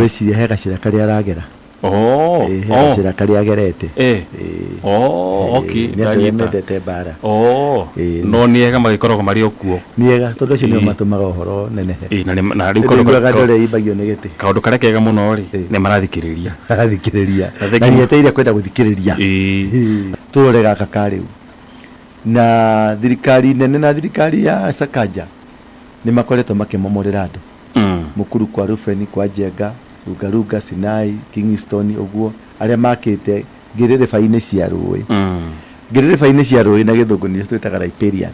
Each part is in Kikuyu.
Ngwĩciria he gacĩra karĩa aragera. Oh. Ĩĩ, he gacĩra karĩa agerete. Ĩĩ. Oh, okay. Ĩĩ, nĩ andũ arĩa Ndanyita. mendete mbara. Oh. Ĩĩ. No nĩ ega magĩkoragwo marĩ o kuo. Nĩ ega tondũ acio nĩo matũmaga ũhoro nenehe. Ĩĩ, na na rĩu kaũndũ Nĩnguaga andũ arĩa imbagio nĩ gĩtĩ. Kaũndũ karĩa kega mũno rĩ, nĩ marathikĩrĩria. Marathikĩrĩria. Na thengiũ. Na nĩetereire kwenda gũthikĩrĩria. Ĩĩ. Ĩĩ. Tũrore gaka ka rĩu. Na thirikari nene na thirikari ya Sakaja nĩ makoretwo makĩmomorera andũ. Mũkuru kwa Rubeni, kwa Njenga, Lunga Lunga, Sinai, Kingston ũguo, arĩa makĩte ngĩrĩrĩba-inĩ cia rũĩ. Ngĩrĩrĩba-inĩ cia rũĩ na gĩthũngũ nĩcio twĩtaga riparian.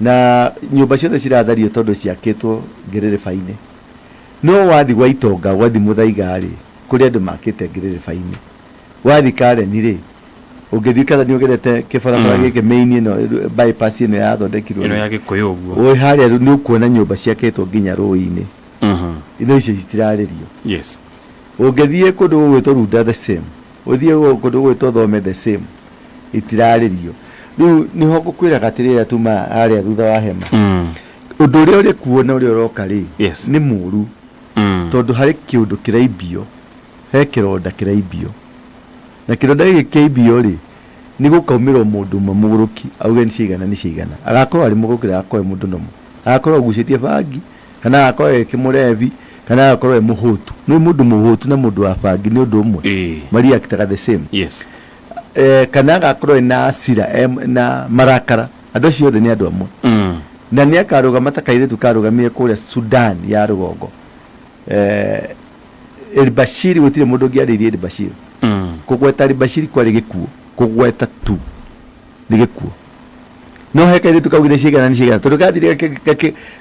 Na nyũmba ciothe cirathario tondũ ciakĩtwo ngĩrĩrĩba-inĩ. No wathi gwa Itonga, wathi Mũthaiga rĩ, kũrĩ andũ makĩte ngĩrĩrĩba-inĩ. Wathi Karen rĩ, ũngĩthiĩ Karen ũgerete kĩbarabara gĩkĩ main ĩno, bypass ĩno yathondekirwo Ĩno rĩ, ya Gĩkũyũ ũguo. wĩ harĩa rĩu nĩ ũkuona nyũmba ciakĩtwo nginya rũĩ-inĩ. Indo icio citirarĩrio. Ũngĩthiĩ kũndũ gũgwĩtwo Runda the same, ũthiĩ kũndũ gũgwĩtwo Thome the same, itirarĩrio. Rĩu nĩho ngũkwĩraga atĩrĩrĩ tuma harĩa thutha wa hema. Ũndũ ũrĩa ũrĩ kuo na ũrĩa ũroka rĩ, nĩ mũru. Tondũ harĩ kĩũndũ kĩraimbio, he kĩronda kĩraimbio. Na kĩronda gĩkĩ kĩaimbio rĩ, nĩ gũkaumĩra mũndũ ũmwe mũgũrũki auge nĩ ciaigana nĩ ciaigana. Agakorwo arĩ mũgũrũki ndagakorwo e mũndũ normal. Agakorwo agucĩtie bangi, kana agakorwo e kĩmũrebi, kana agakorwo e mũhũtu. Nĩ mũndũ mũhũtu na mũndũ wa bangi nĩ ũndũ ũmwe. Mareactaga the same. Kana agakorwo ena hasira, na marakara. Andũ acio othe nĩ andũ amwe. Na nĩ akarũgama ta kairĩtu karũgamire kũrĩa Sudan ya rũgongo. El Bashir, gũtirĩ mũndũ ũngĩarĩirie El Bashir. Kũgweta El Bashir kwarĩ gĩkuũ. Kũgweta tu nĩ gĩkuũ. No he kairĩtu kaugire ciigana nĩ ciigana tondũ gathire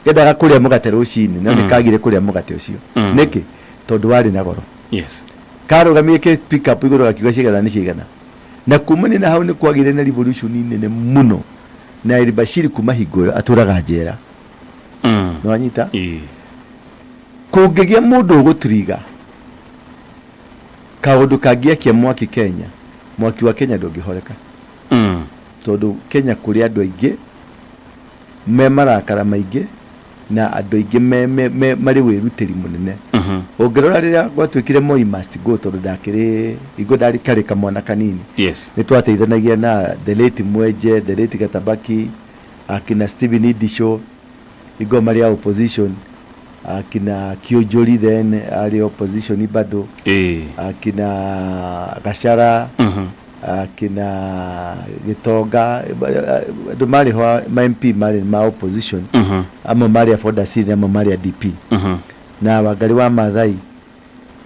kendaga kũrĩa mũgate rũcinĩ no nĩ kagire kũrĩa mũgate ũcio. Nĩkĩ? Tondũ warĩ na goro. Karũgamire ke pick up igũrũ gakiuga ciigana nĩ ciigana. Na kumania na hau nĩ kwagĩire na revolution nene mũno. Na El Bashir kuma hingo ĩyo atũraga njera. Nĩ wanyita? Kũngĩgĩa mũndũ ũgũtiriga kaũndũ kangĩakia mwaki Kenya, mwaki wa Kenya ndũngĩhoreka. Tondũ Kenya kũrĩ andũ aingĩ me marakara maingĩ na andũ aingĩ me marĩ wĩrutĩri mũnene. Ũngĩrora rĩrĩa gwatuĩkire Moi must go, tondũ ndakĩrĩ hingo ndarĩ karĩ kamwana kanini. Nĩ twateithanagia na the late Mwenje, the late Gatabaki, akina Stephen Idisho, hingo marĩ a opposition, akina Kiunjuri then arĩ opposition bado, akina Gachara, akina Gitonga, andũ marĩ ho ma MP marĩ ma opposition, amwe marĩ a Ford-Asili, amwe marĩ a DP. Na Wangari wa Maathai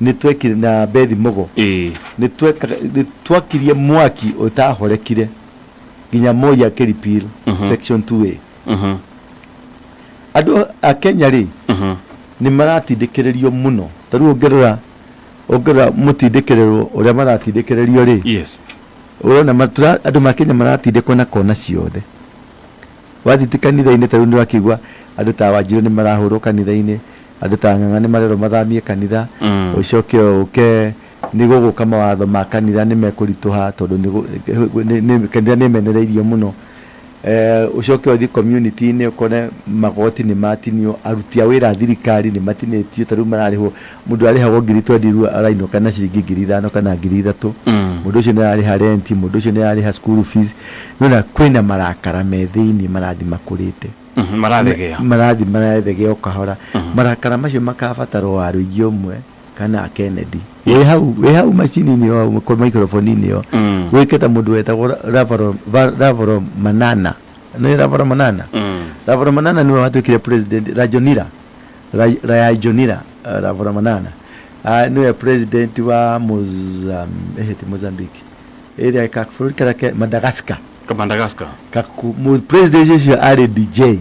nĩ twekire na Bethi Mugo. Nĩ twakirie mwaki ũtahorekire nginya Moi akĩ repeal section 2A. Andũ a Kenya rĩ, nĩ maratindĩkĩrĩrio mũno. Ta rĩu ũngĩrora mũtindĩkĩrĩrwo ũrĩa maratindĩkĩrĩrio rĩ, ũrona andũ ma Kenya maratindĩkwo na kona ciothe. Wathiĩ kanitha-inĩ ta rĩu nĩ ũrakĩigua andũ ta Wanjirũ nĩ marahũrwo kanitha-inĩ, andũ ta Ng'ang'a nĩ marerwo mathamie kanitha, ũcoke ũke nĩ gũgũka mawatho ma kanitha nĩ mekũritũha tondũ kanitha nĩ ĩmenereirio mũno. Ũcoke ũthiĩ community-inĩ ũkore magoti nĩ matinio, aruti a wĩra a thirikari nĩ matinĩtio, ta rĩu mararĩhwo, mũndũ arĩhagwo 20,000 rĩu arainũka na ciringi 5,000 kana 3,000. Mũndũ ũcio nĩ ararĩha rent, mũndũ ũcio nĩ ararĩha school fees. Nĩwona kwĩna marakara me thĩiniĩ marathiĩ makũrĩte. Marathegea. Marathiĩ marathegea o kahora. Marakara macio makabatarwo Warũingĩ ũmwe kana Kennedy. Wĩ hau, wĩ hau macini-inĩ ĩyo, microphone-inĩ ĩyo, wĩke ta mũndũ wetagwo Ravalo Manana. Nĩ Ravalo Manana? Ravalo Manana nĩwe watuĩkire president, Rajonira. Rajonira, Ravalo Manana. Nĩwe president wa ti Mozambique. Ĩrĩa ka bũrũri karĩa ke Madagascar. Ka Madagascar. President ũcio arĩ DJ.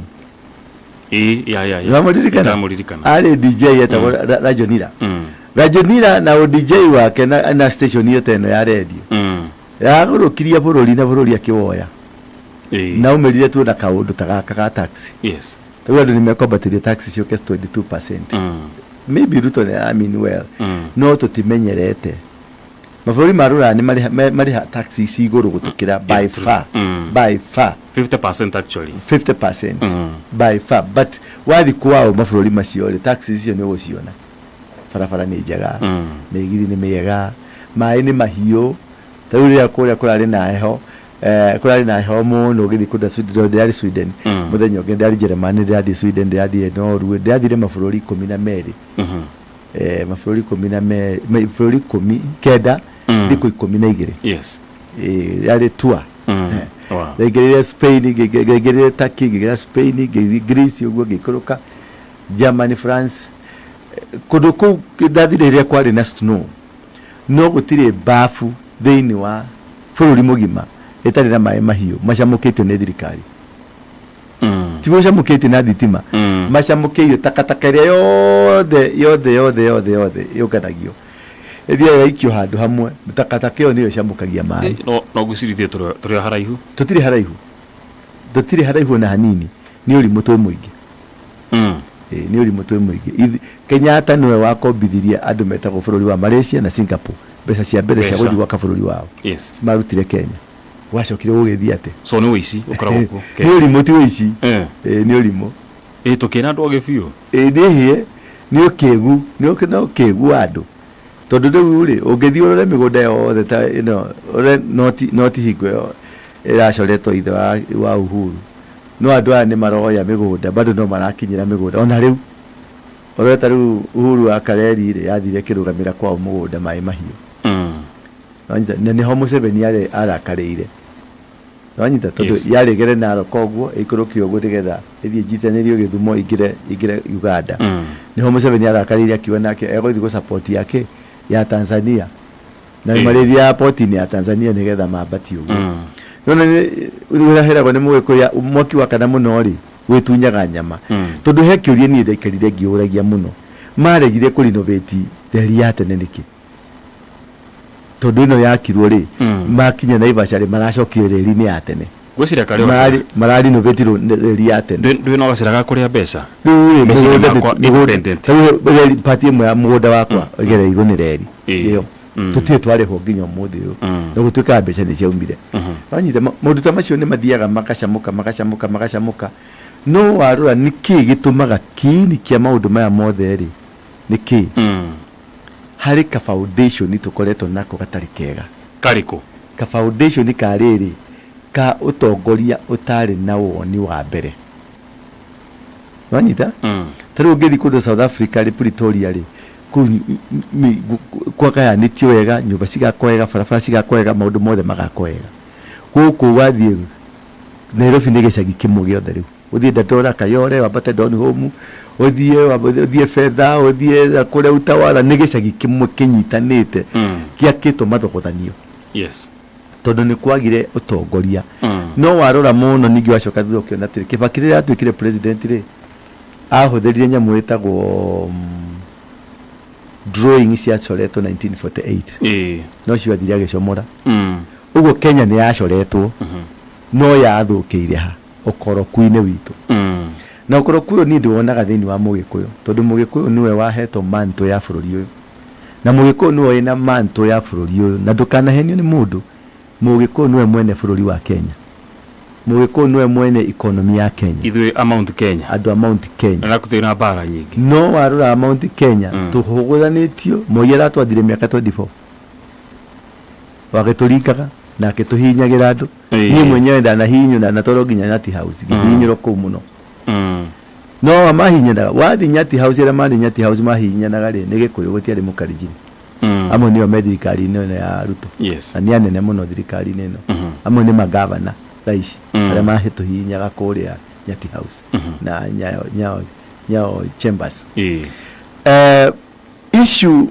Ĩĩ, ya, ya, ya. Nĩwamũririkana? Ndamũririkana. Arĩ DJ etagwo Rajonira. Rajonira na o DJ wake na station iyo ta ĩno ya radio. Yagũrũkirie bũrũri na bũrũri akĩwoya. Na umĩrire tuona kaũndũ ta gaka ga tax. Rĩu andũ nĩ mekwambatĩria tax ciũke 22%. Maybe Ruto nĩ I mean well. No tũtimenyerete. Mabũrũri ma rũraya nĩ marĩha tax ici igũrũ gũtũkĩra by far. By far. 50% actually. 50% by far. But wathi kwao mabũrũri macio rĩ, tax icio nĩ ũgũciona. Barabara nĩ njega, mĩgithi nĩ mĩega, maĩ nĩ mahiũ. Ta rĩu rĩrĩa kũrĩa kũrarĩ na heho, kũrarĩ na heho mũno ũgĩthiĩ kũndũ ta Sweden, ndĩrarĩ Sweden mũthenya ũngĩ, ndĩrarĩ Germany, ndĩrathiĩ Sweden, ndĩrathiĩ Norway, ndĩrathire mabũrũri 12. Mabũrũri 12, bũrũri 19, thikũ 12. Yarĩ tour. Ndaingĩrire Spain, ngĩingĩrire Turkey, ngĩingĩra Spain, ngĩthiĩ Greece ũguo, ngĩikũrũka Germany, France. Kũndũ kũu ndathire rĩrĩa kwarĩ na snow, no gũtirĩ bafu thĩinĩ wa bũrũri mũgima ĩtarĩ na maĩ mahiũ macamũkĩtio nĩ thirikari. Ti gũcamũkĩtio na thitima, macamũkĩirio takataka ĩrĩa yothe yothe yothe yothe yothe yũnganagio, ĩthiaga ĩgaikio handũ hamwe. Takataka ĩyo nĩyo ĩcamũkagia maĩ. No ngwĩciria ithuĩ tũrĩ o haraihu. Tũtirĩ haraihu, tũtirĩ haraihu ona hanini. Nĩ ũrimũ twĩ mũingĩ. Ĩĩ, nĩ ũrimũ twĩ mũingĩ. Kenyatta nĩwe wakombithirie andũ metagwo bũrũri wa Malaysia na Singapore mbeca cia mbere cia Mbeca. gũthiĩ gwaka bũrũri wao. Marutire Kenya, gwacokire gũgĩthiĩ atĩ So nĩ ũici ũkoragwo kuo. Nĩ ũrimũ, ti ũici. Ĩĩ, nĩ ũrimũ. Ĩ tũkĩra andũ ogĩ biũ. Ĩĩ, nĩ hĩe, nĩ ũkĩgu, nĩ no ũkĩgu wa andũ, tondũ rĩu rĩ, ũngĩthiĩ ũrore mĩgũnda yothe ta ĩno, ũrore noti hingo ĩyo ĩracoretwo ithe wa Uhuru, no andũ aya nĩ maroya mĩgũnda, bado no marakinyĩra mĩgũnda ona rĩu. Ũrore ta rĩu Uhuru wa Kareri rĩ, yathire ĩkĩrũgamĩra kwao mũgũnda maĩ mahiũ. Wanyita? Na nĩho Museveni arakarĩire, wanyita? Tondũ yarĩgere Narok ũguo, ĩikũrũke ũguo nĩgetha ĩthiĩ njitanĩrio Gĩthumo, ĩingĩre Uganda. Nĩho Museveni arakarĩire, akiuga nake egũthiĩ gũ support yake ya Tanzania na marĩthiaga poti-inĩ ya Tanzania nĩgetha mambatie ũguo. Nona rĩrĩa heragwo nĩ Mũgĩkũyũ, mwaki wakana mũno rĩ, wĩtunyaga nyama. Tondũ he kĩũria niĩ ndaikarire ngĩũragia mũno, maregire kũ renovate reri ya tene nĩkĩ? Tondũ ĩno yakirwo rĩ, makinya Naivasha rĩ, maracokire reri-inĩ ya tene. Ngwĩciria karĩ o Marari renovate reri ya tene. Ndwĩ na gacĩra ga kũrĩa mbeca. Rĩu rĩ, Meciria mũgũnda makwa independent. Rĩu reri, part ĩmwe ya mũgũnda wakwa ĩgereirwo nĩ reri ĩyo. Tũtirĩ twarĩhwo nginya ũmũthĩ ũyũ, na gũtuĩkaga mbeca nĩ ciaumire. Wanyita? Maũndũ ta macio nĩ mathiaga magacamũka, magacamũka, magacamũka. No warora nĩ kĩĩ gĩtũmaga kĩini kĩa maũndũ maya mothe rĩ, nĩ kĩĩ? Harĩ ka foundation tũkoretwo nako gatarĩ kega. Karĩkũ? Ka foundation ka rĩrĩ, ka ũtongoria ũtarĩ na woni wa mbere, wanyita? Ta rĩu ũngĩthiĩ kũndũ South Africa rĩ, Pretoria rĩ, kũu kwagayanĩtio wega, nyũmba cigakwo wega, barabara cigakwo wega, maũndũ mothe magakwo wega. Gũkũ wathiĩ Nairobi nĩ gĩcagi kĩmwe gĩothe. Rĩu ũthiĩ Dandora, Kayole, wambate Donholm, ũthiĩ Fedha, ũthiĩ kũrĩa Utawala, nĩ gĩcagi kĩmwe kĩnyitanĩte, gĩakĩtwo mathogothanio, tondũ nĩ kwagire ũtongoria. No warora mũno ningĩ, wacoka thutha ũkĩona atĩrĩ, Kibaki rĩrĩa atuĩkire president rĩ, ahũthĩrire nyamũ ĩtagwo drawing ciacoretwo 1948. No cio athire agĩcomora. Ũguo Kenya nĩ yacoretwo, no yathũkĩire ha ũkoroku-inĩ witũ. Na ũkoroku ũyũ niĩ ndĩwonaga thĩinĩ wa Mũgĩkũyũ, tondũ Mũgĩkũyũ nĩwe wahetwo mantle ya bũrũri ũyũ, na Mũgĩkũyũ nĩwe wĩna mantle ya bũrũri ũyũ. Na ndũkanahenio nĩ mũndũ, Mũgĩkũyũ nĩwe mwene bũrũri wa Kenya, Mũgĩkũyũ nĩwe mwene economy ya Kenya. Ithuĩ a Mount Kenya. Andũ a Mount Kenya. Na gũtirĩ na mbara nyingĩ. No warora Mount Kenya, tũhũgũthanĩtio. Moi aratwathire mĩaka 24, wagĩtũringaga na akĩtũhihinyagĩra andũ. Niĩ mwenyewe ndanahihinywo, ndanatwarwo nginya Nyati House, ngĩhihinyĩrwo kũu mũno. No mahihinyanaga wathiĩ Nyati House, arĩa marĩ Nyati House mahihinyanaga rĩ, nĩ Gĩkũyũ, gũtiarĩ Mũkalenjin. Amwe nĩo me thirikari-inĩ ĩno ya Ruto. Na nĩ anene mũno thirikari-inĩ ĩno. Amwe nĩ magavana thaa ici, arĩa mahĩtũhihinyaga kũrĩa Nyati House na Nyayo Chambers. Issue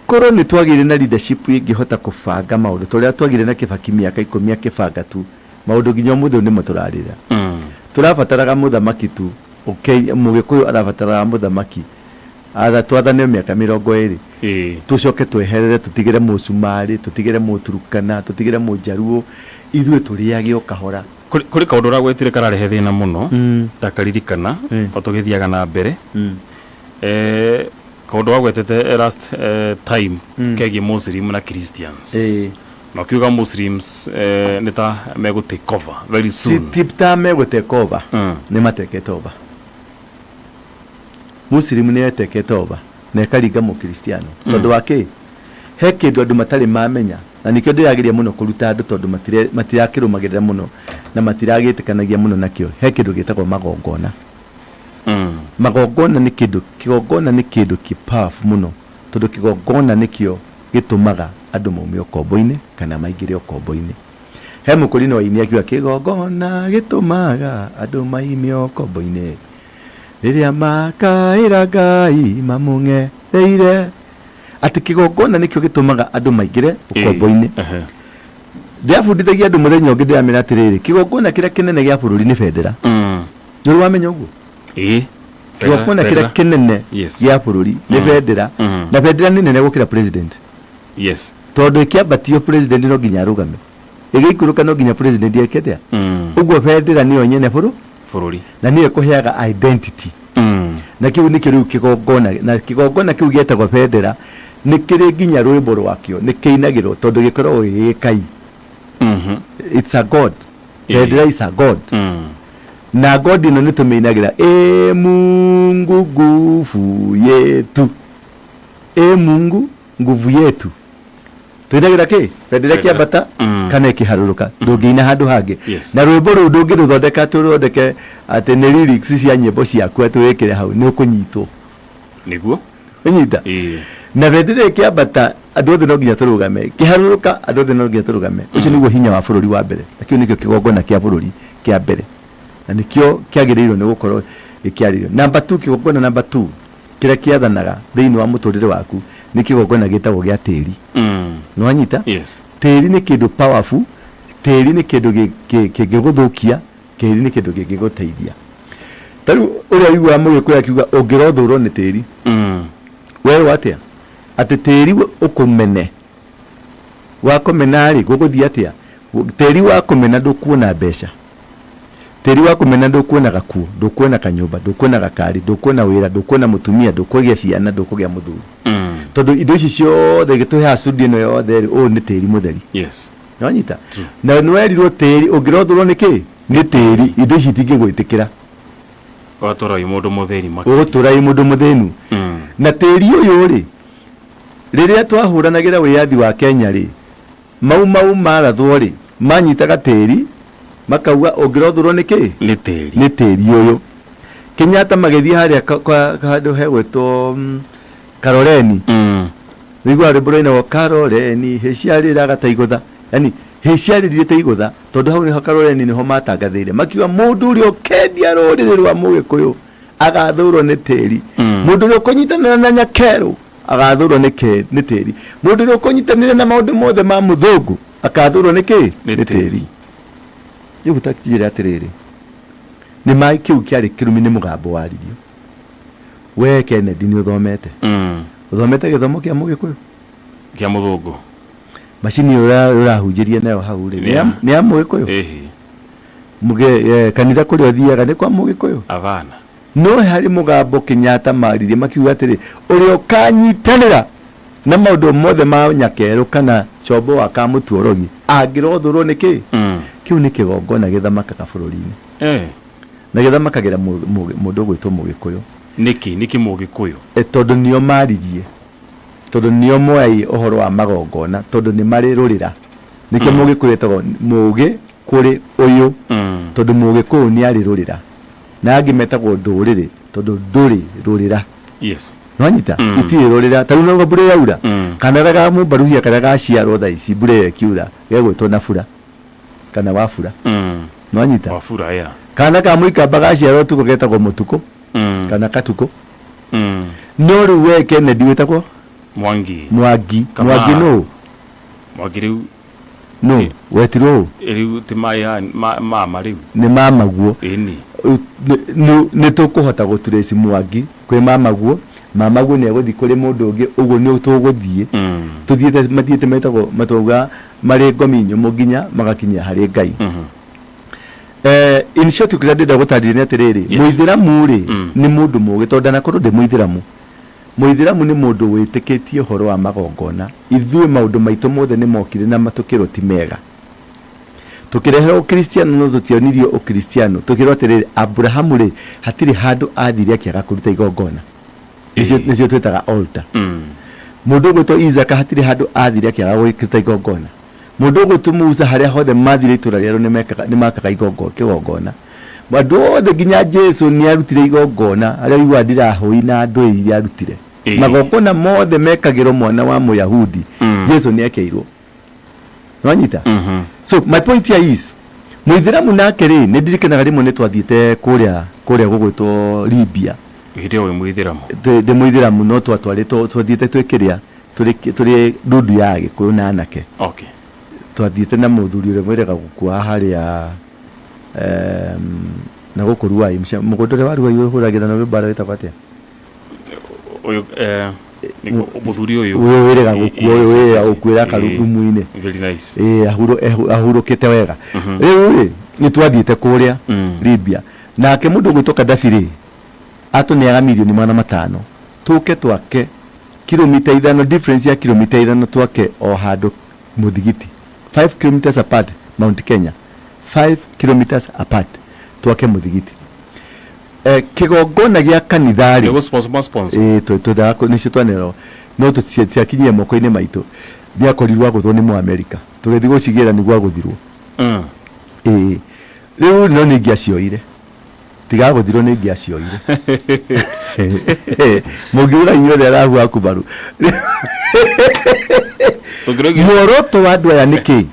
korwo nĩ twagĩire na leadership ĩngĩhota kũbanga maũndũ ta ũrĩa twagĩire na Kĩbaki mĩaka 10 akĩbanga tu maũndũ, nginya ũmũthĩ ũyũ nĩmo tũrarĩra. Tũrabataraga mũthamaki tu. Mũgĩkũyũ arabataraga mũthamaki atha twathane mĩaka 20, tũcoke tweherere, tũtigĩre Mũcumarĩ, tũtigĩre Mũturukana, tũtigĩre Mũnjaruo, ithuĩ tũrĩage o kahora. Kũrĩ kaũndũ ũragwetire kararehe thĩna mũno, ndakaririkana o tũgĩthiaga na mbere. Kaũndũ wagwetete last time kegiĩ Muslim na Christians, na ũkiuga Muslims nĩ ta megũ take over very soon. Ti ta megũ take over. Nĩ matekete over. Muslim nĩ etekete over. Na ĩkaringa Mũkristiano. Tondũ wa kĩ? He kĩndũ andũ matarĩ mamenya, na nĩkĩo ndĩrageria mũno kũruta andũ tondũ matirakĩrũmagĩrĩra mũno na matiragĩtĩkanagia mũno nakĩo. He kĩndũ gĩtagwo magongona. Magongona nĩ kĩndũ, kĩgongona nĩ kĩndũ kĩ powerful mũno, tondũ kĩgongona nĩkĩo gĩtũmaga andũ maume ũkombo-inĩ kana maingĩre ũkombo-inĩ. He mũkũrinũ waini akiuga kĩgongona gĩtũmaga andũ maime ũkombo-inĩ, rĩrĩa makaĩra Ngai mamũng'etheire. Atĩ kĩgongona nĩkĩo gĩtũmaga andũ maingĩre ũkombo-inĩ. Ndĩrabundithagia andũ mũthenya ũngĩ ndĩramera atĩrĩrĩ, kĩgongona kĩrĩa kĩnene gĩa bũrũri nĩ bendera. Nĩ ũrĩ wamenya ũguo? Ĩĩ. Kĩgongona kĩrĩa kĩnene gĩa bũrũri nĩ bendera. Na bendera nĩ nene gũkĩra president. Tondũ ĩkĩambatio president no nginya arũgame, ĩgĩikũrũka no nginya president eke atĩa? Ũguo bendera nĩyo nyene bũrũri. Na nĩyo ĩkũheaga identity. Na kĩu nĩkĩo rĩu kĩgongona, na kĩgongona kĩu gĩetagwo bendera nĩ kĩrĩ nginya rwĩmbo rwakĩo, nĩ kĩinagĩrwo tondũ gĩkoragwo gĩ gĩkai. It's a god. Bendera is a god. Na god ĩno nĩ tũmĩinagĩra, e Mungu nguvu yetu, e Mungu nguvu yetu. Tũinagĩra kĩ? Bendera ĩkĩambata kana ĩkĩharũrũka, ndũngĩina handũ hangĩ. Na rwĩmbo rũu ndũngĩrũthondeka atĩ ũrũthondeke atĩ nĩ lyrics cia nyĩmbo ciaku atĩ wĩkĩre hau, nĩ ũkũnyitwo. Nĩguo. Ũnyita? Na bendera ĩkĩambata andũ othe no nginya tũrũgame, ĩkĩharũrũka andũ othe no nginya tũrũgame. Ũcio nĩguo hinya wa bũrũri wa mbere, na kĩu nĩkĩo kĩgongona kĩa bũrũri kĩa mbere, na nĩkĩo kĩagĩrĩirwo nĩ gũkorwo gĩkĩarĩrio. Number 2, kĩgongona number 2 kĩrĩa kĩathanaga thĩinĩ wa mũtũrĩre waku nĩ kĩgongona gĩtagwo gĩa tĩri. Nĩwanyita? Yes. Tĩri nĩ kĩndũ powerful, tĩri nĩ kĩndũ kĩngĩgũthũkia, tĩri nĩ kĩndũ kĩngĩgũteithia. Ta rĩu ũrĩa ũiguaga Mũgĩkũyũ akiuga ũngĩrothũrwo nĩ tĩri, werwo atĩa? Atĩ tĩri ũkũmene. Wakũmena rĩ, gũgũthiĩ atĩa? Tĩri wakũmena ndũkuona mbeca. Tĩri wakũmena ndũkuona gakuo, ndũkuona kanyũmba, ndũkuona gakari, ndũkuona wĩra, ndũkuona mũtumia, ndũkũgĩa ciana, ndũkũgĩa mũthuri. Tondũ indo ici ciothe twĩ haha studio ĩno yothe rĩ, ũyũ nĩ tĩri mũtheri. Nĩwanyita? Na nĩwerirwo tĩri ũngĩrothũrwo nĩ kĩ? Nĩ tĩri, indo ici itingĩgwĩtĩkĩra. Ũgatũra wĩ mũndũ mũthĩni makĩria. Ũgũtũra wĩ mũndũ mũthĩnu. Na tĩri ũyũ rĩ, rĩrĩa twahũranagĩra wĩyathi wa Kenya rĩ, Mau Mau marathwo rĩ, manyitaga tĩri, makauga ũngĩrothũrwo nĩ kĩ? Nĩ tĩri. Nĩ tĩri ũyũ. Kenyatta magĩthiĩ harĩa handũ hegwĩtwo Karoreni. Ũiguaga rwĩmbo rwainagwo Karoreni, hĩ ciarĩraga ta igũtha. Yaani hĩ ciarĩrire ta igũtha, tondũ hau nĩho Karoreni nĩho matangathĩire. Makiuga mũndũ ũrĩa ũkendia rũrĩrĩ rwa Mũgĩkũyũ agathũrwo nĩ tĩri. Mũndũ ũrĩa ũkũnyitanĩra na Nyakerũ agathũrwo nĩ nĩ tĩri. Mũndũ ũrĩa ũkũnyitanĩra na maũndũ mothe ma mũthũngũ akathũrwo nĩ kĩ? Nĩ tĩri. Rĩu ta njĩre atĩrĩrĩ, nĩ ma kĩu kĩarĩ kĩrumi nĩ mũgambo waririo. We Kennedy nĩ ũthomete? Ũthomete gĩthomo kĩa Mũgĩkũyũ? Kĩa mũthũngũ. Macini ĩyo ũrahunjĩria nayo hau rĩ, nĩ ya Mũgĩkũyũ? Ĩhĩ. Kanitha kũrĩa ũthiaga nĩ kwa Mũgĩkũyũ? Abana. No harĩ mũgambo Kenyatta maririe makiuga atĩrĩ, ũrĩa ũkanyitanĩra na maũndũ mothe ma Nyakerũ kana Combo wa Kamũtuorogi angĩrothũrwo nĩ kĩ? Kĩu nĩ kĩgongona gĩthamakaga bũrũri-inĩ. Na gĩthamakagĩra mũndũ ũgwĩtwo Mũgĩkũyũ. Nĩkĩ? Nĩkĩ Mũgĩkũyũ? Tondũ nĩo maririe. Tondũ nĩo moĩ ũhoro wa magongona, tondũ nĩ marĩ rũrĩra. Nĩkĩo Mũgĩkũyũ etagwo mũgĩ kũrĩ ũyũ. Tondũ Mũgĩkũyũ nĩ arĩ rũrĩra. Na angĩ metagwo ndũrĩrĩ tondũ ndũrĩ rũrĩra. Nĩwanyita? Itirĩ rũrĩra. Ta rĩu nĩũraigua mbura ĩraura? Kana karĩa ga mũmbaruhia karĩa gaciarwo thaa ici mbura ĩyo ĩkiura gegwĩtwo nabura kana wabura. Nĩwanyita? Wabura, yeah. Kana ka mũikamba gaciarwo ũtukũ getagwo mũtukũ kana katukũ. No rĩu we Kennedy wĩtagwo? Mwangi. Mwangi. Mwangi nũ? Mwangi rĩu Nũ? Wetirwo ũ? Rĩu ti mama rĩu. Nĩ mamaguo. Ĩni. Nĩ tũkũhota gũtrace Mwangi kwĩ mamaguo, mamaguo nĩ egũthiĩ kũrĩ mũndũ ũngĩ, ũguo nĩ tũgũthiĩ. Tũthiĩte mathiĩte metagwo matauga marĩ ngomi nyũmũ nginya magakinya harĩ Ngai. In short kĩrĩa ndĩrenda gũtarĩria nĩ atĩrĩrĩ, Mũithĩramu rĩ, nĩ mũndũ mũgĩ tondũ ndanakorwo ndĩ Mũithĩramu. Mũithĩramu nĩ mũndũ wĩtĩkĩtie ũhoro wa magongona. Ithuĩ maũndũ maitũ mothe nĩ mokire na matũkĩrwo ti mega. Tũkĩreherwo ũkristiano no tũtionirio ũkristiano. Tũkĩrwo atĩrĩrĩ, Aburahamu rĩ, hatirĩ handũ athire akĩaga kũruta igongona. Nĩcio twĩtaga altar. Mũndũ ũgwĩtwo Isaka hatirĩ handũ athire akĩaga gwĩkĩta igongona. Mũndũ ũgwĩtwo Musa harĩa hothe mathire itũra rĩerũ nĩmakaga kĩgongona. Andũ othe nginya Jesu nĩarutire igongona harĩa ũiguaga ndirahũi na ndũĩ iria arutire. Magongona mothe mekagĩrwo mwana wa Mũyahudi. Jesu nĩekĩirwo. Nĩwanyita? So my point here is Mũithĩramu nake rĩ, nĩ ndirikanaga rĩmwe nĩ twathiĩte kũrĩa gũgwĩtwo Libya. Hĩndĩ ĩyo wĩ Mũithĩramu? Ndĩ Mũithĩramu no twatwarĩtwo, twathiĩte twĩ kĩrĩa, tũrĩ ndundu ya Agĩkũyũ na anake. Twathiĩte na mũthuri ũrĩa mwĩrĩga gũkua harĩa na gũkũ Ruai, mũgũnda ũrĩa wa Ruai ũhũragĩra na mbara wĩtagwo atĩa? Ũyũ mũthuri ũyũ. Ũyũ wĩrĩga gũkua, ũyũ wĩrĩga gũkuĩra karumu-inĩ. Very nice. Ahurũkĩte wega. Rĩu rĩ, nĩ twathiĩte kũrĩa Libya. Nake mũndũ ũgwĩtwo Gaddafi rĩ, atũneaga mirioni 500 tũke twake kilomita 5, difference ya kilomita 5 twake o handũ mũthigiti. 5 kilometers apart, Mount Kenya. 5 kilometers apart twake mũthigiti. Kĩgongona gĩa kanitha rĩ, Nĩguo sponsor ma sponsor. Twendaga nĩcio twanerwo no tũtiakinyire moko-inĩ maitũ. Nĩ akorirwo agũthwo nĩ Mũamerika, tũgĩthiĩ gũcigĩra nĩguo agũthirwo. Rĩu no nĩ ingĩacioire, tiga agũthirwo nĩ ingĩacioire. Mũngiuga inyuothe arahu akubaru. Tũngĩroiga Muoroto wa andũ aya nĩ kĩ?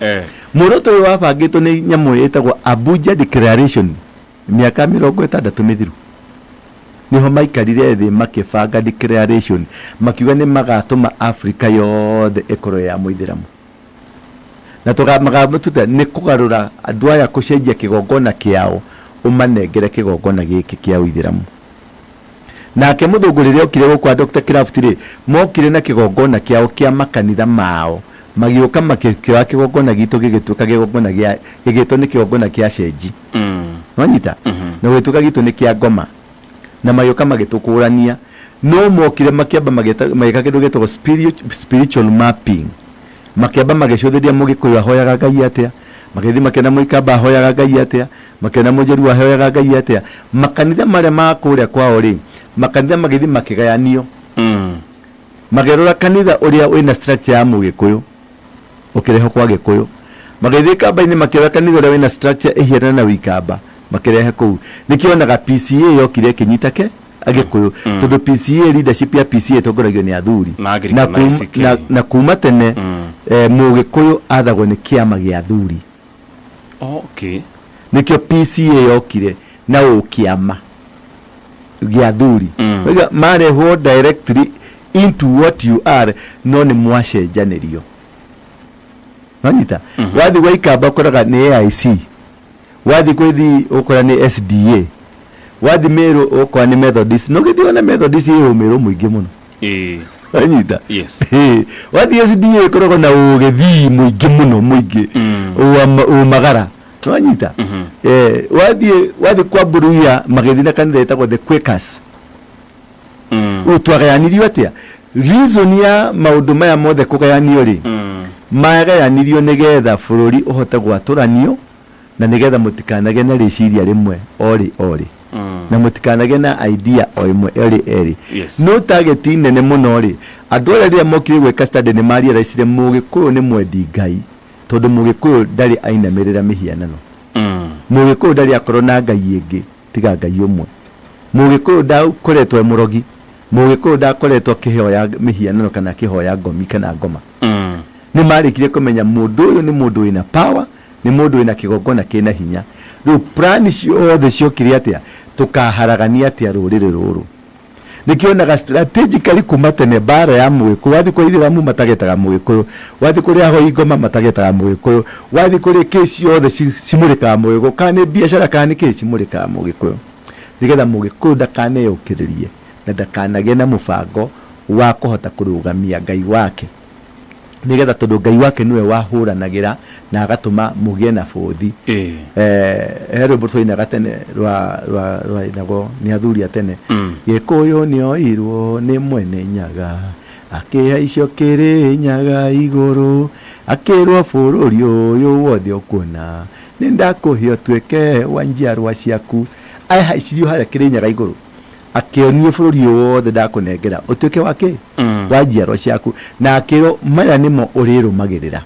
Muoroto ũyũ wabangĩtwo nĩ nyamũ ĩtagwo Abuja Declaration mĩaka 60 mĩthiru. Nĩho maikarire thĩ makĩbanga declaration, makiuga nĩ magatũma Afrika yothe ĩkorwo ya mũithĩramu. Na magamatuta nĩ kũgarũra andũ aya kũcenjia kĩgongona kĩao ũmanengere kĩgongona gĩkĩ kĩa ũithĩramu. Nake mũthũngũ rĩrĩa okire gũkũ wa Dr. Kraft rĩ, mokire na kĩgongona kĩao kĩa makanitha mao, magĩũka makĩoya kĩgongona gitũ gĩgĩtuĩka kĩgongona gĩa, gĩgĩtwo nĩ kĩgongona kĩa cenji. Nwanyita? Na gũgĩtuĩka gitũ nĩ kĩa ngoma. Na magĩũka magĩtũkũrania. No mokire makĩamba magĩka kĩndũ gĩtagwo spiritual mapping. Makĩamba magĩcũthĩrĩria Mũgĩkũyũ ahoyaga Ngai atĩa, magĩthiĩ makĩona Mũikamba ahoyaga Ngai atĩa, makĩona Mũjaluo ahoyaga Ngai atĩa. Makanitha marĩa ma kũrĩa kwao rĩ, makanitha magĩthiĩ makĩgayanio. Makĩrora kanitha ũrĩa wĩna structure ya Mũgĩkũyũ, ũkĩrehwo kwa Gĩkũyũ. Magĩthiĩ Kamba-inĩ makĩoya kanitha ũrĩa wĩna structure ĩhiana na Wĩkamba, makĩrehe kũu. Nĩkĩo onaga PCA yokire ĩkĩnyita ke Agĩkũyũ, tondũ PCA, leadership ya PCA ĩtongoragio nĩ athuri. Na Anglican na ICK. Na kuma tene, Mũgĩkũyũ athagwo nĩ kĩama gĩa athuri. Nĩkĩo PCA yokire na ũkĩama gĩa athuri. Oiga, marehwo directly into what you are, no nĩ mwacenjanĩrio. Wanyita? Wathiĩ gwa Ikamba ũkoraga nĩ AIC. Wathiĩ kwĩthi ũkora nĩ SDA. Wathiĩ Meru ũkora nĩ Methodist. No gĩthiĩ ona Methodist ĩ ũmĩrũ mũingĩ mũno. Wanyita? Wathiĩ SDA ĩkoragwo na ũgĩthii mũingĩ mũno, mũingĩ. Ũmagara. Wanyita? Wathiĩ kwa Buruya magĩthiĩ na kanitha ĩtagwo The Quakers. Rĩu twagayanirio atĩa? Reason ya maũndũ maya mothe kũgayanio rĩ, magayanirio nĩgetha bũrũri ũhote gwatũranio na nĩgetha mũtikanagĩe na rĩciria rĩmwe o rĩ o rĩ. Na mũtikanagĩe na idea o ĩmwe erĩ erĩ. No target nene mũno rĩ, andũ arĩa rĩrĩa mokire gwĩka study nĩ marealizire Mũgĩkũyũ nĩ mwendi Ngai, tondũ Mũgĩkũyũ ndarĩ ainamĩrĩra mĩhianano. Mũgĩkũyũ ndarĩ akorwo na Ngai ĩngĩ tiga Ngai ũmwe. Mũgĩkũyũ ndakoretwo e mũrogi, Mũgĩkũyũ ndakoretwo akĩhoya mĩhianano kana akĩhoya ngomi kana ngoma. Nĩ marĩkire kũmenya mũndũ ũyũ nĩ mũndũ wĩna power, nĩ mũndũ wĩna kĩgongona kĩna hinya. Rĩu plan ciothe ciokire atĩa? Tũkaharagania atĩa rũrĩrĩ rũrũ? Nĩkĩo onaga strategically kuma tene mbara ya Mũgĩkũyũ, wathiĩ kwa Ithĩramu matagetaga Mũgĩkũyũ, wathiĩ kũrĩ ahoi ngoma matagetaga Mũgĩkũyũ, wathiĩ kũrĩ kĩ ciothe cimũrĩkaga Mũgĩkũyũ, kana nĩ biacara kana nĩ kĩ cimũrĩkaga Mũgĩkũyũ, nĩgetha Mũgĩkũyũ ndakaneyũkĩrĩrie na ndakanagĩe na mũbango wa kũhota kũrũgamia Ngai wake, nĩgetha tondũ Ngai wake nĩwe wahũranagĩra na agatũma mũgĩe na bũthi. He rwĩmbo twainaga tene rwainagwo nĩ athuri a tene. Gĩkũyũ nĩoirwo nĩ mwene Nyaga, akĩhaicio Kĩrĩnyaga igũrũ, akĩrwo bũrũri ũyũ wothe ũkuona, nĩndakũhe ũtuĩke wa njiarwa ciaku. Ahaicirio harĩa Kĩrĩnyaga igũrũ. Akĩonio bũrũri ũyũ wothe ndakũnengera ũtuĩke wa kĩ? Wa njiarwa ciaku. Na akĩrwo maya nĩmo ũrĩrũmagĩrĩra.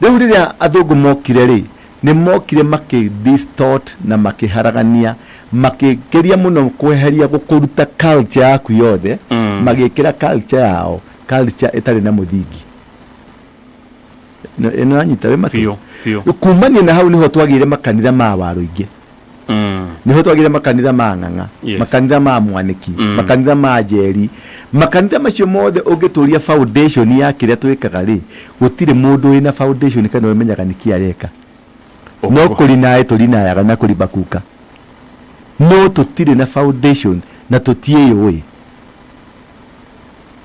Rĩu rĩrĩa athũngũ mokire rĩ, nĩ mokire makĩ distort na makĩharagania, makĩgeria mũno kweheria gũkũruta culture yaku yothe, magĩkĩra culture yao, culture ĩtarĩ na mũthingi. Ĩno anyita wĩ matũ? Biũ, biũ. Kumania na hau nĩho twagĩire makanitha ma waru ingĩ. Nĩho twagĩire makanitha ma ng'ang'a, makanitha ma mwanĩki, makanitha ma njeri. Makanitha macio mothe ũngĩtũria foundation ya kĩrĩa twĩkaga rĩ, gũtirĩ mũndũ wĩna foundation kana ũmenyaga nĩkĩ areka. No kũrinaĩ tũrinayaga na kũribakuka, no tũtirĩ na foundation na tũtiĩyũĩ.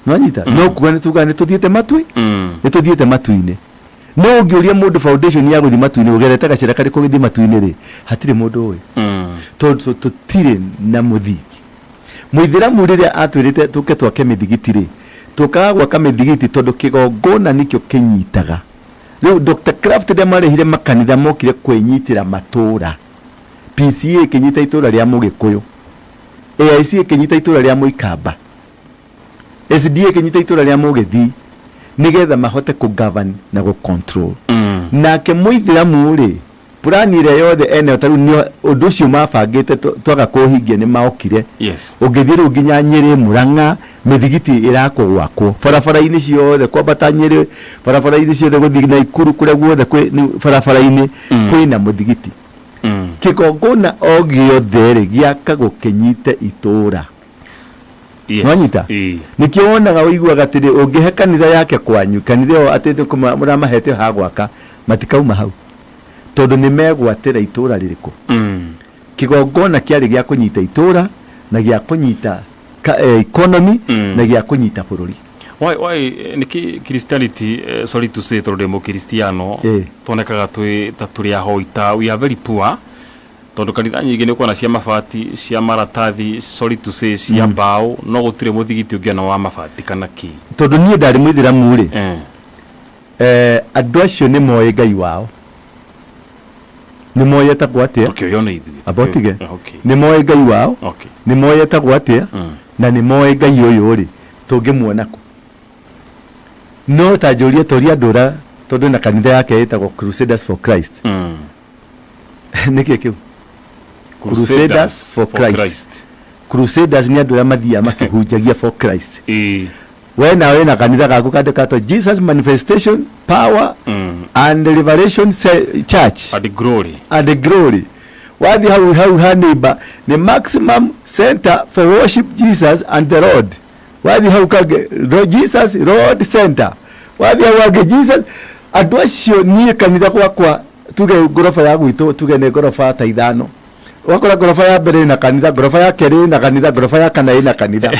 Nwanyita? No kuga nĩ tugaga nĩ tũthiĩte matui, nĩ tũthiĩte matu-inĩ. No ũngĩũria mũndũ foundation ya gũthiĩ matu-inĩ, ũgerete gacĩra karĩkũ ũgĩthiĩ matu-inĩ rĩ, hatirĩ mũndũ ũĩ, tondũ tũtirĩ na mũthingi. Mũithĩramu rĩrĩa atwĩrĩte tũke twake mĩthigiti rĩ, tũkaga gwaka mĩthigiti tondũ kĩgongona nĩkĩo kĩnyitaga. Rĩu Dr. Kraft rĩrĩa marehire makanitha, mokire kwĩnyitĩra matũra. PCA ĩkĩnyita itũra rĩa Mũgĩkũyũ, AIC ĩkĩnyita itũra rĩa Mũikamba, SDA ĩkĩnyita itũra rĩa Mũgĩthii, nĩgetha mahote kũ govern na gũ control. Nake mũithĩramu rĩ, plan ĩrĩa yothe enayo, ta rĩu nĩ ũndũ ũcio mabangĩte twaga kũũhingia nĩ maokire. Ũngĩthiĩ rĩu nginya Nyĩrĩ, Mũrang'a, mĩthigiti ĩrakwo gwakwo barabara-inĩ ciothe, kwambata Nyĩrĩ, barabara-inĩ ciothe gũthiĩ Naikuru, kũrĩa guothe kwĩ barabara-inĩ kwĩna mũthigiti. Kĩgongona o gĩothe rĩ, gĩakagwo kĩnyite itũra. Nwanyita? Nĩkĩo wonaga ũiguaga atĩrĩ, ũngĩhe kanitha yake kwanyu, kanitha ĩyo atĩ mũramahete ha gwaka, matikauma hau, tondũ nĩ megwatĩra itũra rĩrĩkũ. Kĩgongona kĩarĩ gĩa kũnyita itũra na gĩa kũnyita economy na gĩa kũnyita bũrũri. Why, nĩkĩ Christianity, sorry to say, tondũ ndĩ mũkristiano, tuonekaga twĩ ta tũrĩ ahoi, ta we are very poor, tondũ kanitha nyingĩ nĩ ũkuona cia mabati, cia maratathi, sorry to say, cia mbaũ, no gũtirĩ mũthigiti ũngĩona wa mabati kana kĩ? Tondũ niĩ ndarĩ mũithĩramu rĩ, andũ acio nĩ moĩ Ngai wao, nĩ moĩ etagwo atĩa. Tũkĩũywo nĩ ithuĩ. Amba ũtige. Nĩ moĩ Ngai wao, nĩ moĩ etagwo atĩa, na nĩ moĩ Ngai ũyũ rĩ, tũngĩmuona kũ. No ta njũrie, toria ndũra, tondũ na kanitha yake ĩtagwo Crusaders for Christ. Nĩkĩ kĩu Crusaders for Christ? Crusaders nĩ andũ arĩa mathiaga makĩhunjagia for Christ. We nawe na kanitha gaku kandĩkatwo Jesus Manifestation Power and Liberation Church and Glory. And Glory. Wathiĩ hau hau ha neighbor nĩ Maximum Center for Worship Jesus and the Lord. Wathiĩ hau kangĩ Jesus Lord Center. Wathiĩ hau hangĩ Jesus. Andũ acio, niĩ kanitha gwakwa, tuge ngoroba ya gwitũ, tuge nĩ ngoroba ta ithano, ũgakora ngoroba ya mbere ĩna kanitha, ngoroba ya kerĩ ĩna kanitha, ngoroba ya kana ĩna kanitha.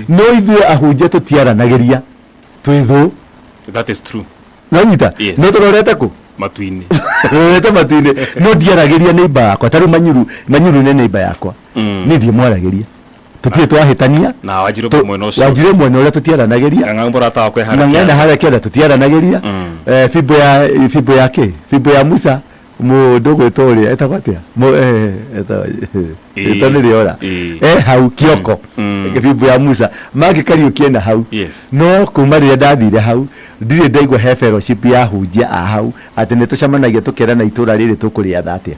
No ithuĩ ahunjia tũtiaranagĩria, twĩ thũ. That is true. Nonyita? Yes. No tũrorete kũ? Matu-inĩ. Rorete matu-inĩ, no ndiaragĩria neighbor yakwa. Ta rĩu Manyuru, Manyuru nĩ neighbor yakwa. Niĩ ndiĩmwaragĩria, tũtirĩ twahĩtania. Na Wanjirũ mwena ũcio. Wanjirũ mwena ũrĩa tũtiaranagĩria. Ng'ang'a mũrata wakwa e harĩa na ng'enda kĩanda. Harĩa kĩanda tũtiaranagĩria. Fimbo ya fimbo ya kĩ fimbo ya Musa, mũndũ ũgwĩtwo ũrĩa etagwo atĩa? Rĩtwa nĩ rĩora. E hau kĩoko. Fimbo ya Musa mangĩ Kariũki ena hau. No kuma rĩrĩa ndathire hau, ndirĩ ndaigua he fellowship ya hunjia a hau atĩ nĩ tũcemanagia tũkerana itũra rĩrĩ tũkũrĩatha atĩa.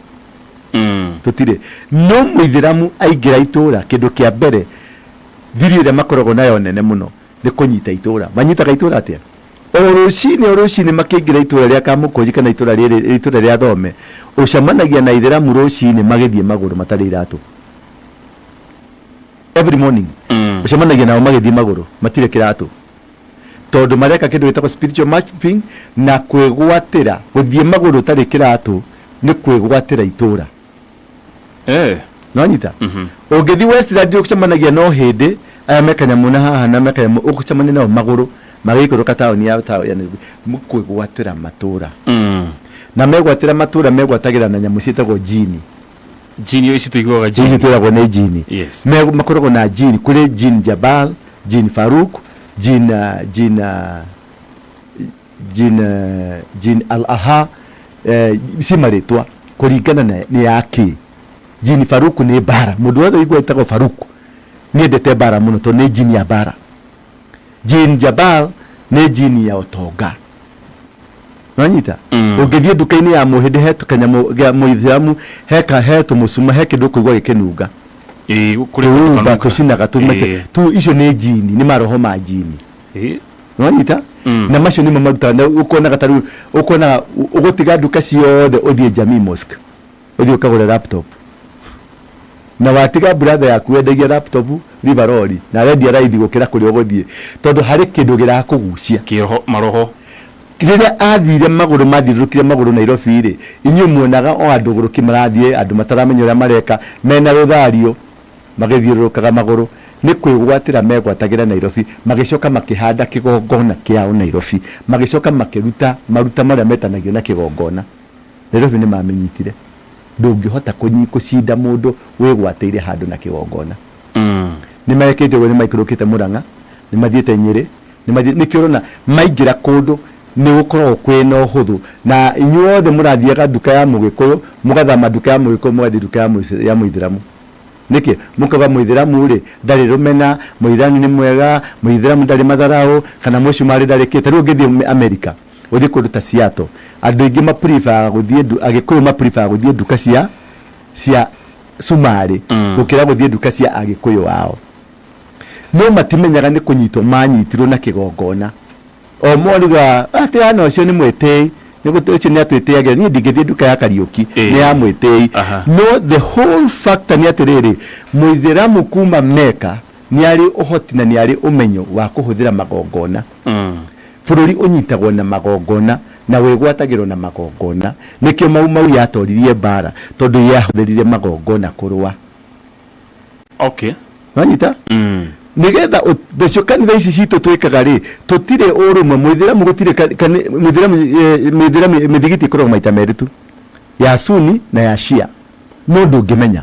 Tũtirĩ. No mũithĩramu aingĩra itũra, kĩndũ kĩa mbere, thiri ĩrĩa makoragwo nayo nene mũno nĩ kũnyita itũra. Manyitaga itũra atĩa? O rũcinĩ, o rũcinĩ makĩingĩra itũra rĩa Kamũkũnji kana itũra rĩrĩ, itũra rĩa Thome, ũcemanagia na aithĩramu rũcinĩ magĩthiĩ magũrũ matarĩ iratũ. Every morning ũcemanagia nao magĩthiĩ magũrũ matirĩ kĩratũ, tondũ mareka kĩndũ gĩtagwo spiritual mapping na kwĩgwatĩra. Gũthiĩ magũrũ ũtarĩ kĩratũ nĩ kwĩgwatĩra itũra. Nonyita? Ũngĩthiĩ Westland, ũcemanagia no hĩndĩ aya me kanyamũ na haha na me kanyamũ, ũgũcemania nao magũrũ magĩikũrũka taũni ya taũni ya Nairobi. Kwĩgwatĩra matũra. Na megwatĩra matũra, megwatagĩra na nyamũ ciĩtagwo jini. Jini ici tũiguaga. Ici jini. Twĩragwo nĩ jini. Makoragwo na jini. Kũrĩ jini Jabal, jini Faruk, jini jini jini jini Al Aha, ci marĩtwa kũringana na nĩ ya kĩ. Jini Faruku nĩ mbara. Mũndũ wothe ũigua etagwo Faruku nĩendete mbara mũno tondũ nĩ jini ya mbara. Jini Jabal nĩ jini ya ũtonga. Nonyita? Ũngĩthiĩ nduka-inĩ ya mũhĩndĩ he kanyamũ gĩa mũithĩramu he ka he tũmũcuma he kĩndũ ũkũigua gĩkĩnunga. Ĩĩ, kũrĩ kũndũ Tũũmba kanungaga. tũcinaga tũmete. Ĩĩ. Tu icio nĩ jini, nĩ maroho ma jini. Ĩĩ. Nonyita? Na macio nĩmo marutaga na ũkonaga ta rĩu ũkonaga ũgũtiga nduka ciothe ũthiĩ Jamii Mosque. Ũthiĩ ũkagũre laptop. Na watiga brother yaku wendagia laptop Rivaroli na arendia raithi gũkĩra kũrĩa ũgũthiĩ tondũ harĩ kĩndũ kĩrakũgucia. Kĩroho, maroho. Rĩrĩa athire magũrũ mathiũrũrũkire magũrũ Nairobi rĩ, inyuĩ muonaga o andũ gũrũki marathiĩ, andũ mataramenya ũrĩa mareka, mena rũthario magĩthiũrũrũkaga magũrũ. Nĩ kwĩgwatĩra megwatagĩra Nairobi, magĩcoka makĩhanda kĩgongona kĩao Nairobi, magĩcoka makĩruta maruta marĩa metanagio na kĩgongona. Nairobi nĩ mamĩnyitire. Ndũngĩhota kũcinda mũndũ wĩgwatĩire handũ na kĩgongona. Nĩ mekĩte ũguo, nĩ maikũrũkĩte Mũrang'a, nĩ mathiĩte Nyĩrĩ, nĩ mathiĩte, nĩkĩo ũrona maingĩra kũndũ nĩ gũkoragwo kwĩna ũhũthũ. Na inyuothe mũrathiaga nduka ya Mũgĩkũyũ, mũgathama nduka ya Mũgĩkũyũ mũgathiĩ nduka ya Mũithĩramu. Nĩkĩ? Mũkauga Mũithĩramu rĩ, ndarĩ rũmena, Mũithĩramu nĩ mwega, Mũithĩramu ndarĩ matharaũ, kana mũcumarĩ ndarĩ kĩ. Ta rĩu ũngĩthiĩ Amerika, ũthiĩ kũndũ ta Seattle, andũ aingĩ ma prefer gũthiĩ ndu, Agĩkũyũ ma prefer gũthiĩ nduka cia cumarĩ gũkĩra gũthiĩ nduka cia Agĩkũyũ ao. No matimenyaga nĩ kũnyitwo manyitirwo na kĩgongona. O moriga atĩ ana ũcio nĩ mwĩtĩi, nĩ gũtĩ ũcio nĩ atwĩtĩagĩra, niĩ ndingĩthiĩ nduka ya Kariũki, nĩ ya mwĩtĩi. No the whole factor nĩ atĩrĩrĩ, Mũithĩramu kuma Mecca nĩ arĩ ũhoti na nĩ arĩ ũmenyo wa kũhũthĩra magongona. Bũrũri ũnyitagwo na magongona na wĩgwatagĩrwo na magongona. Nĩkĩo Mau Mau yatoririe mbara tondũ yahũthĩrire magongona kũrũa. Okay. Wanyita? Nĩgetha nacio kanitha ici citũ twĩkaga rĩ, tũtirĩ ũrũmwe. Mũithĩramu gũtirĩ mũithĩramu, mũithĩramu mĩthigiti ĩkoragwo maita merĩ tu, ya Sunni na ya Shia. No ndũngĩmenya.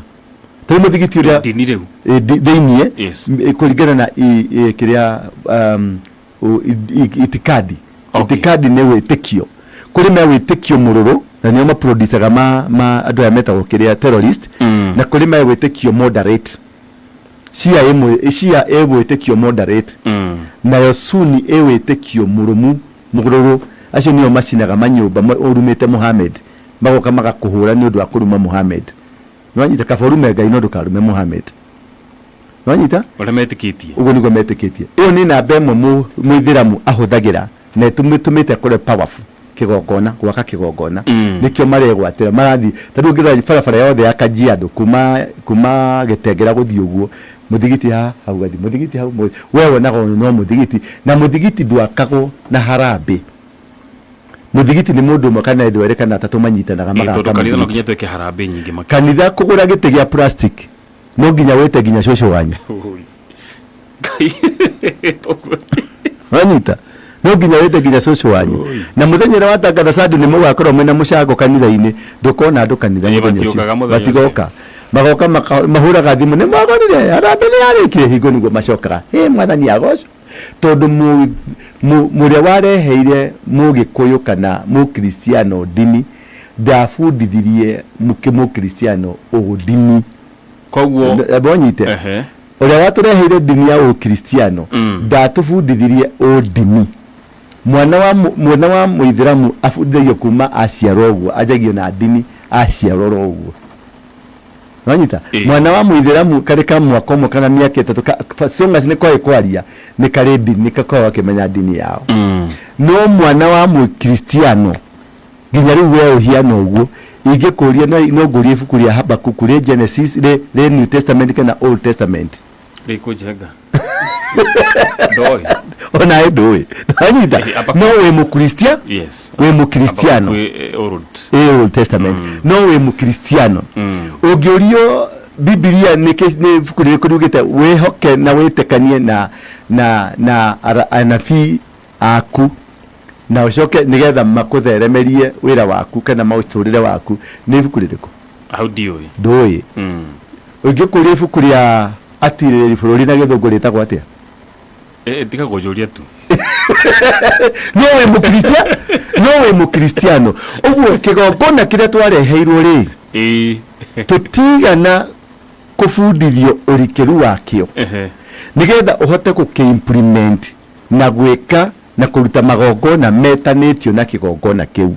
Tarĩu mũthigiti ũrĩa Ndini rĩu. Thĩiniĩ, Yes. kũringana na kĩrĩa, itikadi. Okay. Itikadi nĩ wĩtĩkio. Kũrĩ me wĩtĩkio mũrũrũ na nĩo maproducaga ma andũ aya metagwo kĩrĩa terrorist, na kũrĩ me wĩtĩkio moderate. Shia ĩ Shia ĩ wĩtĩkio moderate. Nayo Sunni ĩ wĩtĩkio mũrũmu mũrũrũ. Acio nĩo macinaga manyũmba ũrumĩte Muhammad, magoka magakũhũra nĩ ũndũ wa kũruma Muhammad. Nĩwanyita? Kaba ũrume Ngai no ndũkarume Muhammad. Nĩwanyita? Ũrĩa metĩkĩtie. Ũguo nĩguo metĩkĩtie. Ĩyo nĩ namba ĩmwe mũithĩramu ahũthagĩra na ĩtũmĩte akorwo powerful kĩgongona, gwaka kĩgongona. Nĩkĩo maregwatĩra, marathiĩ, ta rĩu ũngĩrora barabara yothe ya Kajiado kuma Gĩtengera gũthiĩ ũguo, mũthigiti haha, hau ũgathiĩ, mũthigiti hau, we wonaga ũyũ no mũthigiti, na mũthigiti ndwakagwo na harambĩ. Mũthigiti nĩ mũndũ ũmwe kana andũ erĩ kana atatũ manyitanaga Ĩĩ, tondũ magaka kanitha no mũthigiti. nginya twĩke harambĩ nyingĩ makĩria. Kanitha kũgũra gĩtĩ gĩa plastic no nginya wĩte nginya cũcũ wanyu. Ũi. Ngai. Wanyita? No nginya wĩte nginya cũcũ wanyu. Ũi. Na mũthenya ũrĩa watangatha Sunday nĩ mũgakorwo mwĩna mũcango kanitha-inĩ, ndũkona andũ kanitha Ĩĩ, mũthenya ũcio. matiũkaga mũthenya ũcio. Matigoka. Magoka mahũraga thimũ, nĩ mwagũrire, harambĩ nĩ yarĩkire, hingo nĩguo macokaga. Ĩ mwathani agocwo. Tondũ mũrĩa wareheire mũgĩkũyũ kana mũkristiano ndini ndabundithirie mũkristiano ũndini. Koguo Amba ũnyite. Ũrĩa watũreheire ndini ya ũkristiano ndatũbundithirie ũndini. Mwana wa mwana wa mũithĩramu abundithagio kuma aciarwo ũguo, anjagio na ndini aciarwo oro ũguo. Wanyita? Mwana wa mũithĩramu karĩ ka mwaka ũmwe kana mĩaka 3 as long as nĩ koĩ kwaria nĩ karĩ ndini, nĩ gakoragwo gakĩmenya ndini yao. No mwana wa mũkristiano nginya rĩu we ũhiana ũguo, ingĩkũria no ngũrie ibuku rĩa Habakuku rĩ Genesis, rĩ New Testament kana Old Testament? Rĩkũnjenga. Ndoĩ. Ona ĩ ndũĩ. Wanyita? Habakuku. No wĩ mũkristia? Yes. Wĩ mũkristiano? Habakuku ĩ Old. Ĩ Old Testament. No wĩ mũkristiano. Ũngĩũrio Bibilia nĩ nĩ ibuku rĩrĩkũ riugĩte wĩhoke na wĩtĩkanie na anabii aku na ũcoke nĩgetha makũtheremerie wĩra waku kana mũtũrĩre waku, nĩ ibuku rĩrĩkũ? Hau ndiũĩ. Ndũĩ. Ũngĩkũria ibuku rĩa atirĩrĩri bũrũri na gĩthũngũ rĩtagwo atĩa? Tiga kũnjũria tu. No wĩ mũkristiano, no wĩ mũkristiano. Ũguo kĩgongona kĩrĩa twareheirwo rĩ, Ĩĩ. Tũtigana kũbundithio ũrikĩru wakĩo nĩgetha ũhote gũkĩ-implement na gwĩka na kũruta magongona metanĩtio na kĩgongona kĩu.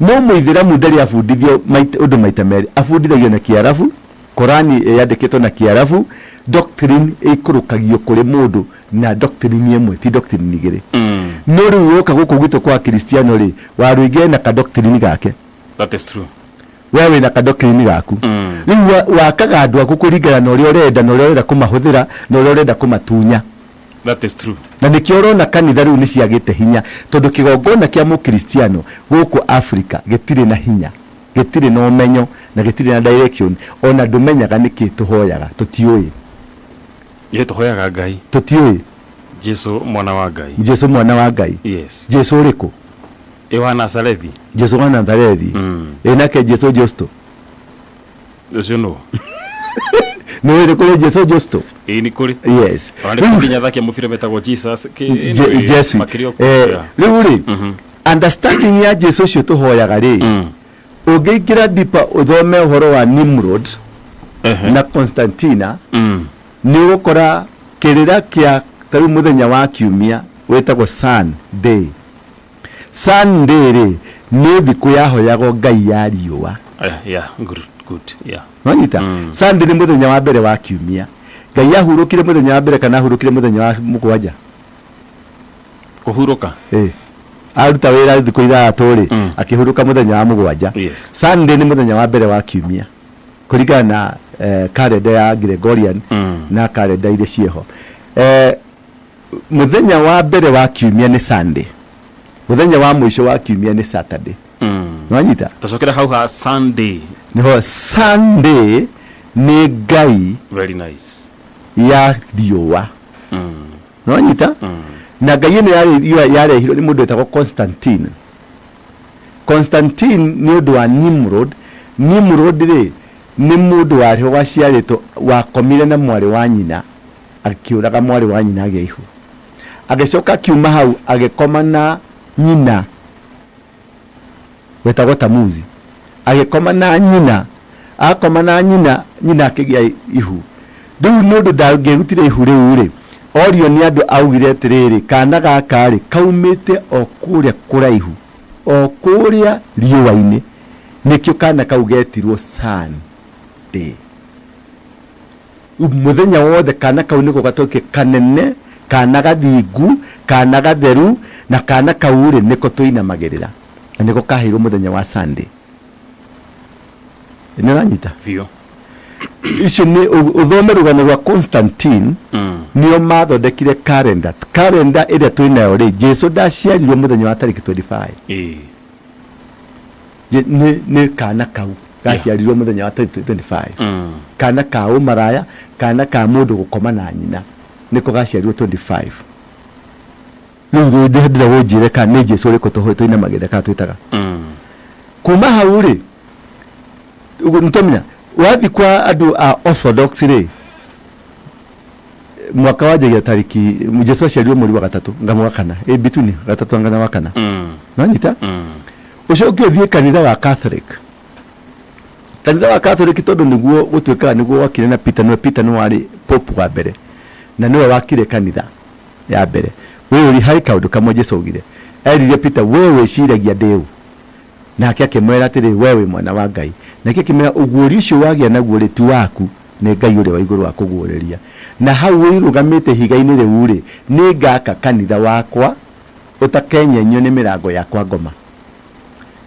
No mũithĩramu ndarĩ abundithio ũndũ maita merĩ, abundithagio na Kĩarabu, Korani yandĩkĩtwo na Kĩarabu, doctrine ĩikũrũkagio kũrĩ mũndũ na doctrine ĩmwe, ti doctrine igĩrĩ. No rĩu woka gũkũ gwitũ kwa Akristiano rĩ, Warũingĩ ena ka doctrine gake. That is true. We wĩna ka doctrine gaku. Rĩu wakaga andũ aku kũringana na ũrĩa ũrenda, na ũrĩa ũrenda kũmahũthĩra, na ũrĩa ũrenda kũmatunya. That is true. Na nĩkĩo ũrona kanitha rĩu nĩ ciagĩte hinya, tondũ kĩgongona kĩa mũkristiano gũkũ Africa gĩtirĩ na hinya, gĩtirĩ na ũmenyo, na gĩtirĩ na direction, ona ndũmenyaga nĩkĩ tũhoyaga, tũtiũĩ. Ithuĩ tũhoyaga Ngai. Tũtiũĩ. Jesu mwana wa Ngai. Jesu mwana wa Ngai. Yes. Jesu ũrĩkũ? Ĩ wa Nazarethi. Jesu wa Nazarethi. Ĩ nake Jesu Justo. Ũcio nũ? Nĩ wĩrĩ kũrĩ Jesu Justo? Ĩ nĩ kũrĩ. Yes. Ona nĩ kũrĩ nginya athaki a mũbira metagwo Jesus. Anyway, Jesu. Makĩria Eh, rĩu rĩ, understanding ya Jesu ũcio tũhoyaga rĩ, ũngĩingĩra deeper ũthome ũhoro wa Nimrod na Constantina, nĩ ũgũkora kĩrĩra kĩa ta rĩu mũthenya wa kiumia wĩtagwo Sunday. Sunday rĩ, nĩ thikũ yahoyagwo ngai ya riũa. Yeah, good, good, yeah. Nwanyita? Sunday nĩ mũthenya wa mbere wa kiumia. Ngai ahurũkire mũthenya wa mbere kana ahurũkire mũthenya wa mũgwanja? Kũhurũka. Ĩ. Aruta wĩra thikũ ithathatũ rĩ, akĩhurũka mũthenya wa mũgwanja. Yes. Sunday nĩ mũthenya wa mbere wa kiumia kũringana na kalenda ya Gregorian na kalenda iria ciĩho. Mũthenya wa mbere wa kiumia nĩ Sunday, mũthenya wa mũico wa kiumia nĩ Saturday. Nĩwanyita? Tũcokere hau ha Sunday. Nĩho Sunday nĩ ngai Very nice. ya riũa. Nĩwanyita? Na ngai ĩno yarehirwo nĩ mũndũ wetagwo Constantine. Constantine nĩ ũndũ wa Nimrod. Nimrod rĩ, nĩ mũndũ warĩho waciarĩtwo, wakomire na mwarĩ wa nyina, akĩũraga mwarĩ wa nyina agĩa ihu. Agĩcoka akiuma hau agĩkoma na nyina wetagwo Tamuzi. Agĩkoma na nyina, akoma na nyina, nyina akĩgĩa ihu. Rĩu nĩ ũndũ ndangĩrutire ihu rĩu rĩ, orio nĩ andũ augire atĩrĩrĩ, kana gaka rĩ, kaumĩte o kũrĩa kũraihu, o kũrĩa riũa-inĩ. Nĩkĩo kana kau getirwo Sunday. Mũthenya wothe kana kau nĩko gatuĩke kanene, kana gathingu, kana gatheru, na kana kau rĩ, nĩko tũinamagĩrĩra. Na nĩko kaheirwo mũthenya wa Sunday. Nĩ ũranyita? Biũ. Icio nĩ ũthome rũgano rwa Constantine, nĩo mathondekire calendar. Calendar ĩrĩa twĩnayo rĩ, Jesu ndaciarirwo mũthenya wa tarĩki 25. Ĩĩ. Nĩ kana kau gaciarirwo mũthenya wa 25. Kana ka ũmaraya, kana ka mũndũ gũkoma na nyina, nĩko gaciarirwo 25. Rĩu ndĩrenda ũnjĩre kana nĩ Jesu ũrĩkũ tũinamagĩrĩra kana twĩtaga. Kuma hau rĩ, ũguo nĩtwamenya, wathiĩ kwa andũ a Orthodox rĩ, mwaka wanjagia tarĩki, Jesu aciarirwo mweri wa gatatũ, nga wa kana, in between gatatũ anga na wa kana. Nĩwanyita? Ũcoke ũthiĩ kanitha wa Catholic. Kanitha wa Catholic tondũ nĩguo gũtuĩkaga nĩguo wakire na Peter, nĩwe Peter nĩwe warĩ Pope wa mbere, na nĩwe wakire kanitha ya mbere. Wĩyũrie harĩ kaũndũ kamwe Jesu augire. Erire Peter, we wĩciragia ndĩ ũ? Nake akĩmwĩra atĩrĩ, we wĩ mwana wa Ngai. Nake akĩmwĩra, ũguũrio ũcio wagĩa naguo rĩ, ti waku, nĩ Ngai ũrĩa wa igũrũ wakũguũrĩria. Na hau wĩrũgamĩte ihiga-inĩ rĩu rĩ, nĩngaka kanitha wakwa ũtakenyenyio nĩ mĩrango ya kwa ngoma.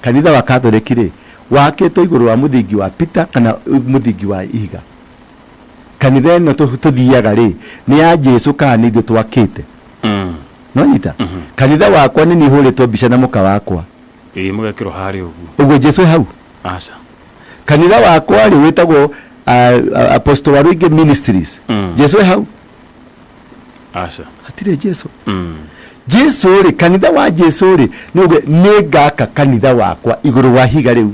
Kanitha wa Catholic rĩ, wakĩtwo igũrũ wa mũthingi wa Peter kana mũthingi wa ihiga? Kanitha ĩno tũthiaga rĩ, nĩ ya Jesu kana nĩ ithuĩ twakĩte? Nĩwanyita? Kanitha wakwa nĩ niĩ hũrĩtwo mbica na mũka wakwa. Ĩĩ, mũgekĩrwo harĩa ũguo. Ũguo Jesu e hau? Aca. Kanitha wakwa rĩ, wĩtagwo Apostle Waruinge Ministries. Jesu e hau? Aca. Hatirĩ Jesu. Jesu rĩ, kanitha wa Jesu rĩ, nĩ uge nĩ ngaka kanitha wakwa igũrũ wa ihiga rĩu,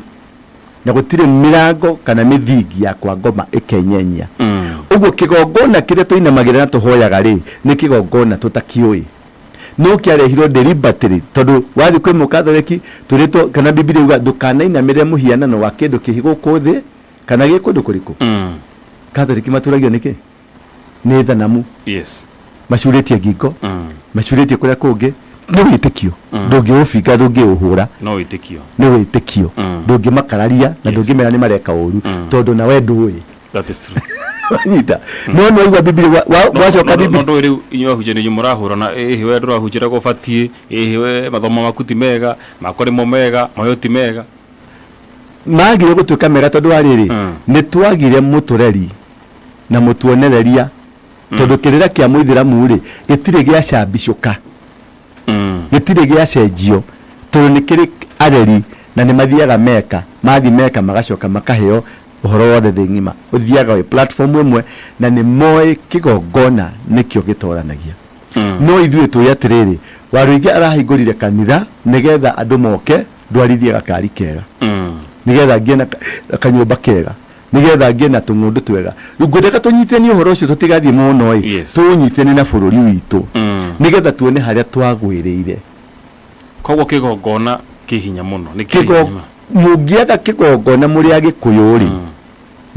na gũtirĩ mĩrango kana mĩthingi ya kwa ngoma ĩkenyenyia. Ũguo kĩgongona kĩrĩa tũinamagĩrĩra na tũhoyaga rĩ, nĩ kĩgongona tũtakĩũĩ. No kĩarehirwo deliberately, tondũ wathiĩ kwĩ mũkatholeki twĩrĩtwo kana Bibilia yuga ndũkanainamĩrĩre mũhianano wa kĩndũ kĩ gũkũ thĩ kana gĩ kũndũ kũrĩkũ. Katholeki maturagio nĩkĩ? Nĩ thanamu. Macurĩtie ngingo, macurĩtie kũrĩa kũngĩ. Nĩ wĩtĩkio, ndũngĩũbinga, ndũngĩũhũra. No wĩtĩkio. Nĩ wĩtĩkio, ndũngĩmakararia na ndũngĩmera nĩ mareka ũru, tondũ nawe ndũĩ. That is true. Wanyita? No nĩ waigua Bibilia wacoka Bibilia. No ndũĩ rĩu inyuĩ ahunjia nĩ inyuĩ mũrahũrana, ĩhĩ we ndũrahunjĩra gũbatiĩ, ĩhĩ we mathomo maku ti mega, makwa nĩmo mega, mayo ti mega. Magire gũtuĩka mega tondũ wa rĩrĩ, nĩ twagire mũtũreri na mũtuonereria, tondũ kĩrĩra kĩa mũithĩramu rĩ gĩtirĩ gĩacambicũka, gĩtirĩ gĩacenjio, tondũ nĩ kĩrĩ areri na nĩ mathiaga Meka. Mathiĩ Meka magacoka makaheo ũhoro wothe. Thĩ ng'ima ũthiaga wĩ platform ĩmwe na nĩ moĩ kĩgongona nĩkĩo gĩtoranagia. No ithuĩ tũĩ atĩrĩrĩ, Warũingĩ arahingũrire kanitha nĩgetha andũ moke ndwarithie gakari kega, nĩgetha ngĩe na kanyũmba kega, nĩgetha ngĩe na tũng'ũndũ twega. Rĩu ngwendaga tũnyitithanie ũhoro ũcio, tũtigathiĩ mũno ĩ, tũũnyitithanie na bũrũri witũ, nĩgetha tuone harĩa twagwĩrĩire. Koguo kĩgongona kĩ hinya mũno, nĩ kĩrĩ hinya. Mũngĩaga kĩgongona mũrĩ Agĩkũyũ rĩ,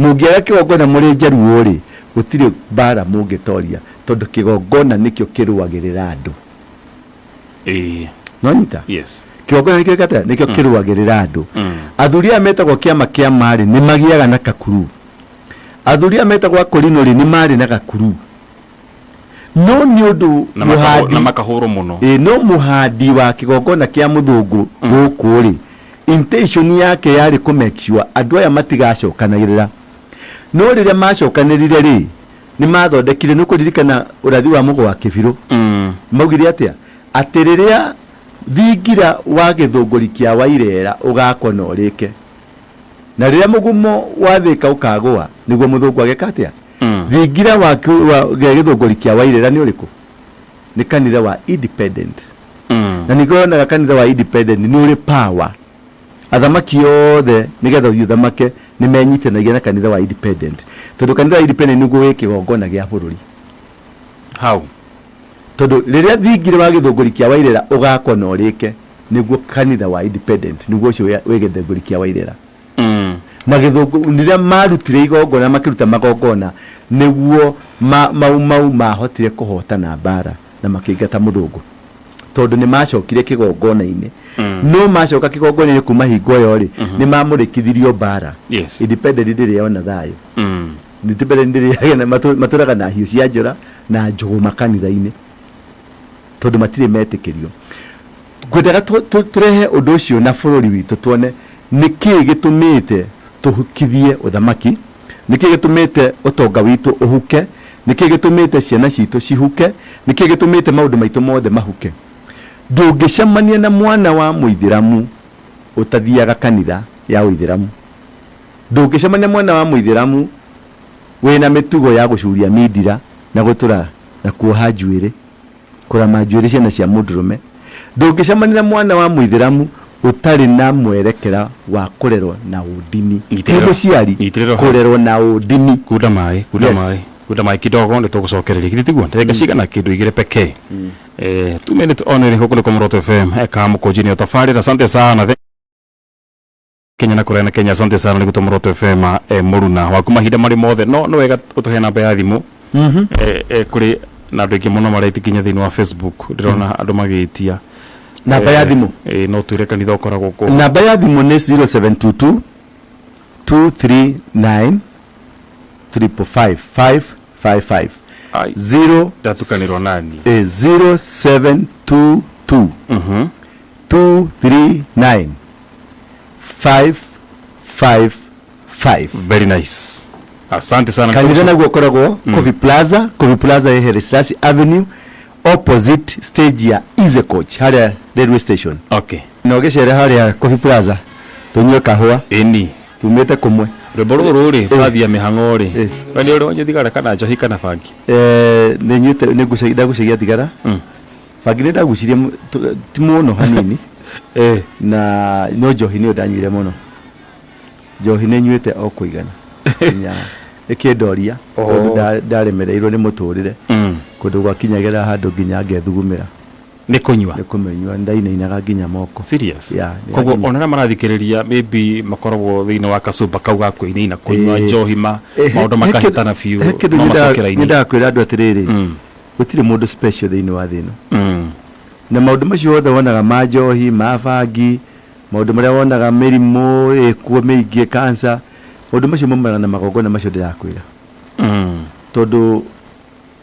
mũngĩaga kĩgongona mũrĩ Njaruo rĩ, gũtirĩ mbara mũngĩtoria, tondũ kĩgongona nĩkĩo kĩrũagĩrĩra andũ. Nonyita? Yes. Kĩgongona nĩkĩo gĩkatĩa? Nĩkĩo kĩrũagĩrĩra andũ. Athuri aya metagwo kĩama kĩa marĩ nĩ magĩaga na kakuru. Athuri aya metagwo akũrinũ rĩ, nĩ marĩ na gakuru, no nĩ ũndũ Na mũhandi na makahũrwo mũno. Ĩ, no mũhandi wa kĩgongona kĩa mũthũngũ gũkũ rĩ, intention yake yarĩ kũ make sure andũ aya matigacokanagĩrĩra. No rĩrĩa macokanĩrire rĩ, nĩ mathondekire, nĩ ũkũririkana ũrathi wa mũgo wa kĩbirũ? Maugire atĩa? Atĩ rĩrĩa thingira wa gĩthũngũri kĩa Wairera ũgakwo na ũrĩke, na rĩrĩa mũgumo wa Thĩka ũkagũa, nĩguo mũthũngũ ageka atĩa? Thingira wa gĩthũngũri kĩa Wairera nĩ ũrĩkũ? Nĩ kanitha wa Independent. Na ningĩ wonaga kanitha wa Independent nĩ ũrĩ power. Athamaki othe nĩgetha ũthiĩ ũthamake nĩ menyitanagia na kanitha wa Independent, tondũ kanitha wa Independent nĩguo wĩ kĩgongona gĩa bũrũri. Hau. Tondũ rĩrĩa thingira wa gĩthũngũri kĩa Wairera ũgakwo na ũrĩke, nĩguo kanitha wa Independent nĩguo ũcio wĩ gĩthũngũri kĩa Wairera. Na gĩthũngũ rĩrĩa marutire igongona, makĩruta magongona, nĩguo Mau Mau mahotire kũhotana mbara na makĩingata mũthũngũ, tondũ nĩ macokire kĩgongona-inĩ. No macoka kĩgongona-inĩ kuma hingo ĩyo rĩ, nĩ mamũrĩkithirio mbara. Independent ndĩrĩ yona thayũ. Independent ndĩrĩ yagĩa na matũraga na hiũ cia njora na njũgũma kanitha-inĩ, tondũ matirĩ metĩkĩrio. Ngwendaga tũrehe ũndũ ũcio na bũrũri witũ, tuone nĩ kĩĩ gĩtũmĩte tũhukithie ũthamaki, nĩ kĩĩ gĩtũmĩte ũtonga witũ ũhuke, nĩ kĩĩ gĩtũmĩte ciana citũ cihuke, nĩ kĩĩ gĩtũmĩte maũndũ maitũ mothe mahuke. Ndũngĩcemania na mwana wa mũithĩramu ũtathiaga kanitha ya ũithĩramu. Ndũngĩcemania na mwana wa mũithĩramu wĩna mĩtugo ya gũcuria mindira na gũtũra na kuoha njuĩrĩ, kũrama njuĩrĩ ciana cia mũndũrũme. Ndũngĩcemania na mwana wa mũithĩramu ũtarĩ na mwerekera wa kũrerwo na ũndini. Ti Nyitĩrĩra. mũciari Nyitĩrĩra hau. kũrerwo na ũndini. Kunda maĩ, kunda maĩ, kunda maĩ kidogo, nĩ tũgũcokereria githĩ tiguo? Ndagĩka cigana kĩndũ igĩrĩ pekee. 2 minutes only. Gũkũ nĩ Muroto FM, eka mũkũnjini tabarĩra. Asante sana Kenya na kũraya na Kenya. Asante sana nĩ gũtũ Muroto FM, mũruna waku mahinda marĩ mothe. No nĩ wega ũtũhe namba ya thimũ. Kũrĩ na andũ aingĩ mũno maretia nginya thĩinĩ wa Facebook, ndĩrona andũ magĩtia Namba ya thimũ? No twĩre kanitha ũkoragwo kũ? Namba ya thimũ nĩ 0722 239 555 555. Ai. 0 Ndatukanĩrwo nani. 0722 239 555. Very nice, asante sana. Kanitha naguo ũkoragwo Coffee Plaza. Coffee Plaza ĩ Haile Selassie Avenue, opposite stage ya Easy Coach harĩa railway station. Na ũgĩcere harĩa Coffee Plaza tũnyue kahũa. Ĩni. Tumĩte kũmwe. Rwĩmbo rũrũ rĩ, ũrathiĩ mĩhang'o rĩ, we nĩ ũrĩ wanyua thigara kana njohi kana bangi? Nĩ nyuĩte, nĩ ndagucagia thigara. Bangi nĩ ndagucirie ti mũno, hanini. Na no njohi nĩyo ndanyuire mũno. Njohi nĩ nyuĩte o kũigana nginya ĩkĩndoria, tondũ ndaremereirwo nĩ mũtũrĩre, kũndũ gwakinyagĩra handũ nginya ngethugumĩra. Nĩ kũnyua. Nĩ kũmĩnyua, ndainainaga nginya moko. Serious? Yeah, nĩ Koguo yakinya. ona arĩa marathikĩrĩria maybe makoragwo thĩinĩ wa kacumba kau ga kũinaina kũnyua Ĩĩ. njohi ma Eh, maũndũ makahĩtana biũ he kĩndũ no macokera inĩ. nyendaga kwĩra andũ atĩrĩrĩ, gũtirĩ mũndũ special thĩinĩ wa thĩ ĩno. Na maũndũ macio wothe wonaga ma njohi, ma bangi, maũndũ marĩa wonaga mĩrimũ ĩkuo mĩingĩ, cancer, maũndũ macio maumanaga na magongona macio ndĩrakwĩra. Tondũ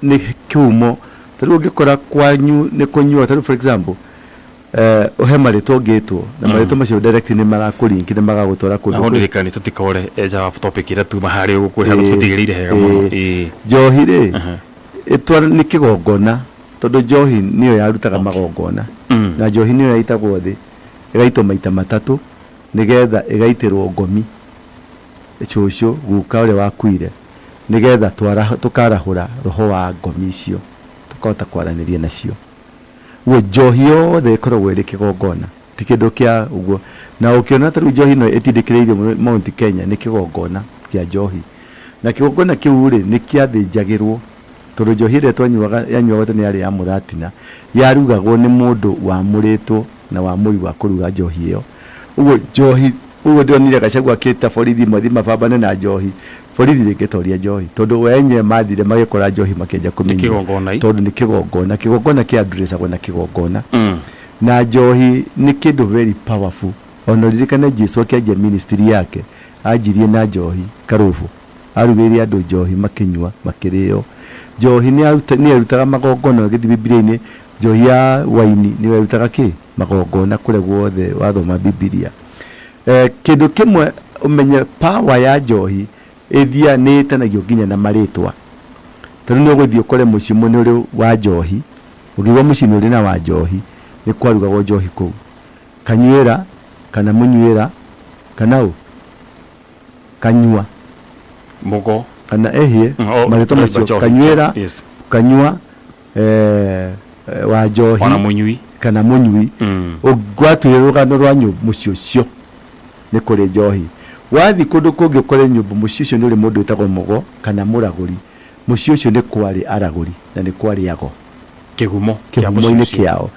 nĩ kĩhumo, ta rĩu ũngĩkora kwanyu nĩ kũnyua, ta rĩu for example, he marĩtwa ũngĩtwo na marĩtwa macio direct nĩ marakũlink, nĩ magagũtwara kũndũ Na kwĩ- ndirikani tũtikore nja wa topic ĩrĩa tuma harĩa ũguo kwĩ handũ tũtigĩrĩire hega mũno. Njohi rĩ, ĩtwara nĩ kĩgongona, tondũ njohi nĩyo yarutaga magongona. Na njohi nĩyo yaitagwo thĩ, ĩgaitwo maita matatũ, nĩgetha ĩgaitĩrwo ngomi, cũcũ, guka ũrĩa wakuire, nĩgetha tũkarahũra roho wa ngomi icio, tũkahota kwaranĩria nacio. Ũguo njohi yothe ĩkoragwo ĩrĩ kĩgongona, ti kĩndũ kĩa ũguo. Na ũkĩona ta rĩu njohi ĩno ĩtindĩkĩrĩirio mũno Mount Kenya nĩ kĩgongona kĩa njohi. Na kĩgongona kĩu rĩ, nĩ kĩathĩnjagĩrwo, tondũ njohi ĩrĩa twanyuaga, yanyuagwo tene yarĩ ya mũratina, yarugagwo nĩ mũndũ wamũrĩtwo na wamũri wa kũruga njohi ĩyo. Ũguo njohi, ũguo ndĩronire Gachagua akĩta borithi mathiĩ mabambane na njohi, borithi ndĩngĩtoria njohi, tondũ we enyewe mathire magĩkora njohi makĩanjia kũmĩnyua. Kĩgongona. Tondũ nĩ kĩgongona, kĩgongona kĩa addressagwo na kĩgongona. Na njohi nĩ kĩndũ very powerful. Ona ũririkane Jesu akĩanjia ministry yake, anjirie na njohi karũbũ. Arugĩire andũ njohi makĩnyua, makĩrĩo. Njohi nĩ yarutaga magongona, ũgĩthiĩ Bibilia-inĩ, njohi ya waini nĩyo yarutaga kĩ? Magongona kũrĩa guothe wathoma Bibilia. Kĩndũ kĩmwe ũmenye, power ya njohi ĩthiaga nĩ ĩtanagio nginya na marĩtwa. Tondũ nĩ ũgũthiĩ ũkore mũciĩ ũmwe nĩ ũrĩ wa njohi, ũngĩigua mũciĩ nĩ ũrĩ na wa njohi, nĩ kwarugagwo njohi kũu. Kanyuĩra, kana mũnyuĩra, kana ũ? Kanyua. Mũgo. Kana ehie, Oh, marĩtwa macio, njohi, kanyuĩra, yes. Kanyua, wa njohi. Ona mũnyui. Kana mũnyui. Ũngwatwĩre rũgano rwa mũciĩ ũcio nĩ kũrĩ njohi. Wathiĩ kũndũ kũngĩ ũkore nyũmba mũciĩ ũcio nĩ ũrĩ mũndũ wĩtagwo mũgo kana mũragũri. Mũciĩ ũcio nĩ kwarĩ aragũri na nĩ kwarĩ ago. Kĩhumo kĩa mũciĩ Kĩhumo-inĩ ũcio. kĩao.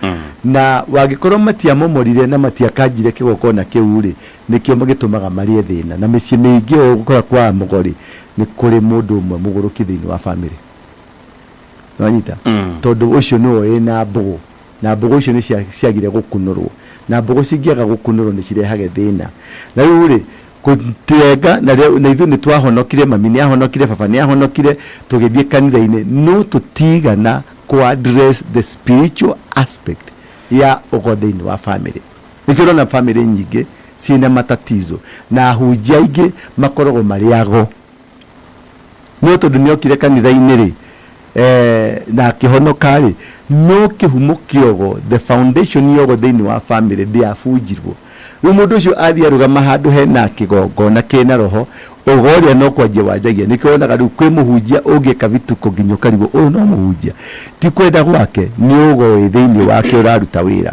Na wangĩkorwo matiamomorire na matiakanjire kĩgongona kĩu rĩ, nĩkĩo gĩtũmaga marĩe thĩna. Na mĩciĩ mĩingĩ ũgũkora kwa mũgo rĩ, nĩ kũrĩ mũndũ ũmwe mũgũrũki thĩinĩ wa famĩlĩ. Nĩwanyita? Tondũ ũcio nĩwe wĩna mbũgũ. Na mbũgũ icio nĩ ciagire gũkunũrwo. Na mbũgũ cingĩaga gũkunũrwo nĩ cirehage thĩna. Na rĩu rĩ, gũtirenga, na rĩu, na ithuĩ nĩ twahonokire, mami nĩ ahonokire, baba nĩ ahonokire, tũgĩthiĩ kanitha-inĩ, no tũtigana kũ address the spiritual aspect ya ũgo thĩinĩ wa family. Nĩkĩo ũrona family nyingĩ ciĩna matatizo, na ahunjia aingĩ makoragwo marĩ ago. No tondũ nĩ okire kanitha-inĩ rĩ, na akĩhonoka rĩ, no kĩhumo kĩa ũgo, the foundation ya ũgo thĩinĩ wa family ndĩabunjirwo. Rĩu mũndũ ũcio athiĩ arũgama handũ hena kĩgongona kĩna roho, ũgo ũrĩa no kwanjia wanjagia. Nĩkĩo wonaga rĩu kwĩ mũhunjia ũngĩka vituko nginya ũkarigwo ũyũ no mũhunjia. Ti kwenda gwake, nĩ ũgo wĩ thĩinĩ wake ũraruta wĩra.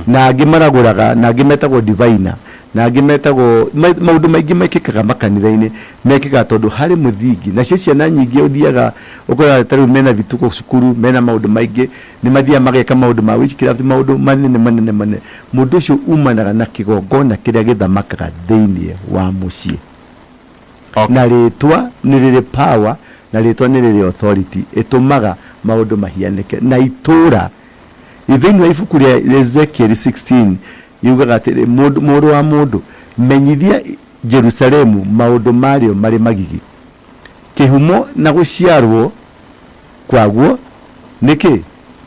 Na angĩ maragũraga, na angĩ metagwo diviner, na angĩ metagwo maũndũ maingĩ mekĩkaga makanitha-inĩ, mekĩkaga tondũ harĩ mũthingi. Nacio ciana nyingĩ ũthiaga ũkoraga ta rĩu mena vituko cukuru, mena maũndũ maingĩ, nĩ mathiaga mageka maũndũ ma witchcraft, maũndũ manene manene manene. Mũndũ ũcio umanaga na kĩgongona kĩrĩa gĩthamakaga thĩinĩ wa mũciĩ. Na rĩtwa nĩ rĩrĩ power, na rĩtwa nĩ rĩrĩ authority, ĩtũmaga maũndũ mahianĩke. Na itũra, thĩinĩ wa ibuku rĩa Ezekiel 16, yugaga atĩrĩ, mũrũ wa mũndũ, menyithia Jerusalemu maũndũ marĩo marĩ magigi. Kĩhumo na gũciarwo kwaguo nĩkĩ?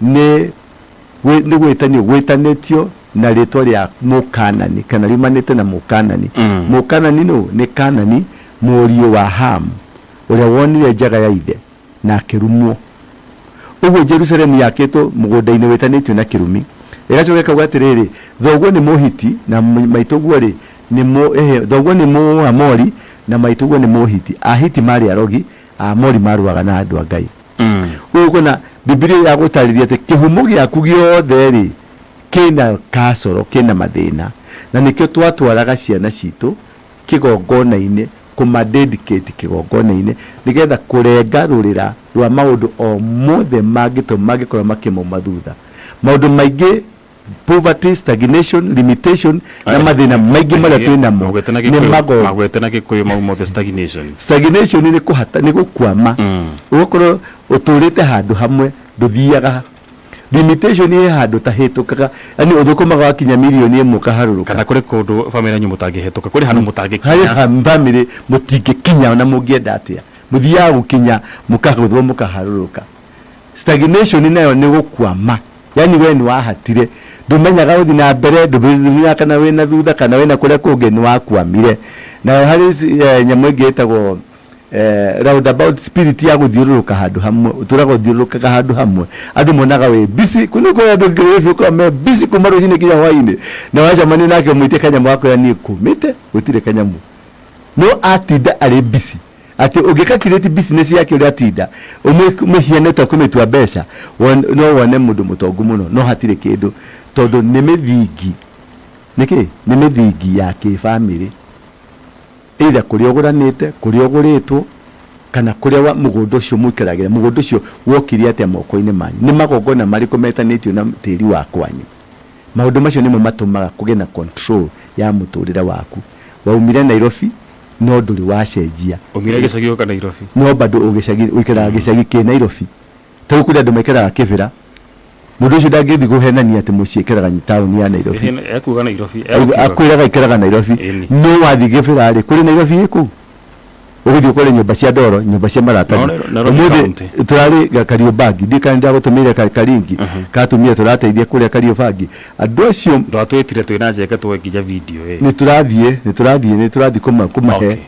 Nĩ nĩ gwĩtanio gwĩtanĩtio na rĩtwa rĩa Mũkanani, kana riumanĩte na Mũkanani. Mũkanani nũ? Nĩ Kanani mũriũ wa Hamu, ũrĩa wonire njaga ya ithe na akĩrumwo. Ũguo Jerusalemu yakĩtwo mũgũnda-inĩ wĩtanĩtio na kĩrumi. Ĩgacoka ĩkauga atĩrĩrĩ, thoguo nĩ Mũhiti na maitũguo rĩ nĩ thoguo nĩ Mũamori na maitũguo nĩ Mũhiti. Ahiti marĩ arogi, Aamori marũaga na andũ a Ngai. Ũguo ũkona Bibilia yagũtarĩria atĩ kĩhumo gĩaku gĩothe rĩ kĩna kacoro, kĩna mathĩna. Na nĩkĩo twatwaraga ciana citũ kĩgongona-inĩ, kũma dedicate kĩgongona-inĩ, nĩgetha kũrenga rũrĩra rwa maũndũ o mothe mangĩtũma mangĩkorwo makĩmauma thutha. Maũndũ maingĩ, poverty, stagnation, limitation na mathĩna maingĩ marĩa twĩ namo Magwete na nĩ Gĩkũyũ, mago magwete na Gĩkũyũ mau mothe, stagnation. Stagnation nĩ kũhata, nĩ gũkwama, ũgakorwo ũtũrĩte handũ hamwe, ndũthiaga. Limitation he handũ tahĩtũkaga, yani ũthũkũmaga wakinya mirioni 1 ũkaharũrũka. Kana kũrĩ kũndũ bamĩrĩ yanyu mũtangĩhetũka, kũrĩ handũ harĩ mũtangĩkinya. Bamĩrĩ mũtingĩkinya ona mũngĩenda atĩa, mũthiaga gũkinya mũkagũthwo, mũkaharũrũka. Stagnation nayo nĩ gũkwama, yani we nĩ wahatire, ndũmenyaga ũthi na mbere, ndũmenyaga kana wĩna thutha kana wĩna kũrĩa kũngĩ, nĩ wakwamire. Nayo harĩ nyamũ ĩngĩ ĩtagwo roundabout spirit ya gũthiũrũrũka handũ hamwe, ũtũraga ũthiũrũrũkaga handũ hamwe, andũ monaga wĩ busy. Kũnĩ kũrĩ andũ ngĩrĩbi me busy kuma rũcinĩ nginya hwainĩ, na wacemania nake ũmwĩtie kanyamũ gakwĩra niĩ kũmĩte gũtirĩ kanyamũ, no atinda arĩ busy atĩ ũngĩka create business yake ũrĩa atinda ũmĩhiane ta kũmĩtua mbeca, no wone mũndũ mũtongu mũno, no hatirĩ kĩndũ, tondũ nĩ mĩthingi, nĩkĩ nĩ mĩthingi ya kĩbamĩrĩ, either kũrĩa ũgũranĩte, kũrĩa ũgũrĩtwo, kana kũrĩa mũgũnda ũcio mũikaragĩra, mũgũnda ũcio wokire atĩa moko-inĩ manyu, nĩ magongona marĩkũ metanĩtio na tĩri wa kwanyu. Maũndũ macio nĩmo matũmaga kũgĩe na control ya mũtũrĩre waku. Waumire Nairobi no ndũrĩ wacenjia. Umire gĩcagi ũka Nairobi. No bado ũgĩcagi, ũikaraga gĩcagi kĩ Nairobi. Ta rĩu kũrĩ andũ maikaraga Kĩbĩra, mũndũ ũcio ndangĩthiĩ kũhenania atĩ mũciĩ aikaraga taũni ya Nairobi. Ĩhĩ, ekuga Nairobi. Akwĩraga aikaraga Nairobi. Ĩni. No wathiĩ Kĩbĩra rĩ, kũrĩ Nairobi ĩ kũu ũgũthiĩ ũkore nyũmba cia ndoro, nyũmba cia maratathi. Nairobi Ũmũthĩ County. tũrarĩ Kariobangi, ndiũĩ kana ndagũtũmĩire karingi ka atumia tũrateithia kũrĩa Kariobangi, andũ acio. Ndwatwĩtire twĩna njeke tuoe nginya video ĩ. Nĩ tũrathiĩ kũmahe.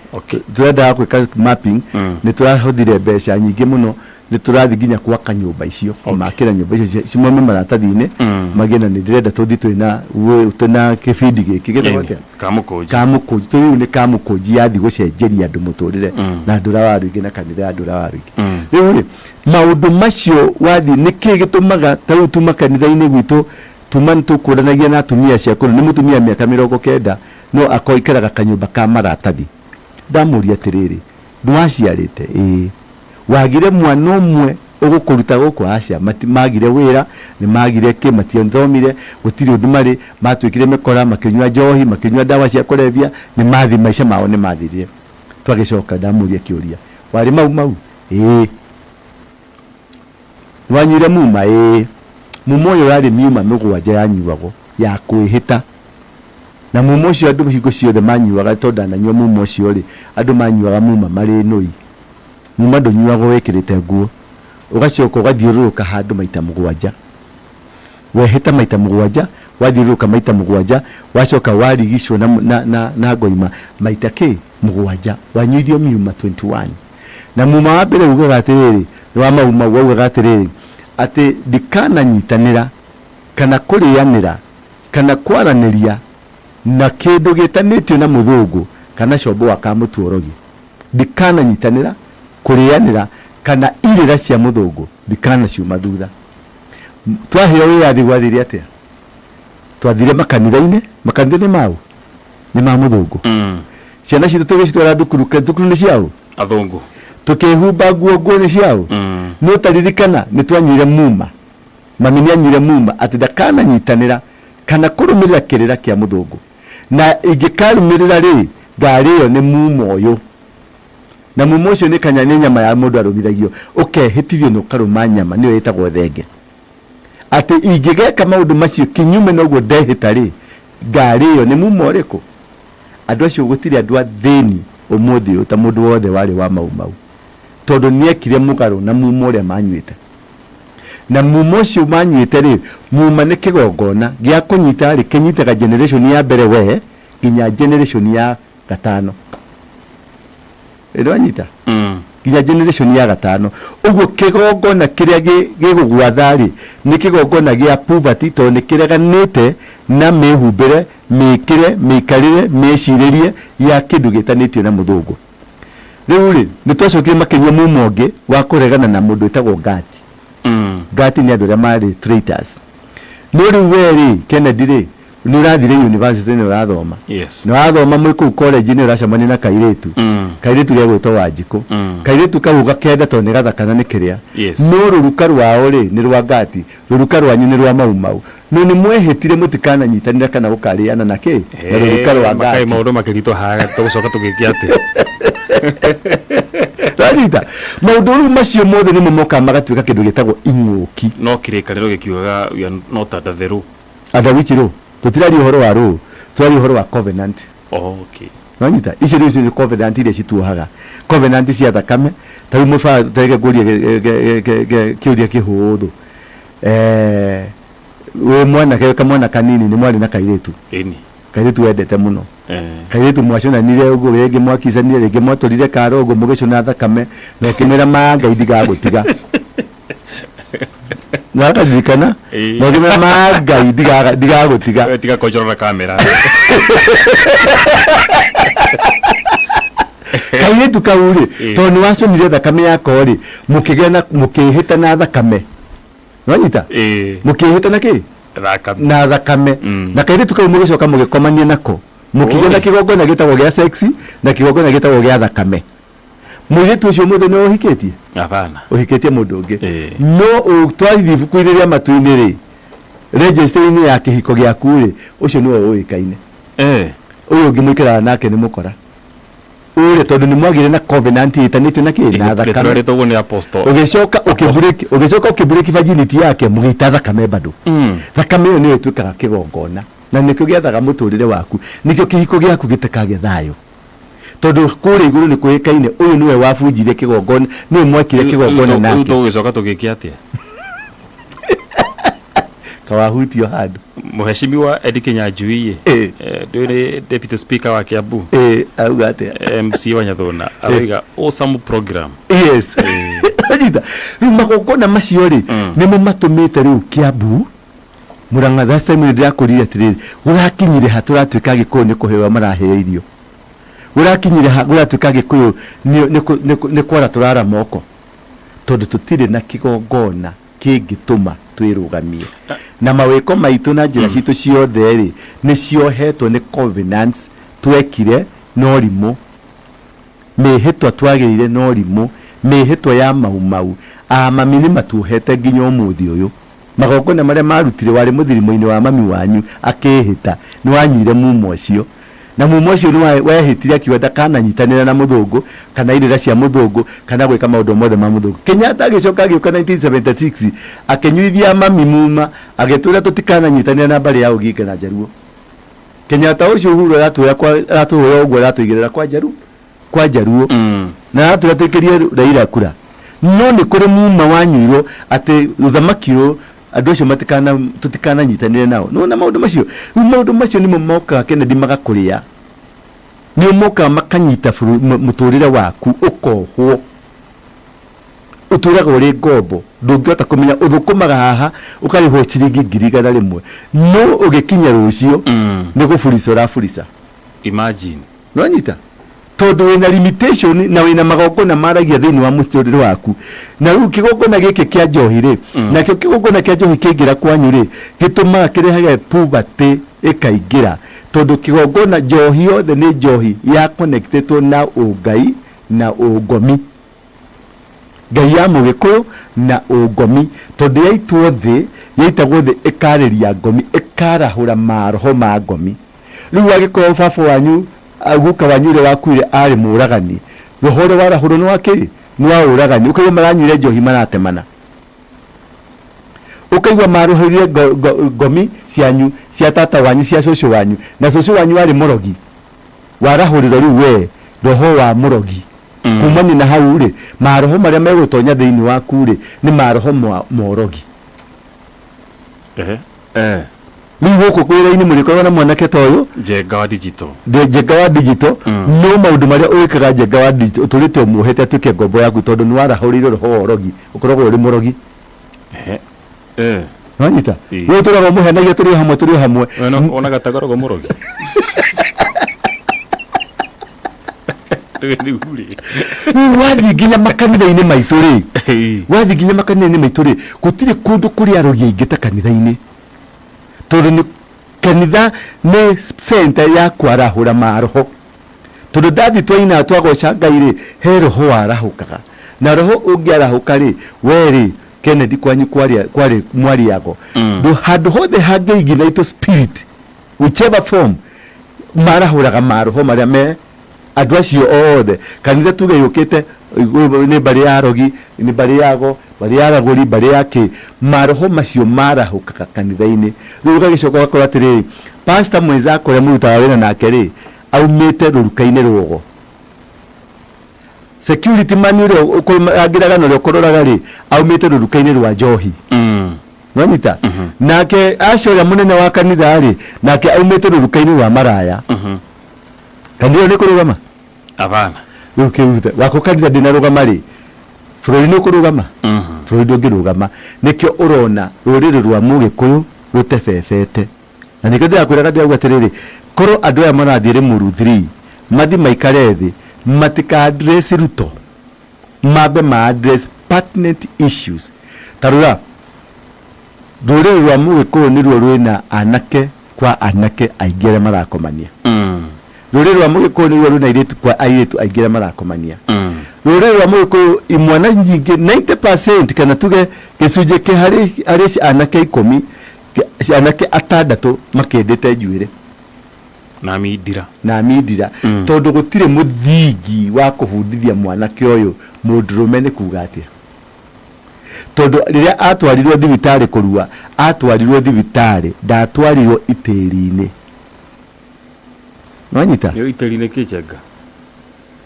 Tũrendaga gwĩka mapping. Nĩ tũrahũthire mbeca nyingĩ mũno, nĩ tũrathiĩ nginya gwaka nyũmba icio, kũmakĩra nyũmba icio cimome maratathi-inĩ magĩe na. Nĩ ndĩrenda tũthiĩ twĩna kĩbindi gĩkĩ gĩtagwo atĩa? Kamũkũnji. Kamũkũnji. Rĩu nĩ kamũkũnji yathi gũcenjeria andũ mũtũrĩre na Ndũra wa Rũingĩ na kanitha ya Ndũra wa Rũingĩ. Rĩu rĩ, maũndũ macio wathiĩ, nĩ kĩĩ gĩtũmaga ta rĩu tuma kanitha-inĩ gwitũ tuma tũkũranagia na atumia cia kũrũ, nĩ mũtumia mĩaka 90 no akorwo aikaraga kanyũmba ka maratathi. Ndamũria atĩrĩrĩ, nĩwaciarĩte? Ĩĩ. Wagire mwana ũmwe ũgũkũruta gũkũ? Aca. Magire wĩra, nĩ magire kĩ, matiathomire, gũtirĩ ũndũ marĩ, matuĩkire mĩkora, makĩnyua njohi, makĩnyua ndawa cia kũrebia, nĩ mathi maica mao nĩ mathirire. Twagĩcoka ndamũria kĩũria, warĩ mau mau? Ĩĩ. Wanyuire muma? Ĩĩ. Muma ũyũ ũrarĩ miuma 7 yanyuagwo ya kwĩhĩta, na muma ũcio andũ hingo ciothe manyuaga, tondũ ndananyua muma ũcio rĩ, andũ manyuaga muma marĩ nũi. Muma ndũnyuagwo wĩkĩrĩte nguo. Ũgacoka ũgathiũrũrũka handũ maita 7, wehĩta maita 7, wathiũrũrũka maita 7, wacoka warigicwo na ngoima maita kĩ 7, wanyuithio miuma 21. Na muma wa mbere ugaga atĩrĩrĩ, nĩ wa mau mau, waugaga atĩrĩrĩ, atĩ ndikananyitanĩra kana kũrĩanĩra kana kwaranĩria na kĩndũ gĩtanĩtio na mũthũngũ kana combo wa kamũtuorogi. Ndikananyitanĩra, kũrĩanĩra kana irĩra cia mũthũngũ, ndikanaciuma thutha. Twaheo wĩyathi gwathire atĩa? Twathire makanitha-inĩ. Makanitha nĩ mau nĩ ma mũthũngũ. Ciana citũ tũgĩcitwara thukuru, thukuru nĩ ciao? Athũngũ. Tũkĩhumba nguo, nguo nĩ ciao? No taririkana nĩ twanyuire muma, mami nĩ anyuire muma atĩ ndakananyitanĩra kana kũrũmĩrĩra kĩrĩra kĩa mũthũngũ, na ingĩkarũmĩrĩra rĩ, ngarĩo nĩ muma ũyũ. Na muma ũcio nĩ kanya, nĩ nyama ya mũndũ arũmithagio, ũkehĩtithio na ũkarũma nyama, nĩyo ĩtagwo thenge, atĩ ingĩgeka maũndũ macio kinyume na ũguo ndehĩta rĩ, ngarĩo nĩ muma ũrĩkũ. Andũ acio, gũtirĩ andũ athĩni ũmũthĩ ũyũ ta mũndũ wothe warĩ wa mau mau, tondũ nĩekire mũgarũ na muma ũrĩa manyuĩte. Na muma ũcio manyuĩte rĩ, muma nĩ kĩgongona gĩa kũnyita rĩ, kĩnyitaga generation ya mbere we nginya generation ya gatano. Ĩ, nĩwanyita? Nginya generation ya gatano. Ũguo kĩgongona kĩrĩa gĩgũgwatha rĩ, nĩ kĩgongona gĩa poverty, tondũ nĩ kĩreganĩte na mĩhumbĩre, mĩkĩre, mĩikarĩre, mĩcirĩrie ya kĩndũ gĩtanĩtio na mũthũngũ. Rĩu rĩ, nĩ twacokire makĩnyua muma ũngĩ wa kũregana na mũndũ wĩtagwo Gati. Gati nĩ andũ arĩa marĩ traitors. No rĩu we rĩ, Kennedy rĩ, Nĩ ũrathire university, nĩ ũrathoma. Yes. Nĩ wathoma, mwĩ kũu college nĩ ũracemania na kairĩtu. Kairĩtu gegwĩtwo Wanjikũ. Kairĩtu kau gakenda tondũ nĩ gathaka na nĩ kĩrĩa. No rũruka rwao rĩ nĩ rwa ngati, rũruka rwanyu nĩ rwa mau mau. No nĩ mwehĩtire mũtikananyitanĩra kana gũkarĩana na kĩ na rũruka rwa Makai ngati. Maũndũ makĩritũ haha, tũgũcoka tũgĩke atĩa? Ranyita maũndũ rĩu macio mothe nĩmo mokaga magatuĩka kĩndũ gĩtagwo ing'ũki. No kĩrĩkanĩro gĩkiugaga we are not under the law. Under which law? Tũtiraria ũhoro wa law, tũraria ũhoro wa covenant. Oh, okay. Wanyita icio rĩu icio nĩ covenant iria cituohaga, covenant cia thakame. Ta rĩu mũba tareke ngũrie kĩũria kĩhũthũ. Wĩ mwanake, kamwana kanini, nĩ mwarĩ na kairĩtu. Ĩni. Kairĩtu wendete mũno. Kairĩtu mwaconanire ũguo, rĩngĩ mwakicanire, rĩngĩ mwatũrire karo ũguo, mũgĩcũna thakame na ũkĩmwĩra, "Ma Ngai ndigagũtiga." Nakaririkana? Ĩĩ. Na ũkĩmwĩra, "Ma Ngai ndigagũtiga." We tiga kũnjorora kamera. Kairĩtu kau rĩ, Ĩĩ. tondũ nĩ waconire thakame yako rĩ, mũkĩgĩa na mũkĩhĩta na thakame, nwanyita? Ĩĩ. Mũkĩhĩta na kĩ? Thakame. Na thakame. Na kairĩtu kau mũgĩcoka mũgĩkomania nako, mũkĩgĩa na Oi. kĩgongona gĩtagwo gĩa sex na kĩgongona gĩtagwo gĩa thakame. Mũirĩtu ũcio mũthĩ nĩ ũhikĩtie? Hapana. Ũhikĩtie mũndũ ũngĩ. Ĩĩ. No twathiĩ ibuku-inĩ rĩa matu-inĩ rĩ, register-inĩ ya kĩhiko gĩaku rĩ, ũcio nĩwe ũĩkaine. Ũyũ ũngĩ mũikaraga nake nĩ mũkora ũrĩa, tondũ nĩ mwagĩire na covenant ĩtanĩtio na kĩ? Na thakame. Rĩtwa ũguo nĩ apostle. Ũgĩcoka ũkĩbreak, ũgĩcoka ũkĩbreak virginity yake, mũgĩita thakame bado. Thakame ĩyo nĩyo ĩtuĩkaga kĩgongona na nĩkĩo gĩathaga mũtũrĩre waku, nĩkĩo kĩhiko gĩaku gĩtikagĩa thayũ, tondũ kũrĩa igũrũ nĩ kũĩkaine ũyũ nĩwe wabunjire kĩgongona, nĩwe mwakire kĩgongona. Rĩu Nake tũgũgĩcoka tũgĩke atĩa? Kawahutio handũ. Mheshimiwa Eddie Kinyanjui, Ĩĩ. Ndũĩ nĩ deputy speaker wa Kiambu, Ĩĩ, auga atĩa? MC wa Nyathuna aroiga awesome program. Yes, anyita. Rĩu magongona macio rĩ, nĩmo matũmĩte rĩu Kiambu, Murang'a, that time nĩ ndĩrakũrire atĩrĩrĩ, gũrakinyire ha tũratuĩka Gĩkũyũ nĩ kũheo maraheo irio, gũrakinyire ha gũratuĩka Gĩkũyũ nĩ kwara tũrara moko, tondũ tũtirĩ na kĩgongona kĩngĩtũma twĩrũgamie na mawĩko maitũ na njĩra citũ ciothe rĩ, nĩ ciohetwo nĩ covenants twekire no rimũ, mĩhĩtwa twagĩrĩire no rimũ, mĩhĩtwa ya mau mau a mami nĩ matuohete nginya ũmũthĩ ũyũ. Magongona marĩa marutire warĩ mũthirimo-inĩ wa mami wanyu akĩĩhĩta, nĩ wanyuire mumo ũcio, na mumo ũcio nĩ wehĩtire akiuga ndakananyitanĩra na mũthũngũ kana irĩra cia mũthũngũ kana gwĩka maũndũ mothe ma mũthũngũ. Kenyatta agĩcoka agĩũka 1976, akĩnyuithia mami muma, agĩtwĩra tũtikananyitanĩra na mbarĩ ya Oginga na Njaruo. Kenyatta ũcio Uhuru aratwĩra kwa aratũhoya ũguo, aratũigĩrĩra kwa Njaruo, kwa Njaruo, na aratwĩra twĩkĩrie Raila kura, no nĩ kũrĩ muma wanyuirwo atĩ ũthamaki ũyũ andũ acio matikana tũtikananyitanĩre nao. Nĩwona maũndũ macio? Rĩu maũndũ macio nĩmo mokaga, Kennedy, magakũrĩa, nĩo mokaga makanyita mũtũrĩre waku, ũkohwo, ũtũraga ũrĩ ngombo, ndũngĩhota kũmenya ũthũkũmaga haha ũkarĩhwo ciringi 100,000, no ũgĩkinya rũciũ nĩ gũburica ũraburica. Imagine. Nonyita tondũ wĩna limitation na wĩna magongona maragia thĩinĩ wa mũtũrĩre waku. Na rĩu kĩgongona gĩkĩ kĩa njohi rĩ, nakĩo kĩgongona kĩa njohi kĩaingĩra kwanyu rĩ, gĩtũmaga kĩrehage poverty ĩkaingĩra, tondũ kĩgongona njohi yothe nĩ njohi ya connectetwo na ũngai na ũngomi, ngai ya mũgĩkũyũ na ũngomi, tondũ yaitwo thĩ, yaitagwo thĩ ĩkarĩria ngomi, ĩkarahũra maroho ma ngomi. Rĩu angĩkorwo baba wanyu, guka wanyu ũrĩa wakuire arĩ mũragani, roho ũrĩa warahũrwo nĩ wa kĩ? Nĩ wa ũragani. Ũkaigua maranyuire njohi maratemana, ũkaigua marũhĩrire ngomi cianyu, cia tata wanyu, cia cũcũ wanyu, na cũcũ wanyu warĩ mũrogi, warahũrĩrwo rĩu we roho wa mũrogi. Kumania na hau rĩ, maroho marĩa megũtonya thĩinĩ waku rĩ, nĩ maroho morogi. Ehe. Eh. Rĩu gũkũ wĩra-inĩ mũrĩkoragwo na mwanake ta ũyũ. Njenga wa digital. Njenga wa digital. No maũndũ marĩa ũĩkaga njenga wa digital, ũtũrĩte ũmuohete atuĩke ngombo yaku, tondũ nĩ warahũrĩire roho wa ũrogi, ũkoragwo ũrĩ mũrogi. Ehe. Eh. Wanyita? Ĩĩ. We ũtũraga ũmũhenagia, tũrĩ o hamwe, tũrĩ o hamwe. We no wonaga ta ngoragwo mũrogi. Rĩu rĩ. Rĩu wathiĩ nginya makanitha-inĩ maitũ rĩ, Ĩĩ. wathiĩ nginya makanitha-inĩ maitũ rĩ, gũtirĩ kũndũ kũrĩ arogi aingĩ ta kanitha-inĩ, tondũ nĩ Kanitha nĩ center ya kwarahũra maroho, tondũ ndathi twaina twagoca Ngai rĩ, he roho warahũkaga, na roho ũngĩarahũka rĩ, we rĩ, Kennedy, kwanyu kwarĩ kwarĩ mwariago. Handũ hothe hangĩiginaitwo spirit, whichever form, marahũraga maroho marĩa me andũ acio othe. Kanitha tuge yũkĩte nĩ mbarĩ ya arogi, nĩ mbarĩ ya ago, mbarĩ ya aragũri, mbarĩ ya kĩ, maroho macio marahũkaga kanitha-inĩ. Rĩu ũgagĩcoka ũgakora atĩrĩrĩ, pastor mwenzako ũrĩa mũrutaga wĩra nake rĩ, aumĩte rũruka-inĩ rwogo. Security man ũrĩa ũkũrangĩraga na ũrĩa ũkũroraga rĩ, aumĩte rũruka-inĩ rwa njohi. Nwanyita? Nake acio ũrĩa mũnene wa kanitha rĩ, nake aumĩte rũruka-inĩ rwa maraya. Kanitha ĩyo nĩ kũrũgama? Hapana. Rĩu kĩrute wako kanitha ndĩnarũgama rĩ, bũrũri nĩ ũkũrũgama? Bũrũri ndũngĩrũgama. Nĩkĩo ũrona rũrĩrĩ rwa Mũgĩkũyũ rũtebebete, na nĩkĩo ndĩrakwĩraga, ndĩrauga atĩrĩrĩ, korwo andũ aya marathiĩ Rĩmuru 3, mathi maikare thĩ, matika address Ruto, mambe ma address pertinent issues. Ta rora, rũrĩrĩ rwa Mũgĩkũyũ nĩruo rwĩna anake kwa anake aingĩ arĩa marakomania. Rũrĩrĩ rwa Mũgĩkũyũ nĩruo rwĩna airĩtu kwa airĩtu aingĩ arĩa marakomania. Rũrĩrĩ rwa Mũgĩkũyũ, imwana nyingĩ, 90%, kana tuge gĩcunjĩ kĩ harĩ anake 10, anake atandatũ makĩndĩte njuĩrĩ na mindira. Na mindira. Tondũ gũtirĩ mũthingi wa kũbundithia mwanake ũyũ mũndũrũme nĩ kuga atĩa, tondũ rĩrĩa atwarirwo thibitarĩ kũrua, atwarirwo thibitarĩ, ndatwarirwo itĩri-inĩ. Nwanyita? Nĩ itĩri-inĩ kĩnjenga.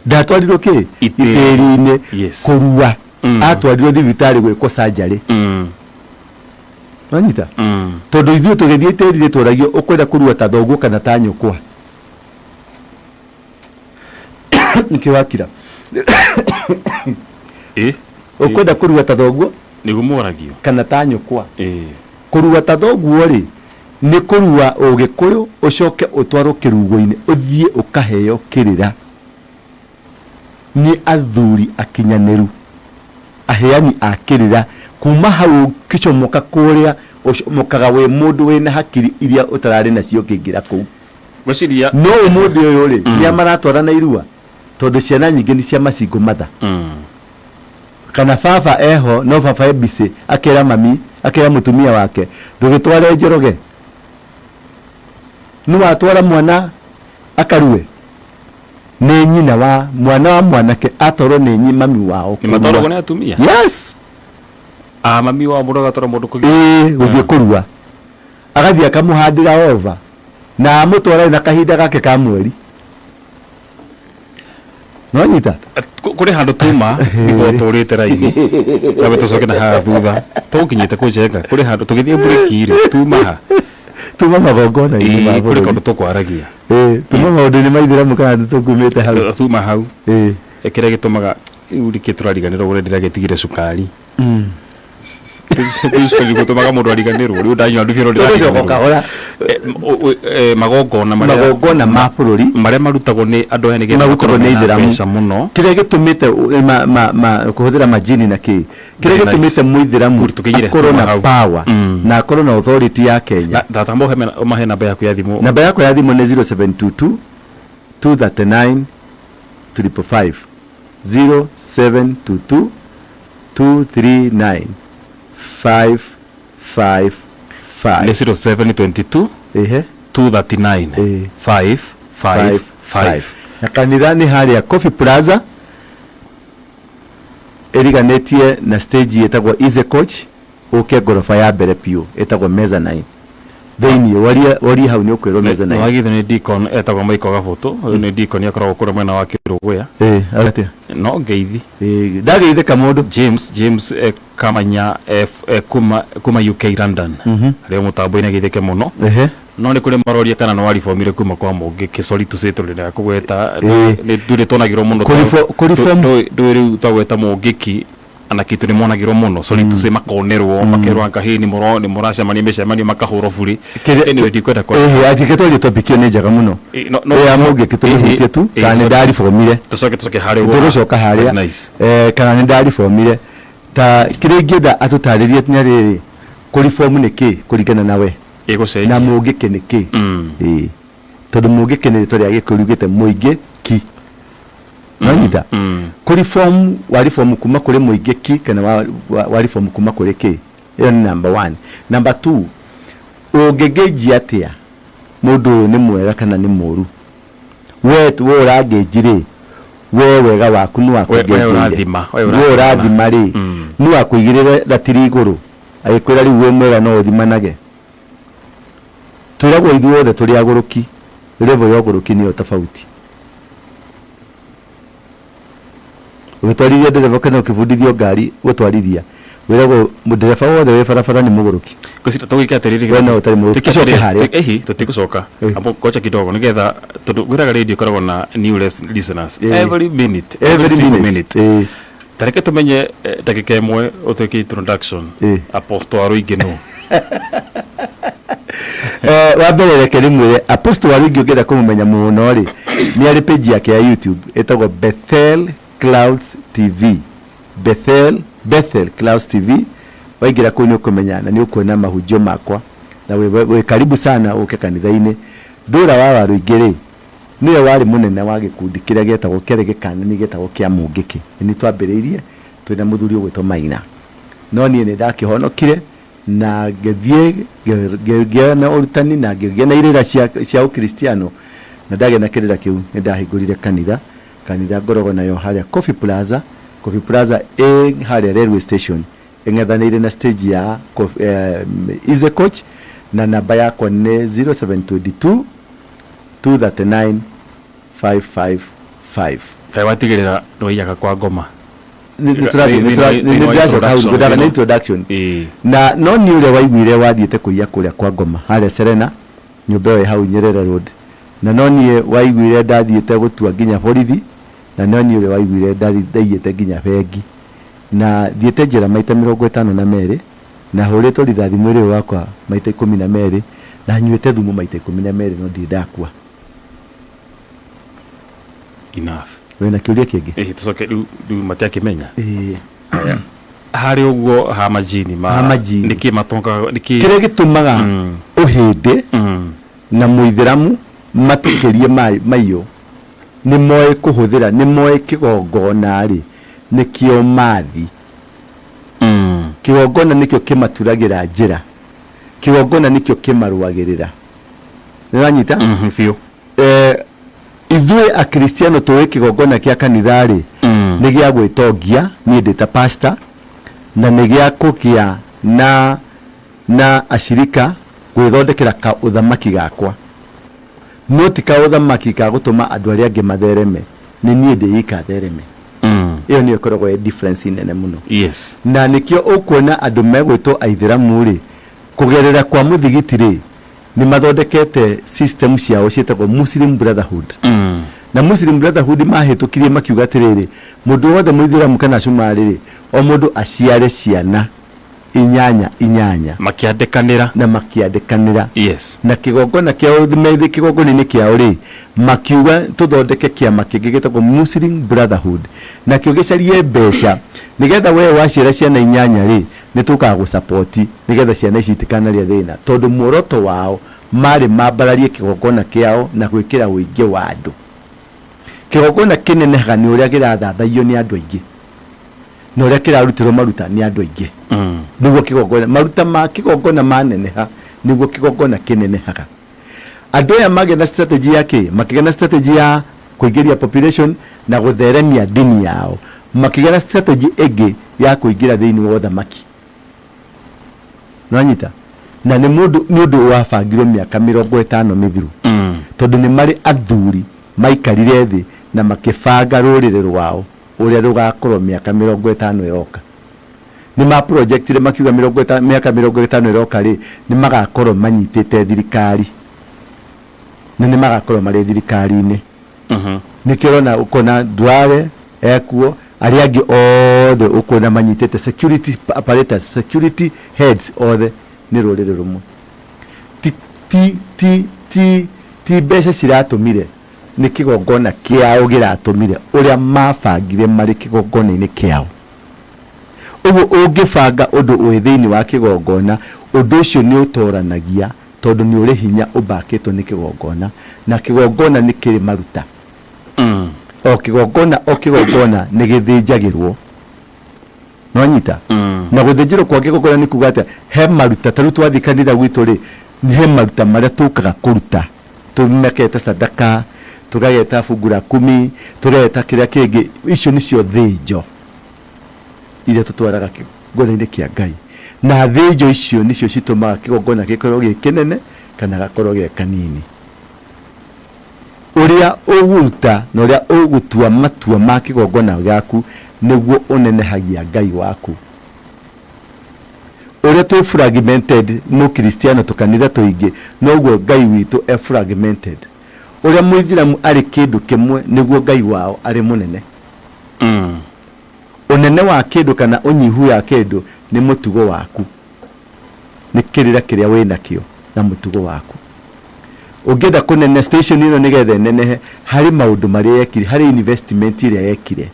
Ndatwarirwo kĩ? Itĩri. Itĩri-inĩ. Kũrua. Atwarirwo thibitarĩ gwĩkwo surgery. Nwanyita? Tondũ ithuĩ tũgĩthiĩ itĩri-inĩ tworagio, ũkwenda kũrua ta thoguo kana ta nyũkwa? Nĩkĩ wakira? Ĩ. Ũkwenda kũrua ta thoguo Nĩguo moragio. kana ta nyũkwa? Kũrua ta thoguo rĩ, nĩ kũrua Ũgĩkũyũ, ũcoke ũtwarwo kĩrugo-inĩ, ũthiĩ ũkaheo kĩrĩra nĩ athuri akinyanĩru, aheani a kĩrĩra. Kuma hau ũgĩcomoka kũrĩa, ũcomokaga wĩ mũndũ wĩna hakiri iria ũtararĩ nacio ũkĩingĩra kũu. Ngwĩciria No ũmũthĩ ũyũ rĩ, nĩa maratwarana irua? Tondũ ciana nyingĩ nĩ cia macingo matha. Kana baba eho, no baba e busy akera mami, akera mũtumia wake, ndũgĩtware Njoroge, nĩ watwara mwana akarue nĩ nyina wa mwana wa mwanake, atwarwo nĩ mami wao. Nĩ matwaragwo nĩ atumia? Yes. Ah, mami wa mũndũ agatwara mũndũ kũgĩa. Ĩĩ, gũthiĩ kũrua, agathiĩ akamũhandĩra ova na amũtwara na kahinda gake ka mweri. Nonyita? Kũrĩ handũ tuma before tũrĩte raini, twambe tũcoke na haha thutha tũgũkinyĩte kũnjenga. Kũrĩ handũ tũgĩthiĩ break rĩ, tuma ha? Tuma magongona-inĩ ma Ĩĩ, kũrĩ bũrũri. kaũndũ tũkwaragia. Ĩĩ, tuma maũndũ-inĩ ma ithĩramu kana tũkumĩte hau? Tuma hau. Kĩrĩa gĩtũmaga rĩu rĩkĩ tũrariganĩrwo ũrĩa ndĩragĩtigire cukari. Rĩu cukari gũtũmaga mũndũ ariganĩrwo, rĩu ndanyua ndubia no Tũgũcoka ndĩrariganĩrwo. kahora. Magongona marĩa Magongona ma bũrũri marĩa marutagwo nĩ andũ aya nĩgetha marutagwo makorwo nĩ mena ithĩramu. mbeca mũno. Kĩrĩa gĩtũmĩte kũhũthĩra majini na kĩ, kĩrĩa Very nice. gĩtũmĩte mũithĩramu Good, tũkĩingĩre akorwo kuma na hau. power na akorwo na authority ya Kenya. Na tata ũmahe namba yaku ya thimũ. Namba yakwa ya thimũ nĩ 0722 239 555, 0722 239 555. Nĩ 0722 239 555. Na kanitha nĩ harĩa Coffee Plaza, ĩriganĩtie na stage ĩtagwo Easy Coach, ũke ngoroba ya mbere biũ ĩtagwo mezzanine thĩiniĩ, warie hau nĩ ũkwĩrwo mezzanine. Wagithio nĩ deacon etagwo Michael Gabũtũ. Ũyũ nĩ deacon, akoragwo kũrĩa mwena wa Kĩrũgũya. Ĩĩ, atĩa? No ngeithi. Ĩĩ, ndageithĩka mũndũ. James Kamanya kuma UK, London, arĩ o mũtambo-inĩ, ageithĩke mũno. No nĩ kũrĩ maroria kana nĩ waribomire kuma kwa Mũngĩkĩ. Sorry to say, tũrĩ kũgweta nĩ ndũrĩ tuonagĩrwo mũno. Ndũĩ rĩu twagweta Mũngĩki ana kitu nĩ monagĩrwo mũno, sorry to say, makonerwo, makerwo anga hĩ nĩ mũracemania mĩcemanio, makahũrwo burĩ. Anyway, ndikwenda kwa Ĩhĩ, angĩke twarie topic ĩyo nĩ njega mũno. No Ĩ ya Mũngĩki tũmĩhutie tu, kana nĩ ndaribomire. Tũcoke harĩa. Tũgũcoka harĩa. Nice. Kana nĩ ndaribomire, ta kĩrĩa ingĩenda atũtarĩrie nĩ rĩrĩ, kũribomu nĩ kĩ kũringana na we? Na Ĩgũcenjia. Mũngĩkĩ nĩ kĩ? Ĩĩ, tondũ Mũngĩkĩ nĩ rĩtwa rĩa Gĩkũyũ riugĩte mũingĩ ki. Nonyita? Kũ reform wa reform kuma kũrĩ mũingĩ ki kana wa reform kuma kũrĩ kĩ? Ĩyo nĩ number one. Number two, ũngĩngĩnjia atĩa mũndũ ũyũ nĩ mwega kana nĩ mũũru? We ũrangĩnji rĩ, we wega waku nĩ We wakũngĩnjĩire? Ũrathima, we we ũrathima. Ũrathima rĩ, nĩ wakũigĩrĩre ratiri igũrũ agĩkwĩra rĩu wĩ mwega no ũthimanage? Twĩragwo ithuothe tũrĩ agũrũki, level ya ũgũrũki nĩyo tofauti. Ũgĩtwarithia ndereba kana ũkĩbundithio ngari gũtwarithia, wĩragwo ndereba wothe wĩ barabara nĩ mũgũrũki. Ngwĩciria tũgĩke atĩrĩrĩ. We no ũtarĩ mũgũrũki. Tũike Tũcoke atĩrĩrĩ, harĩa. Ĩhi tũtigũcoka. Amba ngoja kidogo nĩgetha tondũ ngwĩraga radio ĩkoragwo na new listeners every minute, every single minute. minute. Ta reke tũmenye ndagĩka ĩmwe ũtuĩke introduction. Apostle wa Rũingĩ nũ? Wa mbere reke rĩmwĩre Apostle wa Rũingĩ, ũngĩenda kũmũmenya mũno rĩ, nĩ arĩ page yake ya YouTube ĩtagwo Bethel Clouds TV. Bethel Clouds TV, waingĩra kũu nĩ ũkũmenya na nĩ ũkuona mahunjio makwa na wĩ karibu sana ũke kanitha-inĩ. Ndũra wa Warũingĩ rĩ, nĩwe warĩ mũnene wa gĩkundi kĩrĩa gĩetagwo kĩarĩ gĩkanani gĩetagwo kĩa Mũngĩkĩ. Nĩ twambĩrĩirie twĩna mũthuri ũgwĩtwo Maina, no niĩ nĩ ndakĩhonokire na ngĩthiĩ ngĩgĩa na ũrutani na ngĩgĩa na irĩra cia ũkristiano, na ndagĩa na kĩrĩra kĩu nĩ ndahingũrire kanitha. Kanitha ngoragwo nayo harĩa Coffee Plaza. Coffee Plaza ĩ harĩa railway station, ĩng'ethanĩire na stage ya Easy Coach, na namba yakwa nĩ 0722 239 555. Kaĩ watigĩrĩra nĩ waiyaga kwa ngoma? Nĩ ndĩracoka hau, ngwendaga nĩ introduction. Na no niĩ ũrĩa waiguire wathiĩte kũiya kũrĩa kwa ngoma harĩa Serena, nyũmba ĩyo ĩ hau Nyerere Road, na no niĩ waiguire ndathiĩte gũtua nginya borithi, na no niĩ ũrĩa waiguire ndaiyĩte nginya bengi, na thiĩte njera maita 52, na hũrĩtwo rithathi mwĩrĩ ũyũ wakwa maita 12, na nyuĩte thumu maita 12, no ndirĩ ndakua. Enough. Wĩna kĩũria kĩngĩ? Ĩĩ, tũcoke rĩu matiakĩmenya. Ĩĩ. Harĩ ũguo ha majini ma Ha majini. Nĩkĩ matongaga nĩkĩ? Kĩrĩa gĩtũmaga ũhĩndĩ na mũithĩramu matũkĩrie maiyũ nĩ moĩ kũhũthĩra, nĩ moĩ kĩgongona rĩ nĩkĩo mathi. Kĩgongona nĩkĩo kĩmaturagĩra njĩra, kĩgongona nĩkĩo kĩmarũagĩrĩra. Nĩ ũranyita? Biũ. Ithuĩ akristiano tũĩ kĩgongona kĩa kanitha rĩ nĩ gĩa gwĩtongia, niĩ ndĩ ta pastor, na nĩ gĩa kũgĩa na acirika gwĩthondekera ka ũthamaki gakwa, no ti ka ũthamaki ka gũtũma andũ arĩa angĩ mathereme, nĩ niĩ ndĩika thereme. Ĩyo nĩyo ĩkoragwo ĩ difference nene mũno. Na nĩkĩo ũkuona andũ megwĩtwo aithĩramu rĩ, kũgerera kwa mũthigiti rĩ, nĩ mathondekete system ciao ciĩtagwo Muslim Brotherhood. Na Muslim Brotherhood mahĩtũkirie makiuga atĩrĩrĩ, mũndũ wothe mũithĩramu kana cumarĩ rĩ, o mũndũ aciare ciana inyanya inyanya. Makĩandĩkanĩra. Na makĩandĩkanĩra. Na kĩgongona kĩao methĩ kĩgongona-inĩ kĩao rĩ, makiuga tũthondeke kĩama kĩngĩ gĩtagwo Muslim Brotherhood, nakĩo gĩcarie mbeca nĩgetha we waciara ciana inyanya rĩ, nĩ tũkaga gũcapoti nĩgetha ciana ici itikanarĩa thĩna, tondũ muoroto wao marĩ mambararie kĩgongona kĩao na gwĩkĩra ũingĩ wa andũ. Kĩgongona kĩnenehaga nĩ ũrĩa kĩrathathaiyo nĩ andũ aingĩ na ũrĩa kĩrarutĩrwo maruta nĩ andũ aingĩ. Nĩguo kĩgongona, maruta ma kĩgongona maneneha, nĩguo kĩgongona kĩnenehaga. Andũ aya magĩa na strategy ya kĩ? Makĩgĩa na strategy ya kũingĩria population na gũtheremia ndini yao, makĩgĩa na strategy ĩngĩ ya kũingĩra thĩinĩ wa ũthamaki. Nĩwanyita? Na nĩ mũndũ nĩ ũndũ wabangirwo mĩaka 50 mĩthiru, tondũ nĩ marĩ athuri maikarire thĩ na makĩbanga rũrĩrĩ rwao ũrĩa rũgakorwo mĩaka 50 ĩroka. Nĩ ma projectire makiuga mĩaka 50 ĩroka rĩ, nĩ magakorwo manyitĩte thirikari na nĩ magakorwo marĩ thirikari-inĩ. Nĩkĩo ũrona ũkona Duale ekuo, arĩa angĩ othe ũkuona manyitĩte security apparatus, security heads othe nĩ rũrĩrĩ rũmwe. Ti mbeca ciratũmire, nĩ kĩgongona kĩao gĩratũmire, ũrĩa mabangire marĩ kĩgongona-inĩ kĩao. Ũguo ũngĩbanga ũndũ wĩ thĩinĩ wa kĩgongona, ũndũ ũcio nĩ ũtoranagia. Tondũ nĩ ũrĩ hinya ũmbakĩtwo nĩ kĩgongona, na kĩgongona nĩ kĩrĩ maruta. O kĩgongona o kĩgongona nĩ gĩthĩnjagĩrwo. Nĩwanyita? Na gũthĩnjĩrwo kwa kĩgongona nĩ kuga atĩa? He maruta, ta rĩu twathiĩ kanitha gwitũ rĩ, he maruta marĩa tũkaga kũruta. Tũmekete sadaka, tũgageta fungu la kumi, tũgeta kĩrĩa kĩngĩ, icio nĩcio thĩnjo iria tũtwaraga kĩgongona-inĩ kĩa Ngai. Na thĩnjo icio nĩcio citũmaga kĩgongona gĩkorwo gĩ kĩnene kana gakorwo ge kanini. Ũrĩa ũgũruta na ũrĩa ũgũtua matua ma kĩgongona gĩaku nĩguo ũnenehagia Ngai waku. Ũrĩa twĩ fragmented mũkristiano tũkanitha tũingĩ noguo Ngai witũ e fragmented. Ũrĩa mũithiramu arĩ kĩndũ kĩmwe nĩguo Ngai wao arĩ mũnene. Ũnene wa kĩndũ kana ũnyihu ya kĩndũ nĩ mũtugo waku. Nĩ kĩrĩra kĩrĩa wĩnakĩo na mũtugo waku. Ũngĩenda kũnene station ĩno nĩgetha ĩnenehe harĩ maũndũ marĩa yekire, harĩ investment ĩrĩa yekire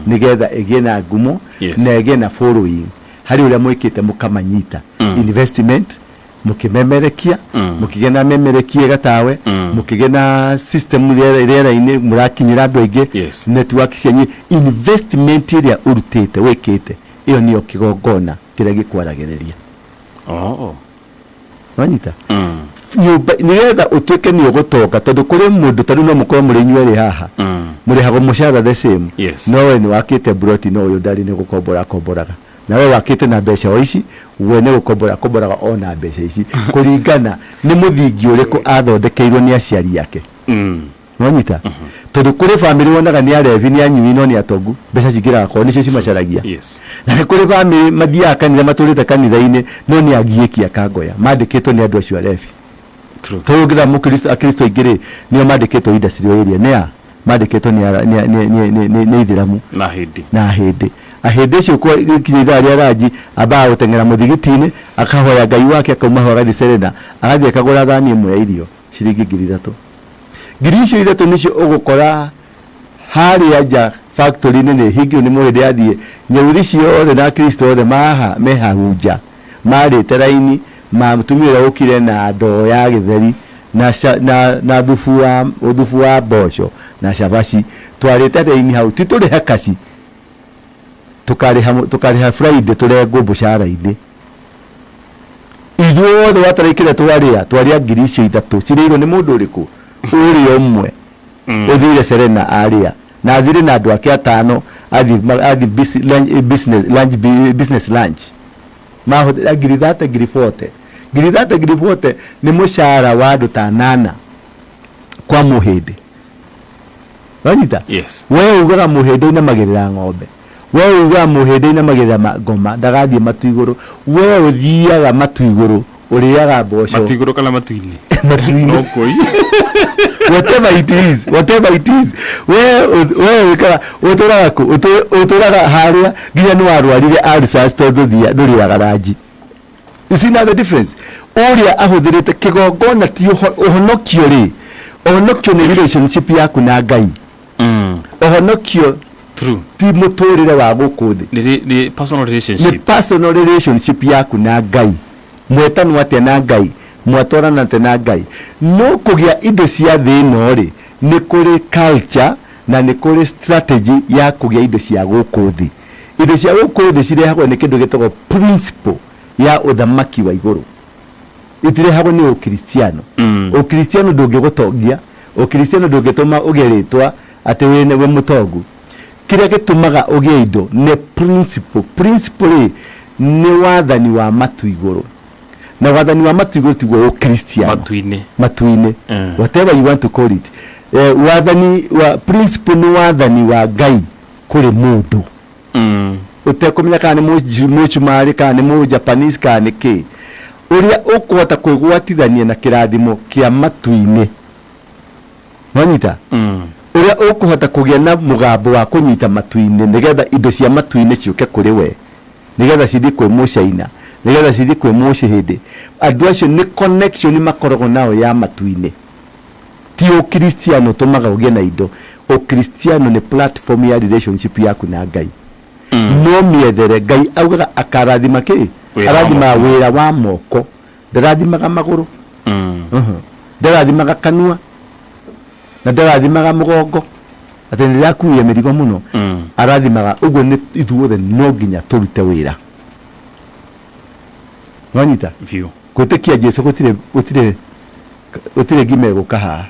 nĩgetha ĩgĩe na ngumo na ĩgĩe na following harĩ ũrĩa mwĩkĩte mũkamanyita. Investment mũkĩmemerekia, mũkĩgĩa na memerekia gatawe, mũkĩgĩa na system rĩera-inĩ mũrakinyĩra andũ aingĩ, network cianyu, investment ĩrĩa ũrutĩte wĩkĩte ĩyo nĩyo kĩgongona kĩrĩa gĩkwaragĩrĩria. Wanyita? Nyũmba nĩgetha ũtuĩke nĩ ũgũtonga, tondũ kũrĩ mũndũ ta rĩu no mũkorwo mũrĩ inyuerĩ haha, mũrĩhagwo mũcara the same, no we nĩ wakĩte mburoti no ũyũ ndarĩ, nĩ gũkombora akomboraga. Na we wakĩte na mbeca o ici, we nĩ gũkombora akomboraga o na mbeca ici, kũringana nĩ mũthingi ũrĩkũ athondekeirwo nĩ aciari ake. Nwanyita? Tondũ kũrĩ bamĩrĩ wonaga nĩ arebi, nĩ anyui, no nĩ atongu, mbeca cingĩraga kwao nĩcio cimacaragia. Na nĩ kũrĩ bamĩrĩ mathiaga kanitha, matũrĩte kanitha-inĩ, no nĩ agiĩki akangoya, mandĩkĩtwo nĩ andũ acio arebi. Tondũ ũngĩrora mũkristo, akristo aingĩ rĩ, nĩo mandĩkĩtwo industrial area, nĩ a? Mandĩkĩtwo nĩ ara- nĩ nĩ nĩ nĩ nĩ nĩ ithĩramu. Na hĩndĩ. Na hĩndĩ. Ahĩndĩ acio kwa kinya ithaa rĩa ranji, ambaga gũteng'era mũthigiti-inĩ, akahoya Ngai wake, akauma ho agathiĩ Serena, agathiĩ akagũra thani ĩmwe ya irio, ciringi 3,000. 3,000 nĩcio ũgũkora harĩa nja factory-inĩ nĩ hingirwo nĩ mũhĩndĩ athiĩ, nyeuthi ciothe na akristo othe maha me hau nja, marĩte raini, ma mũtumia ũrĩa ũkire na ndoo ya gĩtheri na, na, na thubu wa, thubu wa mboco na cabaci, twarĩte raini hau, ti tũrĩhe kaci, tũkarĩha, tũkarĩha Friday tũrengwo mũcara-inĩ. Ithuothe wataraikĩra twarĩa, twarĩa 3,000 cirĩirwo nĩ mũndũ ũrĩkũ? Ũrĩa ũmwe ũthire Serena arĩa na athire na andũ ake atano, athiĩ athiĩ business lunch, business lunch, mahũthĩra 30,000, 40,000, 30,000, 40,000 nĩ mũcara wa andũ ta nana kwa mũhĩndĩ. Wanyita? Yes. We ugaga mũhĩndĩ inamagĩrĩra ng'ombe, we ugaga mũhĩndĩ inamagĩrĩra ngoma, ndagathiĩ matu igũrũ. We ũthiaga matu igũrũ, ũrĩaga mboco. Matu igũrũ kana matu-inĩ? Matu-inĩ. No kũi. Whatever it is, whatever it is, we we wĩkaga, ũtũraga kũ? Ũtũraga harĩa nginya nĩ warwarire ulcers tondũ ndũrĩaga ranji. You see now the difference? Ũrĩa ahũthĩrĩte kĩgongona ti ũhonokio rĩ, ũhonokio nĩ relationship yaku na Ngai. Ũhonokio ti mũtũrĩre wa gũkũ thĩ. Nĩ nĩ personal Nĩ relationship. Personal relationship yaku na Ngai. Mwetanwo atĩa na Ngai? Mwatwarana atĩa na Ngai? No kũgĩa indo cia thĩ ĩno rĩ, nĩ kũrĩ culture na nĩ kũrĩ strategy ya kũgĩa indo cia gũkũ thĩ. Indo cia gũkũ thĩ cirehagwo nĩ kĩndũ gĩtagwo principle ya ũthamaki wa igũrũ, itirehagwo nĩ ũkristiano. Ũkristiano ndũngĩgũtongia, ũkristiano ndũngĩtũma ũgĩe rĩtwa atĩ wĩ mũtongu. Kĩrĩa gĩtũmaga ũgĩe indo nĩ principle. Principle rĩ, nĩ wathani wa matu igũrũ, na wathani wa matu igũrũ tiguo ũkristiano. Matu-inĩ. Matu-inĩ. Whatever you want to call it, wathani wa principle nĩ wathani wa Ngai kũrĩ mũndũ ũtekũmenya kana nĩ mũcumarĩ, kana nĩ mũjapanese, kana nĩ kĩ, ũrĩa ũkũhota kwĩgwatithania na kĩrathimo kĩa matu-inĩ. Wanyita? Ũrĩa ũkũhota kũgĩa na mũgambo wa kũnyita matu-inĩ nĩgetha indo cia matu-inĩ ciũke kũrĩ we, nĩgetha cithiĩ kwĩ mũcaina, nĩgetha cithiĩ kwĩ mũcĩhĩndĩ. Andũ acio nĩ connection makoragwo nayo ya matu-inĩ. Ti ũkristiano ũtũmaga ũgĩe na indo. Ũkristiano nĩ platform ya relationship yaku na Ngai. No mĩethere Ngai augaga akarathima kĩ? Wĩra wa Arathimaga moko. Wĩra wa moko, ndarathimaga magũrũ. Ndarathimaga kanua na ndarathimaga mũgongo atĩ nĩndĩrakuire mĩrigo mũno. Arathimaga ũguo. Nĩ ithuothe no nginya tũrute wĩra, nwanyita? Biũ. Gwĩtĩkia Jesu gũtirĩ ngima ĩgũka haha.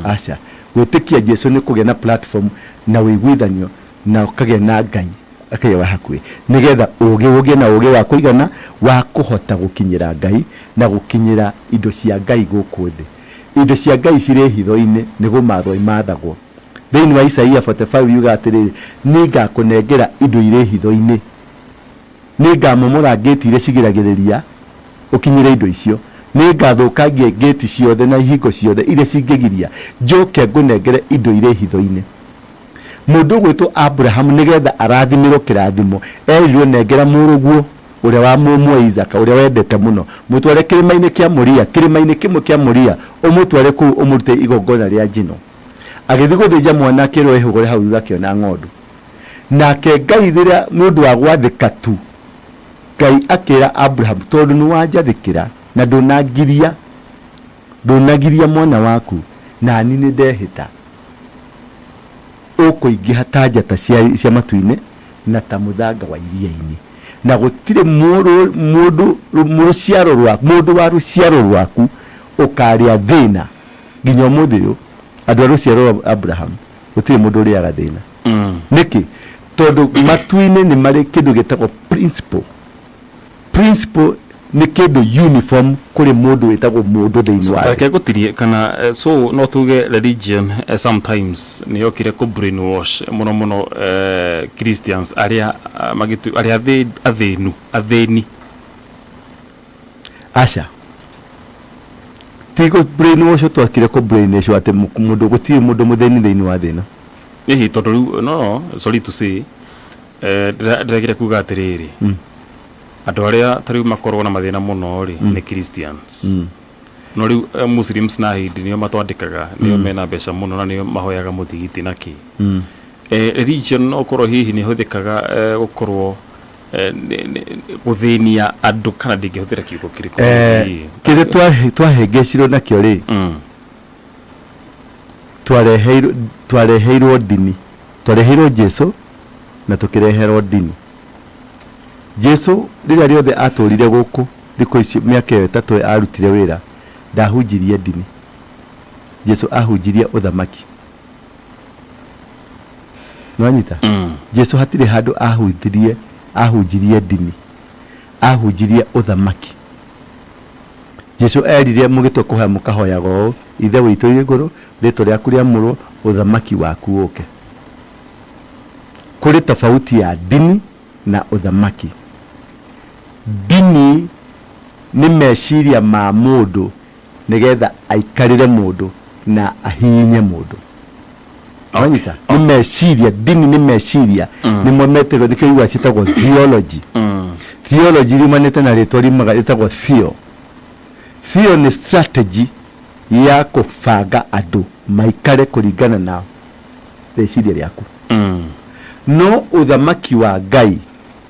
Aca, gwĩtĩkia Jesu nĩ kũgĩa na platform na ũiguithanio na ũkagĩa na Ngai akagĩa wa hakuhĩ, nĩgetha ũgĩ ũgĩe na ũgĩ wa kũigana wa kũhota gũkinyĩra Ngai na gũkinyĩra indo cia Ngai gũkũ thĩ. Indo cia Ngai cirĩ hitho-inĩ, nĩ gũmathwo imathagwo. Thĩinĩ wa Isaia 45 yuga atĩrĩrĩ, "Nĩngakũnengera indo irĩ hitho-inĩ, nĩngamomora ngĩti iria cigiragĩrĩria ũkinyĩre indo icio, nĩngathũkangia ngĩti ciothe na ihingo ciothe iria cingĩgiria njoke ngũnengere indo irĩ hitho-inĩ." Mũndũ ũgwĩtwo Abrahamu, nĩgetha arathimĩrwo kĩrathimo, erirwo, "Nengera mũrũguo ũrĩa wa mũmwe, Isaka, ũrĩa wendete mũno, mũtware kĩrĩma-inĩ kĩa Moria, kĩrĩma-inĩ kĩmwe kĩa Moria, ũmũtware kũu ũmũrute igongona rĩa njino." Agĩthiĩ gũthĩnja mwana, akĩrwo ĩhũgũre hau thutha, akĩona ng'ondu. Nake Ngai, rĩrĩa nĩ ũndũ wa gwathĩka tu, Ngai akĩra Abraham, "Tondũ nĩ wanjathĩkĩra na ndũnagiria mwana waku, nani nĩ ndehĩta ũkũingĩha ta njata cia matu-inĩ na ta mũthanga wa iria-inĩ, na gũtirĩ mũndũ rũciaro rwa mũndũ wa rũciaro rwaku ũkarĩa thĩna." Nginya ũmũthĩ ũyũ, andũ a rũciaro rwa Abraham, gũtirĩ mũndũ ũrĩaga thĩna. Nĩkĩ? Tondũ matu-inĩ nĩ marĩ kĩndũ gĩtagwo principle. Principle nĩ kĩndũ uniform kũrĩ mũndũ wĩtagwo mũndũ thĩinĩ wa thĩ. Tareke ngũtirie kana so no tuge religion sometimes nĩ yokire kũ brainwash mũno mũno Christians arĩa arĩa athĩnu athĩni? Aca, ti kũ brainwash twakire, kũ brainwash atĩ mũndũ, gũtirĩ mũndũ mũthĩni thĩinĩ wa thĩ ĩno. Ĩhĩ, tondũ rĩu no sorry to say, ndĩregire kuga atĩrĩrĩ, andũ arĩa ta rĩu makorwo na mathĩna mũno rĩ, nĩ Christians. No rĩu Muslims na Hindi nĩo matwandĩkaga, nĩo mena mbeca mũno na nĩo mahoyaga mũthigiti na kĩ. Religion no ũkorwo hihi nĩ ĩhũthĩkaga gũkorwo gũthĩnia andũ, kana ndingĩhũthĩra kiugo kĩrĩkũ? Hihi? Kĩrĩa twahĩngĩcirwo nakĩo rĩ, twareheirwo ndini, twareheirwo Jesu na tũkĩreherwo ndini. Jesu rĩrĩa rĩothe atũrire gũkũ, thikũ icio mĩaka ĩyo 3 arutire wĩra, ndahunjirie ndini. Jesu ahunjirie ũthamaki. Nĩwanyita? Jesu hatirĩ handũ ahunjirie ndini, ahunjirie ũthamaki. Jesu erire, "Mũgĩtua kũhoya, mũkahoyaga ũũ: Ithe witũ irĩ igũrũ, rĩtwa rĩaku rĩamũrwo, ũthamaki waku ũke." Kũrĩ tofauti ya ndini na ũthamaki. Ndini nĩ meciria ma mũndũ nĩgetha aikarĩre mũndũ na ahihinye mũndũ. Wanyita? Nĩ meciria. Ndini nĩ meciria, nĩmo metagwo, nĩkĩo igua ciĩtagwo theology. Theology riumanĩte na rĩtwa riumaga rĩtagwo theo. Theo nĩ strategy ya kũbanga andũ maikare kũringana na rĩciria rĩaku. No ũthamaki wa Ngai,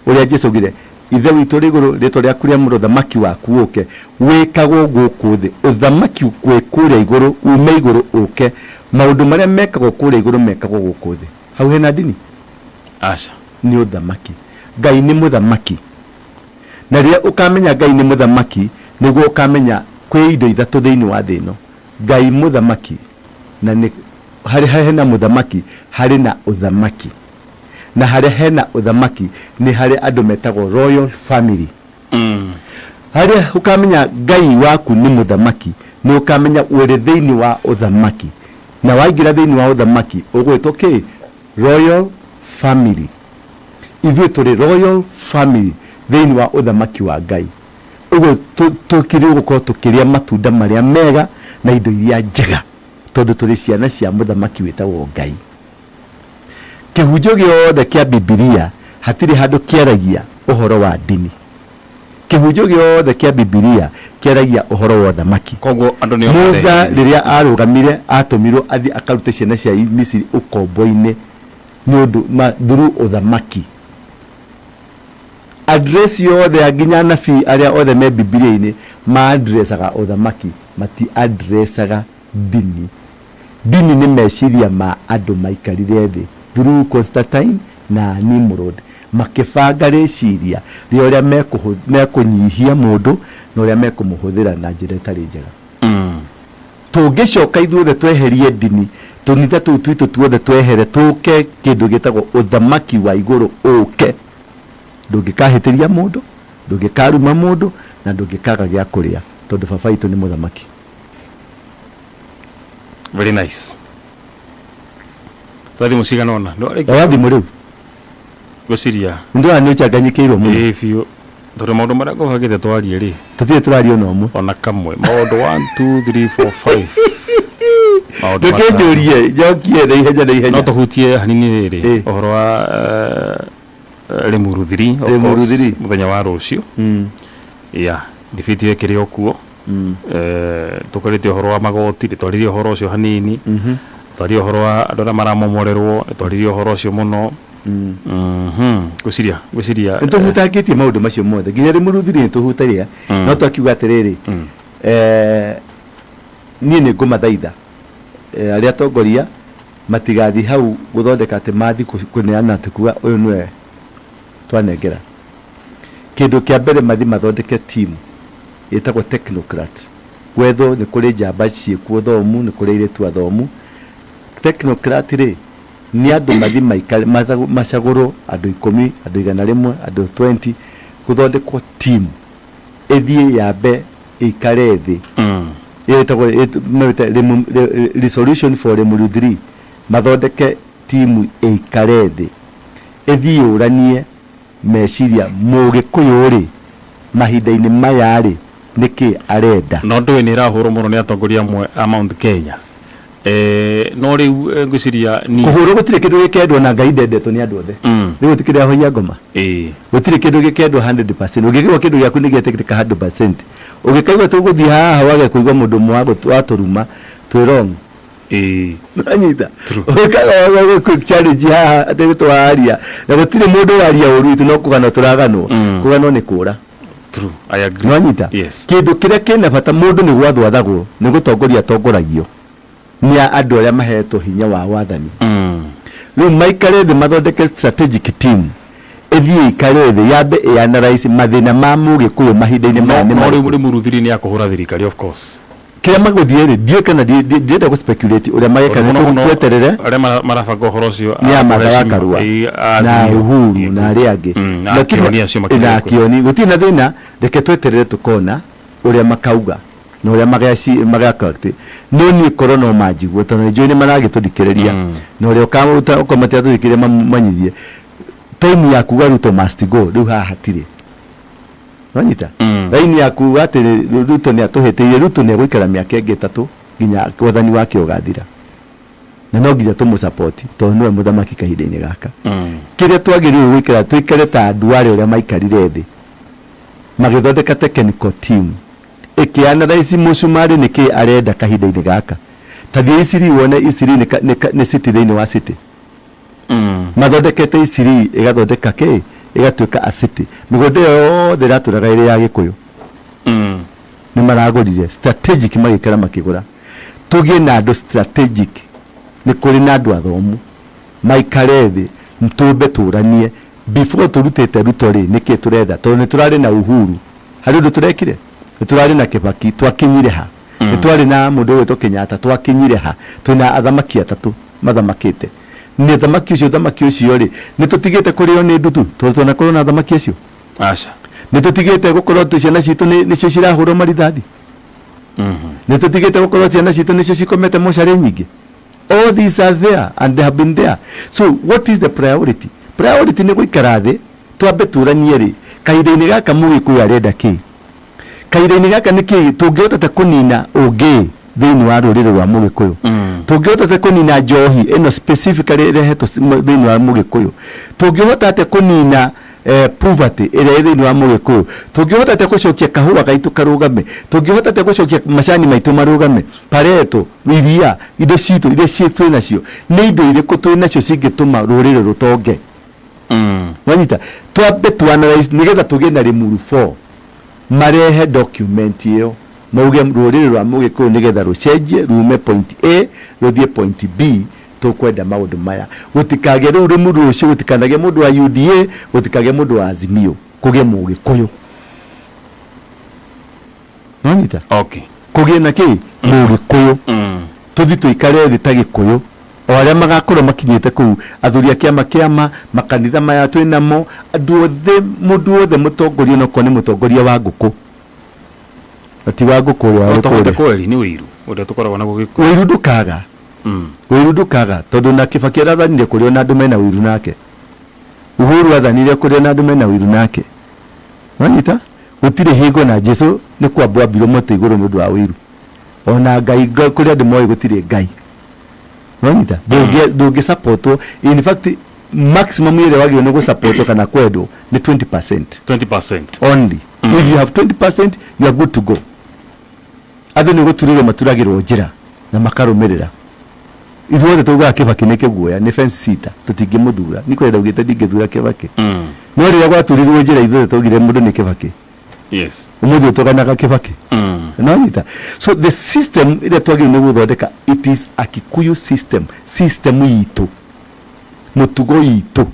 ũrĩa Jesu augire, "Ithe witũ ũrĩ igũrũ, rĩtwa rĩaku rĩamũrwo, ũthamaki waku ũke, wĩkagwo gũkũ thĩ." Ũthamaki wĩ kũrĩa igũrũ, ume igũrũ ũke. Maũndũ marĩa mekagwo kũrĩa igũrũ mekagwo gũkũ thĩ. Hau hena ndini? Aca. Nĩ ũthamaki. Ngai nĩ mũthamaki, na rĩrĩa ũkamenya Ngai nĩ mũthamaki, nĩguo ũkamenya kwĩ indo ithatũ thĩinĩ wa thĩ ĩno: Ngai mũthamaki, na nĩ harĩ hena mũthamaki, harĩ na ũthamaki, na harĩa hena ũthamaki nĩ harĩ andũ metagwo royal family. Harĩa ũkamenya Ngai waku nĩ mũthamaki, nĩ ũkamenya ũrĩ thĩinĩ wa ũthamaki, na waingĩra thĩinĩ wa ũthamaki ũgwĩtwo kĩ? Royal family. Ithuĩ tũrĩ royal family thĩinĩ wa ũthamaki wa Ngai. Ũguo tũkĩrĩ gũkorwo tũkĩrĩa matunda marĩa mega na indo iria njega, tondũ tũrĩ ciana cia mũthamaki wĩtagwo Ngai. Kĩhunjio gĩothe kĩa Bibilia hatirĩ handũ kĩaragia ũhoro wa ndini. Kĩhunjio gĩothe kĩa Bibilia kĩaragia ũhoro wa ũthamaki. Koguo andũ nĩo Musa marehe. rĩrĩa arũgamire, atũmirwo athiĩ akarute ciana cia Misiri ũkombo-inĩ nĩ ũndũ through ũthamaki. Address yothe ya nginya anabii arĩa othe me Bibilia-inĩ ma-addressaga ũthamaki. Mati addressaga ndini. Ndini nĩ meciria ma andũ maikarire thĩ through Constantine na Nimrod makĩbanga rĩciria rĩa ũrĩa mekũnyihia mũndũ na ũrĩa mekũmũhũthĩra na njĩra ĩtarĩ njega. Tũngĩcoka ithuothe tweherie ndini, tũnitha tũu twitũ tuothe twehere, tũke kĩndũ gĩtagwo ũthamaki wa igũrũ ũke. Ndũngĩkahĩtĩria mũndũ, ndũngĩkaruma mũndũ, na ndũngĩkaga gĩa kũrĩa tondũ baba witũ nĩ mũthamaki. Very nice. Twa thimũ cigana ũna. Nĩ Oya thimũ rĩu. Ngwĩciria. Nĩndĩrona nĩ ũcanganyĩkĩirwo mũno. Ĩĩ biũ. Tondũ maũndũ marĩa ngũbangĩte twarie rĩ. Tũtirĩ tũraria ona ũmwe. Ona kamwe. Maũndũ 1 2 3 4 5. Maũndũ Ndũkĩnjũrie, njokie na ihenya na ihenya. No tũhutie hanini rĩrĩ. Ĩ. Ũhoro wa Limuru 3 of Limuru course, 3. mũthenya wa rũciũ. Yeah, debate ĩyo ĩkĩrĩ o kuo. Tũkarĩtie ũhoro wa magoti, nĩtwaririe ũhoro ũcio hanini. Twarie ũhoro wa andũ arĩa maramomorerwo, nĩtwaririe ũhoro ũcio mũno. Ngwĩciria, ngwĩciria Nĩ tũhutangĩtie maũndũ macio mothe nginya Limuru 3 nĩ tũhutagia no twakiuga atĩrĩrĩ, niĩ nĩ ngũmathaitha arĩa atongoria matigathiĩ hau gũthondeka atĩ mathiĩ kũneana atĩ kuga ũyũ nĩwe twanengera. Kĩndũ kĩa mbere mathiĩ mathondeke team ĩtagwo technocrat. Gwethwo nĩ kũrĩ njamba ciĩkuo thomu, nĩ kũrĩ airĩtu athomu. Technocrat rĩ, nĩ andũ mathiĩ maikare, macagũrwo andũ 10, andũ 100, andũ 20, gũthondekwo team ĩthiĩ yambe ĩikare thĩ. Ĩyo ĩtagwo, mĩte resolution for Limuru 3, mathondeke timu ĩikare thĩ ĩthiĩ yũranie meciria Mũgĩkũyũ rĩ, mahinda-inĩ maya rĩ, nĩkĩ arenda. No ndũĩ nĩ ĩrahũrwo mũno nĩ atongoria amwe a Mount Kenya. No rĩu ngwĩciria niĩ Kũhũrwo gũtirĩ kĩndũ gĩkendwo na Ngai ndendetwo nĩ andũ othe. Rĩu gũtikĩrĩ ahoia ngoma. Gũtirĩ kĩndũ gĩkendwo 100%. Ũngĩkaigua kĩndũ gĩaku nĩ gĩetĩkĩrĩka 100%. Ũngĩkaigua tũgũthiĩ haha wage kũigua mũndũ ũmwe watũruma, twĩ wrong. Nĩwanyita? True. Ũngĩkaigua challenge haha atĩ nĩ tũraria na gũtirĩ mũndũ ũraria ũru witũ no kũganwo tũraganwo. Kũganwo nĩ kũra. True. I agree. Nĩwanyita? Yes. Kĩndũ kĩrĩa kĩna bata mũndũ nĩ gwathwo athagwo, nĩ gũtongoria atongoragio nĩ andũ arĩa mahetwo hinya wa wathani. Rĩu maikare thĩ mathondeke strategic team ĩthiĩ ikare thĩ yambe ĩ-analyze mathĩna ma Mũgĩkũyũ mahinda-inĩ maya nĩ No rĩu marĩkũ. Limuru 3 nĩ akũhũra thirikari of course. Kĩrĩa magũthiĩ rĩ, ndiũĩ kana ndirenda gũ speculate ũrĩa mageka, Tondũ nĩ mũno mũno tweterere arĩa marabanga ũhoro ũcio nĩ a a Martha wa Heshima, Karua a na Azimio. Uhuru na arĩa angĩ. Na Lakini Kĩoni acio makĩrĩ na kuo. Kĩoni gũtirĩ na thĩna, reke tweterere tũkona ũrĩa makauga na ũrĩa mageka atĩ. No niĩ korwo no manjigue tondũ nĩ njũĩ nĩ maragĩtũthikĩrĩria na ũrĩa ũkaruta okorwo matiratũthikĩrĩria mamanyithie time ya kuga Ruto must go rĩu haha hatirĩ. Wanyita? Raini ya kuga atĩ Ruto nĩ atũhĩtĩirie, Ruto nĩ egũikara mĩaka ĩngĩ 3 nginya wathani wake ũgathira. Na no nginya tũmũ support tondũ nĩwe mũthamaki kahinda-inĩ gaka. Kĩrĩa twagĩrĩirwo gũikara tũikare ta andũ arĩa ũrĩa maikarire thĩ magĩthondeka technical team ĩkĩ analyze mũcumarĩ nĩkĩ arenda kahinda-inĩ gaka. Ta thiĩ Isiri wone Isiri nĩ city thĩinĩ wa city. Mathondekete Isiri ĩgathondeka kĩ? Ĩgatuĩka a city. Mĩgũnda ĩyo yothe ĩratũraga ĩrĩ ya Gĩkũyũ. Nĩ maragũrire strategic magĩikara makĩgũra. Tũgĩe na andũ strategic, nĩ kũrĩ na andũ athomu maikare thĩ tũmbe tũranie before tũrutĩte Ruto rĩ nĩkĩ tũretha, tondũ nĩ tũrarĩ na Uhuru harĩ ũndũ tũrekire, nĩ tũrarĩ na Kibaki twakinyire ha, nĩ twarĩ na mũndũ ũgwĩtwo Kenyatta twakinyire ha, twĩna athamaki atatũ mathamakĩte. Nĩ thamaki ũcio, thamaki ũcio rĩ, nĩ tũtigĩte kũrĩo nĩ ndutu tondũ twanakorwo na thamaki acio? Aca. Nĩ tũtigĩte gũkorwo atĩ ciana citũ nĩcio cirahũrwo marithathi? Nĩ tũtigĩte gũkorwo ciana citũ nĩcio cikomete mocarĩ nyingĩ? All these are there and they have been there. So what is the priority? Priority nĩ gũikara thĩ twambe tũranie rĩ, kahinda-inĩ gaka Mũgĩkũyũ arenda kĩ? Kahinda-inĩ gaka nĩ kĩ tũngĩhota kũnina ũngĩ thĩinĩ wa rũrĩrĩ rwa Mũgĩkũyũ? Tũngĩhota atĩa kũnina njohi ĩno specifically ĩrehetwo thĩinĩ wa Mũgĩkũyũ? Tũngĩhota atĩa kũnina poverty ĩrĩa ĩ thĩinĩ wa Mũgĩkũyũ? Tũngĩhota atĩa gũcokia kahũa gaitũ karũgame? Tũngĩhota atĩa gũcokia macani maitũ marũgame? Pareto, iria, indo citũ iria twĩ nacio, nĩ indo irĩkũ twĩ nacio cingĩtũma rũrĩrĩ rũtonge? Wanyita? Twambe tu analyze nĩgetha tũgĩe na Limuru 4 marehe document ĩyo. Mauge rũrĩrĩ rwa Mũgĩkũyũ nĩgetha rũcenjie rume point A rũthiĩ point B, tũkwenda maũndũ maya. Gũtikagĩe rĩu rĩmuru rũciũ, gũtikanagĩe mũndũ wa UDA, gũtikagĩe mũndũ wa Azimio, kũgĩe Mũgĩkũyũ. Nĩwanyita? Okay. Kũgĩe na kĩ? Mũgĩkũyũ. Tũthi tũikare thĩ ta Gĩkũyũ. O arĩa magakorwo makinyĩte kũu, athuri a kĩama kĩama, makanitha maya twĩ namo, andũ othe, mũndũ wothe mũtongoria onokorwo nĩ mũtongoria wa ngũkũ. Na ti wa ngũkũ ũrĩa wa No tũhote kũrĩa. kweri nĩ ũiru ũrĩa tũkoragwo naguo Gĩkũyũ. Ũiru ndũkaga. Ũiru ndũkaga tondũ na Kibaki arathanire kũrĩ ona andũ mena ũiru nake. Uhuru athanire kũrĩ ona andũ mena ũiru nake. Wanyita? Gũtirĩ hingo na Jesu nĩ kwambwo ambirwo mũtĩ igũrũ nĩ ũndũ wa ũiru. Ona Ngai kũrĩ andũ moĩ gũtirĩ Ngai. Wanyita? Ndũngĩ supportwo. In fact maximum ĩrĩa wagĩrĩirwo nĩ gũsupportwo kana kwendwo nĩ 20%. 20%. Only. If you have 20% you are good to go. Andũ nĩ gũturĩrwo maturagĩrwo njĩra na makarũmĩrĩra. Ithuothe taugaga Kibaki nĩ kĩguoya, nĩ fence sitter, tũtingĩmũthura. Niĩ kwenda ndaugĩte ndingĩthura Kibaki. No rĩrĩa gwaturirwo njĩra ithuothe twaugire mũndũ nĩ Kibaki. Ũmũthĩ tũganaga Kibaki. Nĩwanyita? So the system ĩrĩa twagĩrĩirwo nĩ gũthondeka, it is a Kikuyu system, system itũ, mũtugo itũ,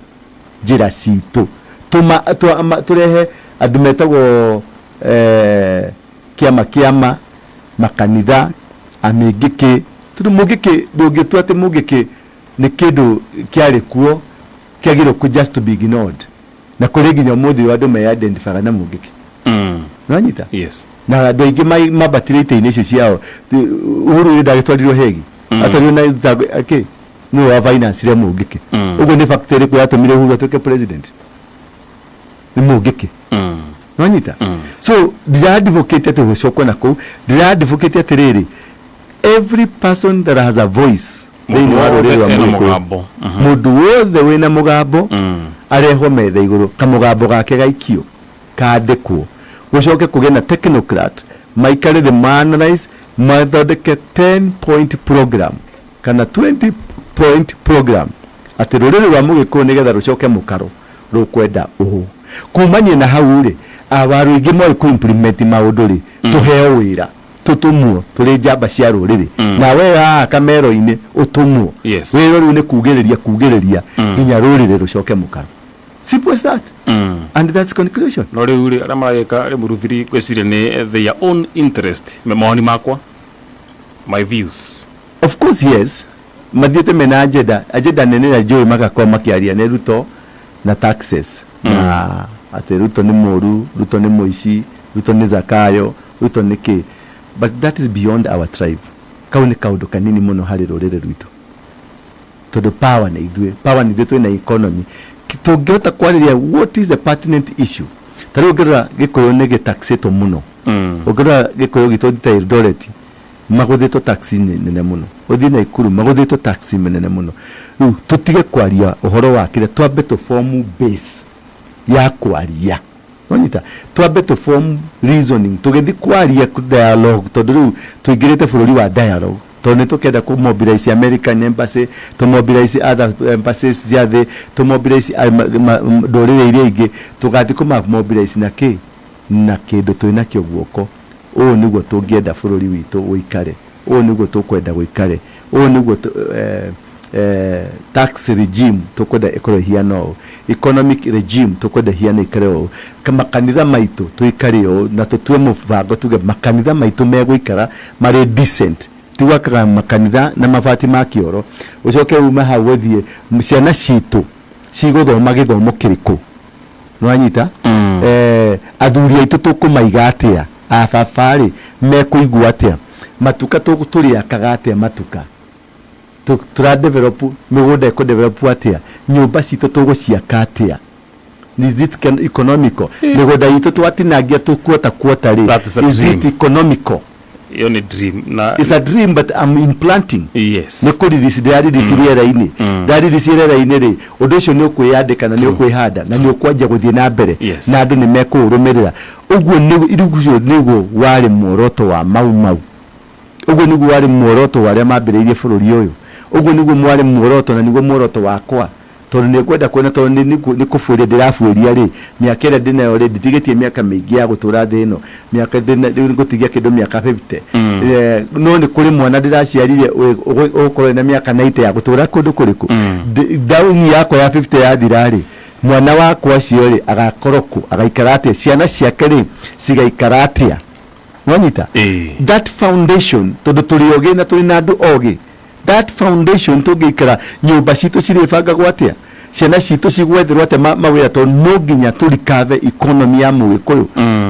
njĩra citũ. Tũrehe andũ metagwo kĩama kĩama, makanitha, amĩngĩkĩ, tondũ mũngĩkĩ, ndũngĩtua atĩ mũngĩkĩ nĩ kĩndũ kĩarĩ kuo kĩagĩrĩirwo kũ just to be ignored. Na kũrĩ nginya ũmũthĩ ũyũ andũ me-identifyaga na mũngĩkĩ. Nĩwanyita? Yes. Na andũ aingĩ mambatire itĩ-inĩ icio ciao. Uhuru rĩ ndagĩtwarirwo Hague. Atwarirwo na thitango, akĩ? Nĩwe wa finance-ire mũngĩkĩ. Ũguo nĩ fact ĩrĩkũ yatũmire Uhuru atuĩke president? Nĩ mũngĩkĩ. Nĩwanyita? So ndira advocate atĩ gũcokwo na kũu, ndira advocate atĩrĩrĩ, every person that has a voice thĩinĩ wa rũrĩrĩ rwa Ena Mũgĩkũyũ, mũgambo. Mũndũ wothe wĩna mũgambo arehwo metha igũrũ, kamũgambo gake gaikio, kandĩkwo, gũcoke kũgĩe na technocrat maikare thĩ, ma-analyze, mathondeke 10 point program kana 20 point program atĩ rũrĩrĩ rwa Mũgĩkũyũ nĩgetha rũcoke mũkaro rũkwenda ũũ. Kumania na hau rĩ, awaru aingĩ moĩ kũ implement maũndũ rĩ, tũheo wĩra, tũtũmwo tũrĩ njamba cia rũrĩrĩ. Na we haha kamero-inĩ ũtũmwo. Wĩra rĩu nĩ kugĩrĩria, kugĩrĩria nginya rũrĩrĩ rũcoke mũkaro. Simple as that. And that's conclusion. No rĩu rĩ, arĩa maragĩka Limuru 3 ngwĩciria nĩ their own interest. Mawoni makwa, my views. Of course yes. Mathiĩte mena agenda, agenda nene ĩrĩa njũĩ magakorwo makĩaria nĩ Ruto na taxes. Na atĩ Ruto nĩ mũru, Ruto nĩ mũici, Ruto nĩ Zakayo, Ruto nĩ kĩ. But that is beyond our tribe. Kau nĩ kaũndũ kanini mũno harĩ rũrĩrĩ rwitũ. Tondũ power nĩ ithuĩ, power nĩ ithuĩ twĩna economy. Tũngĩhota kwarĩria what is the pertinent issue. Ta rĩu ũngĩrora Gĩkũyũ nĩ gĩtaxĩtwo mũno. Ũngĩrora Gĩkũyũ gitũ ta Eldoret, magũthĩtwo tax nene mũno. Ũthiĩ Naikuru, magũthĩtwo tax nene mũno. Rĩu tũtige kwaria ũhoro wa kĩrĩa, twambe tũ form base ya kwaria. Wanyita? Twambe tũ form reasoning, tũgĩthiĩ kwaria dialogue, tondũ rĩu tũingĩrĩte bũrũri wa dialogue. Tondũ nĩ tũkenda kũ mobilize American embassy, tũ mobilize other embassies cia thĩ, tũ mobilize ndũrĩrĩ iria ingĩ, tũgathiĩ kũ mobilize na kĩ? Na kĩndũ twĩnakĩo guoko. Ũũ nĩguo tũngĩenda bũrũri witũ ũikare, ũũ nĩguo tũkwenda gũikare, ũũ nĩguo tax regime tũkwenda ĩkorwo ĩhiana ũũ, economic regime tũkwenda ĩhiane ĩikare ũũ, makanitha maitũ tũikare ũũ, na tũtue mũbango tuge makanitha maitũ megũikara marĩ decent. Ti gwakaga makanitha na mabati ma kĩoro, ũcoke ume hau ũthiĩ ciana citũ cigũthoma gĩthomo kĩrĩkũ? Nĩwanyita? Athuri aitũ tũkũmaiga atĩa? Ababa rĩ mekũigua atĩa? Matuka tũrĩakaga atĩa matuka? Tũra develop mĩgũnda ĩkũ develop atĩa? Nyũmba citũ tũgũciaka atĩa? Is it economical? Mĩgũnda itũ twatinangia tũ quarter rĩ, That is a is it dream. economical? Iyo nĩ dream na It's a dream, but I'm implanting. Yes. Nĩ kũririsi, ndĩraririsi rĩera-inĩ. Ndaririsi rĩera-inĩ rĩ, ũndũ ũcio nĩ ũkwĩyandĩka na nĩ ũkwĩhanda na nĩ ũkwanjia gũthiĩ na mbere. Na andũ nĩ mekũũrũmĩrĩra. Ũguo nĩ ũcio nĩguo warĩ muoroto wa Mau Mau. Ũguo nĩguo warĩ muoroto wa arĩa mambĩrĩirie bũrũri ũyũ. Ũguo nĩguo warĩ muoroto na nĩguo muoroto wakwa. Tondũ nĩ ngwenda kuona, tondũ nĩ kũbuĩria ndĩrabuĩria rĩ, mĩaka ĩrĩa ndĩnayo rĩ, nditigĩtie mĩaka mĩingĩ ya gũtũra thĩ ĩno. Mĩaka ndĩna rĩu ngũtigia kĩndũ mĩaka 50. No nĩ kũrĩ mwana ndĩraciarire ũgũkorwo ena mĩaka 90 ya gũtũra kũndũ kũrĩkũ. Ndauni yakwa ya 50 yathira rĩ, mwana wakwa ũcio rĩ, agakorwo kũ? Agaikara atĩa? Ciana ciake rĩ, cigaikara atĩa? Wanyita? That foundation, tondũ tũrĩ ogĩ na tũrĩ na andũ ogĩ, that foundation tũngĩikara nyũmba citũ cirĩbangagwo atĩa? Ciana citũ cigwetherwo atĩa mawĩra? Tondũ no nginya tũrikave economy ya Mũgĩkũyũ,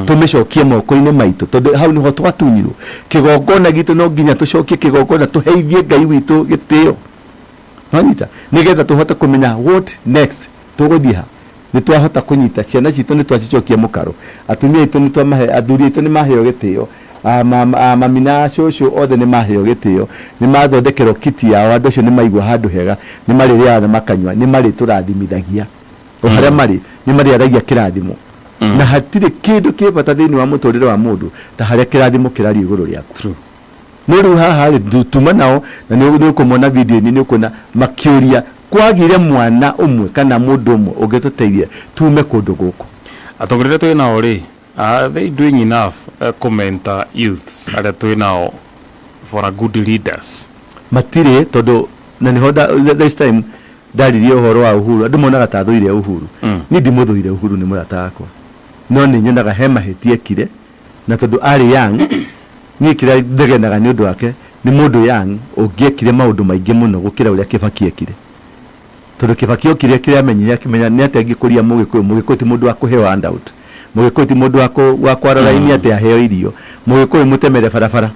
tũmĩcokie moko-inĩ maitũ, tondũ hau nĩho twatunyirwo. Kĩgongona gitũ no nginya tũcokie kĩgongona, tũheithie Ngai witũ gĩtĩo. Wanyita? Nĩgetha tũhote kũmenya what next, tũgũthiĩ ha. Nĩ twahota kũnyita ciana citũ, nĩ twacicokia mũkaro, atumia aitũ nĩ twamahe, athuri aitũ nĩ maheo gĩtĩo, mami na cũcũ othe nĩ maheo gĩtĩo, nĩ mathondekerwo kiti yao, andũ acio nĩ maigua handũ hega, nĩ marĩrĩaga na makanyua, nĩ marĩtũrathimithagia o harĩa marĩ, nĩ marĩaragia kĩrathimo. Na hatirĩ kĩndũ kĩ bata thĩinĩ wa mũtũrĩre wa mũndũ ta harĩa kĩrathimo kĩrario igũrũ rĩaku. No rĩu haha rĩ, tuma nao na nĩ ũkũmona video-inĩ, nĩ ũkuona makĩũria kwagire mwana ũmwe kana mũndũ ũmwe ũngĩtũteithia tume kũndũ gũkũ. Atongoria arĩa twĩ nao rĩ, are they doing enough kũ-mentor youths arĩa twĩ nao for a good leaders? Matirĩ, tondũ na nĩho this time ndaririe ũhoro wa Uhuru, andũ monaga ta thũire Uhuru. Niĩ ndimũthũire Uhuru, nĩ mũrata wakwa, no nĩ nyonaga he mahĩtia ekire, na tondũ arĩ young, niĩ kĩrĩa ndegenaga nĩ ũndũ wake nĩ mũndũ young ũngĩekire maũndũ maingĩ mũno gũkĩra ũrĩa Kĩbaki ekire. Tondũ Kĩbaki okire, kĩrĩa amenyire, akĩmenya nĩ atĩa angĩkũria Mũgĩkũyũ. Mũgĩkũyũ ti mũndũ wa kũheo handout, Mũgĩkũyũ ti mũndũ wa kwara raini atĩ aheo irio. Mũgĩkũyũ mũtemere barabara,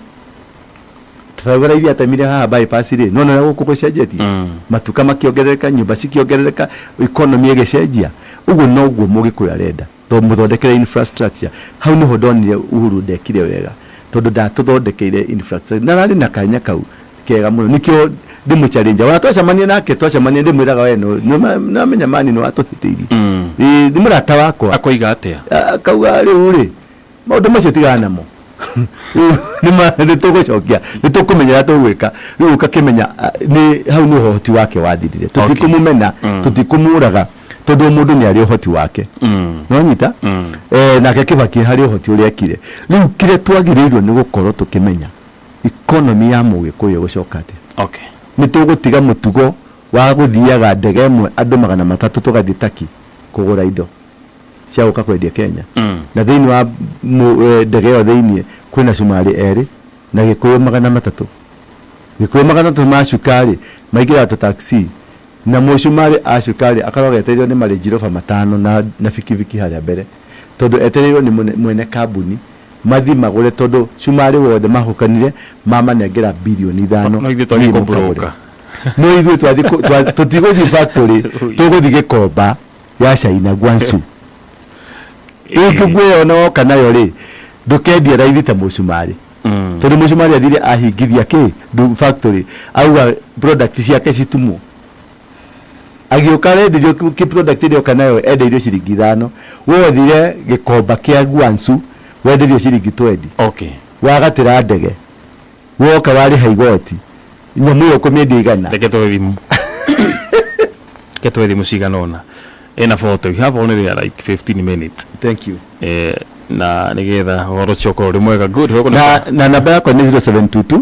barabara iria atemire haha bypass rĩ, nona ũrĩa gũkũ gũcenjetie, matuka makĩongerereka, nyũmba cikĩongerereka, economy ĩgĩcenjia. Ũguo noguo Mũgĩkũyũ arenda, to mũthondekere infrastructure. Hau niho ndonire Uhuru ndekire wega, tondũ ndatũthondekeire infrastructure na ararĩ na kanya kau kega mũno. Nĩkĩo ndĩmũ challenge, ona twacemania nake, twacemania ndĩmwĩraga, we nĩwamenya mani nĩ watũhĩtĩirie. Ĩĩ, nĩ mũrata wakwa. Akoiga atĩa? Akauga rĩu rĩ, maũndũ macio tigana namo. Rĩu nĩ tũgũcokia, nĩ tũkũmenya ũrĩa tũgwĩka. Rĩu ũgakĩmenya nĩ hau nĩ ũhoti wake wathirire. Tũtikũmũmena, tũtikũmũraga, tondũ o mũndũ nĩ arĩ ũhoti wake. Nĩwanyita? Nake Kĩbaki harĩ ũhoti ũrĩa ekire. Rĩu kĩrĩa twagĩrĩirwo nĩ gũkorwo tũkĩmenya, economy ya Mũgĩkũyũ ĩgũcoka atĩa? Nĩ tũgũtiga mũtugo wa gũthiaga ndege ĩmwe andũ 300 tũgathiĩ Turkey kũgũra indo cia gũka kwendia Kenya, na thĩinĩ wa ndege ĩyo thĩinĩ kwĩna cumarĩ erĩ na Gĩkũyũ 300. Gĩkũyũ 300 ma cukari maingĩraga ta taxi, na mũcumarĩ a cukari akoragwo etereirwo nĩ marĩnjiroba matano na bikibiki harĩa mbere, tondũ etereirwo nĩ mwene kambuni mathi magũre, tondũ cumarĩ wothe mahũkanire mamanengera birioni 5. No ithuĩ twathiĩ Thiĩ mũkagũre. kũbroka. No ithuĩ twathiĩ tũtigũthiĩ factory, tũgũthiĩ Gĩkomba ya China, Guangzhou. Rĩu kĩguo ona woka nayo rĩ, ndũkendia raithi ta mũcumarĩ, tondũ mũcumarĩ athire ahingithia kĩ factory, auga product ciake citumwo, agĩũka arenderio kĩ product ĩrĩa oka nayo endeirio ciringi 5. We ũthire Gĩkomba kĩa Guangzhou wenderio ciringi 20. Wagatĩra ndege, woka warĩha igoti, nyamũ ĩyo ũkũmĩendia 100. Reke tuoe thimũ, reke tuoe thimũ cigana ũna. Ĩna 40, we have only like 15 minutes. Thank you. Na nĩgetha ũhoro ũcio ũkorwo ũrĩ mwega. Good. Na namba yakwa nĩ 0722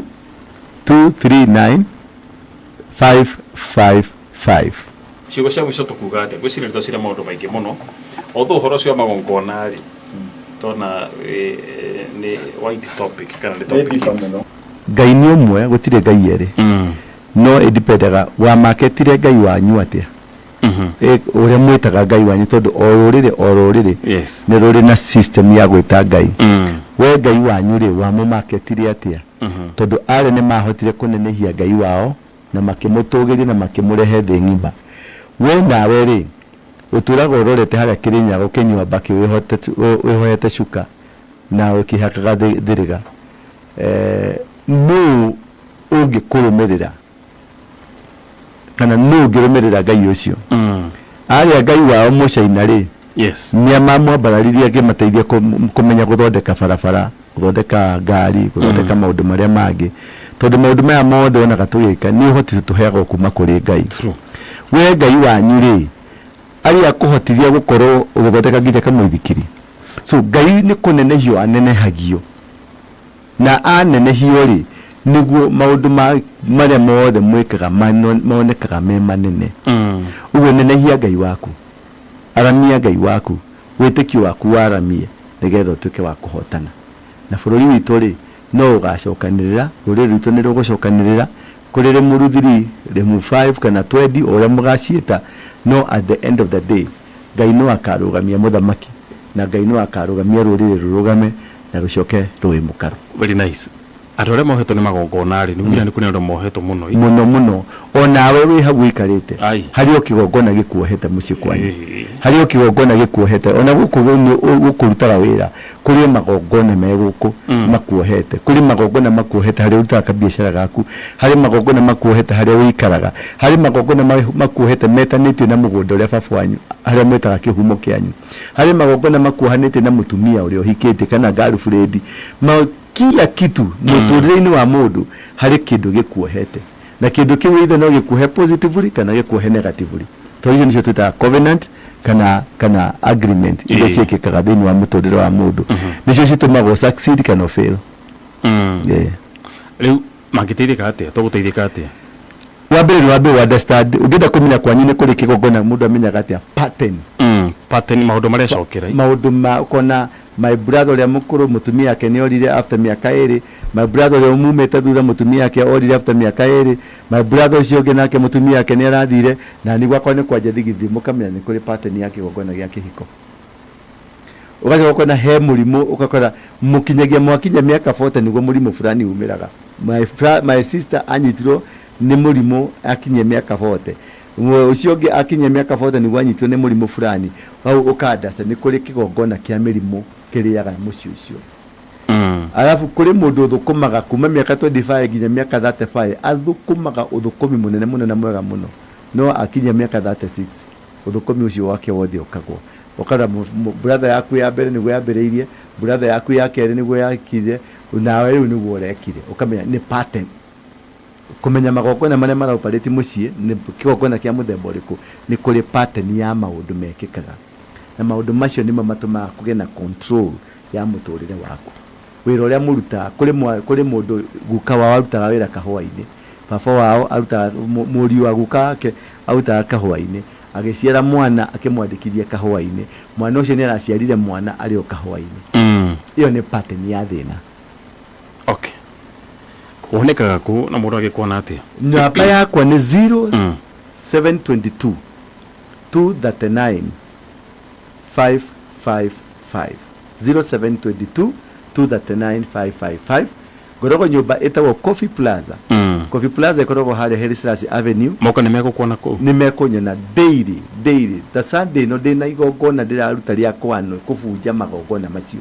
239 555. Ciugo cia mũico tũkuga atĩa? Ngwĩciria nĩ twacira maũndũ maingĩ mũno, although ũhoro ũcio wa magongona rĩ, ndona nĩ wide topic kana nĩ topic. Ngai nĩ ũmwe, gũtirĩ Ngai erĩ. No ĩdipendaga wamaketire Ngai wanyu atĩa, ũrĩa mwĩtaga Ngai wanyu, tondũ o rũrĩrĩ o rũrĩrĩ nĩ rũrĩ na system ya gwĩta Ngai. We Ngai wanyu rĩ, wamũmaketire atĩa? Tondũ arĩa nĩ mahotire kũnenehia Ngai wao na makĩmũtũgĩria na makĩmũrehe thĩ ng'ima, we nawe rĩ, ũtũraga ũrorete harĩa Kĩrĩnyaga ũkĩnyua mbakĩ wĩhoete cuka na ũkĩhakaga thĩrĩga. Nũ ũngĩkũrũmĩrĩra kana nũ ũngĩrũmĩrĩra Ngai ũcio? Arĩa Ngai wao Mũcaina rĩ, nĩ mamwambararirie akĩmateithia kũmenya gũthondeka barabara, gũthondeka ngari, gũthondeka maũndũ marĩa mangĩ, tondũ maũndũ maya mothe wonaga tũgĩka nĩ ũhoti tũheagwo kuma kũrĩ Ngai. We Ngai wanyu rĩ, arĩ akũhotithia gũkorwo ũgĩthondeka nginya kamũithikiri. So Ngai nĩ kũnenehio anenehagio, na anenehio rĩ, nĩguo maũndũ ma marĩa mothe mwĩkaga monekaga me manene. Ũguo nenehia Ngai waku, aramia Ngai waku, wĩtĩkio waku waramie nĩgetha ũtuĩke wa kũhotana. Na bũrũri witũ rĩ, no ũgacokanĩrĩra, rũrĩrĩ rwitũ nĩ rũgũcokanĩrĩra, kũrĩ Rĩmuru 3, Rĩmuru 5 kana 20, o ũrĩa mũgaciĩta, no at the end of the day, Ngai no akarũgamia mũthamaki, na Ngai no akarũgamia rũrĩrĩ rũrũgame na rũcoke rũĩ mũkaro. Very nice. Andũ arĩa mohetwo nĩ magongona-rĩ, nĩ kuga nĩ kũrĩ andũ mohetwo mũno. Mũno mũno. O nawe wĩ hau ũikarĩte, harĩ o kĩgongona gĩkuohete mũciĩ kwanyu. Harĩ o kĩgongona gĩkuohete. Ona gũkũ gũkũ ũrutaga wĩra, kũrĩ o magongona me gũkũ makuohete. Kũrĩ magongona makuohete harĩa ũrutaga kabiacara gaku. Harĩ magongona makuohete harĩa ũikaraga. Harĩ magongona makuohete metanĩtio na mũgũnda ũrĩa baba wanyu, harĩa mwĩtaga kĩhumo kĩanyu. Harĩ magongona makuohanĩtie na mũtumia ũrĩa ũhikĩtie kana girlfriend. Kila kitu mũtũrĩre-inĩ wa mũndũ harĩ kĩndũ gĩkuohete na kĩndũ kĩu either no gĩkuohe positively kana gĩkuohe negatively tondũ icio nĩcio twĩtaga covenant kana kana agreement iria ciĩkĩkaga thĩinĩ wa mũtũrĩre wa mũndũ nĩcio citũmaga ũ succeed kana ũ fail. Yeah. Rĩu mangĩteithĩka atĩa? Tũgũteithĩka atĩa? Wa mbere nĩ wambe ũ understand ũngĩenda kũmenya kwanyu nĩ kũrĩ kĩgongona mũndũ amenyaga atĩa pattern. Pattern maũndũ marĩa cokera. Maũndũ ma ũkona my brother ũrĩa mũkũrũ mũtumia wake nĩ orire after mĩaka ĩrĩ, my brother ũrĩa mumĩte thutha mũtumia wake orire after mĩaka ĩrĩ, my brother ũcio ũngĩ nake mũtumia wake nĩ arathire, na niĩ gwakwa nĩ kwanja thigithi, mũkamenya nĩ kũrĩ pattern ya kĩgongona gĩa kĩhiko. Ũgacoka ũkona he mũrimũ ũgakora mũkinyagia mwakinya mĩaka 40 nĩguo mũrimũ fulani umĩraga. My sister anyitirwo nĩ mũrimũ akinyia mĩaka 40. Ũcio ũngĩ akinyia mĩaka 40 nĩguo anyitirwo nĩ mũrimũ fulani. Hau ũka understand nĩ kũrĩ kĩgongona kĩa mĩrimũ kĩrĩaga mũciĩ ũcio. Arabu kũrĩ mũndũ ũthũkũmaga kuma mĩaka 25 nginya mĩaka 35, athũkũmaga ũthũkũmi mũnene mũno na mwega mũno, no akinyia mĩaka 36 ũthũkũmi ũcio wake wothe ũkagwa. Ũkona brother yaku ya mbere nĩguo yambĩrĩirie, brother yaku ya kerĩ nĩguo yakire, nawe rĩu nĩguo ũrekire. Ũkamenya nĩ pattern. Kũmenya magongona marĩa mara operate mũciĩ nĩ kĩgongona kĩa mũthemba ũrĩkũ, nĩ kũrĩ pattern ya maũndũ mekĩkaga. Na maũndũ macio nĩmo matũmaga kũgĩe na control ya mũtũrĩre waku. Wĩra ũrĩa mũrutaga, kũrĩ mũndũ guka wao arutaga wĩra kahũa-inĩ, baba wao arutaga, mũriũ wa guka wake arutaga kahũa-inĩ, agĩciara mwana akĩmwandĩkithia kahũa-inĩ, mwana ũcio nĩ araciarire mwana arĩ o kahũa-inĩ. Ĩyo nĩ pattern ya thĩna. Okay. Wonekaga kũ na mũndũ angĩkuona atĩa? Namba yakwa nĩ 0722 239 555, 0722 239 555. Ngoragwo nyũmba ĩtagwo Coffee Plaza. Coffee Plaza ĩkoragwo harĩa Haile Selassie Avenue. Moka nĩ megũkuona kũu? Nĩ mekũnyona daily daily. Ta Sunday ĩno ndĩna igongona ndĩraruta rĩa kwanũ kũbunja magongona macio.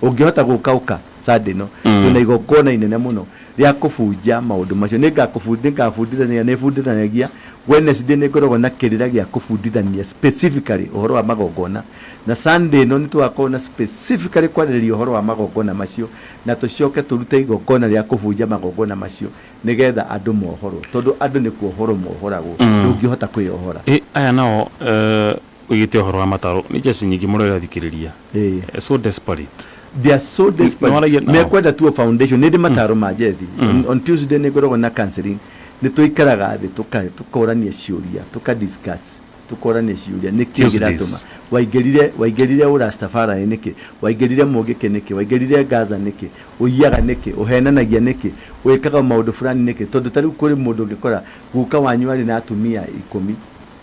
Ũngĩhota gũka ũka Sunday ĩno. Twĩna igongona inene mũno rĩa kũbunja maũndũ macio. Nĩngabundithania, nĩbundithanagia Wednesday nĩ ngoragwo na kĩrĩra gĩa kũbundithania specifically ũhoro wa magongona. Na Sunday ĩno nĩ tũgakorwo na specifically kwarĩrĩria ũhoro wa magongona macio, na tũcoke tũrute igongona rĩa kũbunja magongona macio nĩgetha andũ mohorwo, tondũ andũ nĩ kuohorwo mohoragwo, ndũngĩhota kwĩyohora. Aya nao ũigĩte ũhoro wa matarũ nĩ njeci nyingĩ mũno irathikĩrĩria. So desperate. They are so desperate. Nĩwaragia nao? Mekwenda tu foundation. Nĩ ndĩ mataro ma Jethi. On Tuesday nĩ ngoragwo na counseling. Nĩ tũikaraga thĩ tũkorania ciũria, tũka discuss, tũkorania ciũria nĩkĩ Tuesdays. kĩratũma waingĩrire ũrastafari nĩkĩ, waingĩrire mũngĩkĩ nĩkĩ, waingĩrire Gaza nĩkĩ, ũiyaga nĩkĩ, ũhenanagia nĩkĩ, wĩkaga maũndũ fulani nĩkĩ, tondũ ta rĩu kũrĩ mũndũ ũngĩkora guka wanyu arĩ na atumia 10,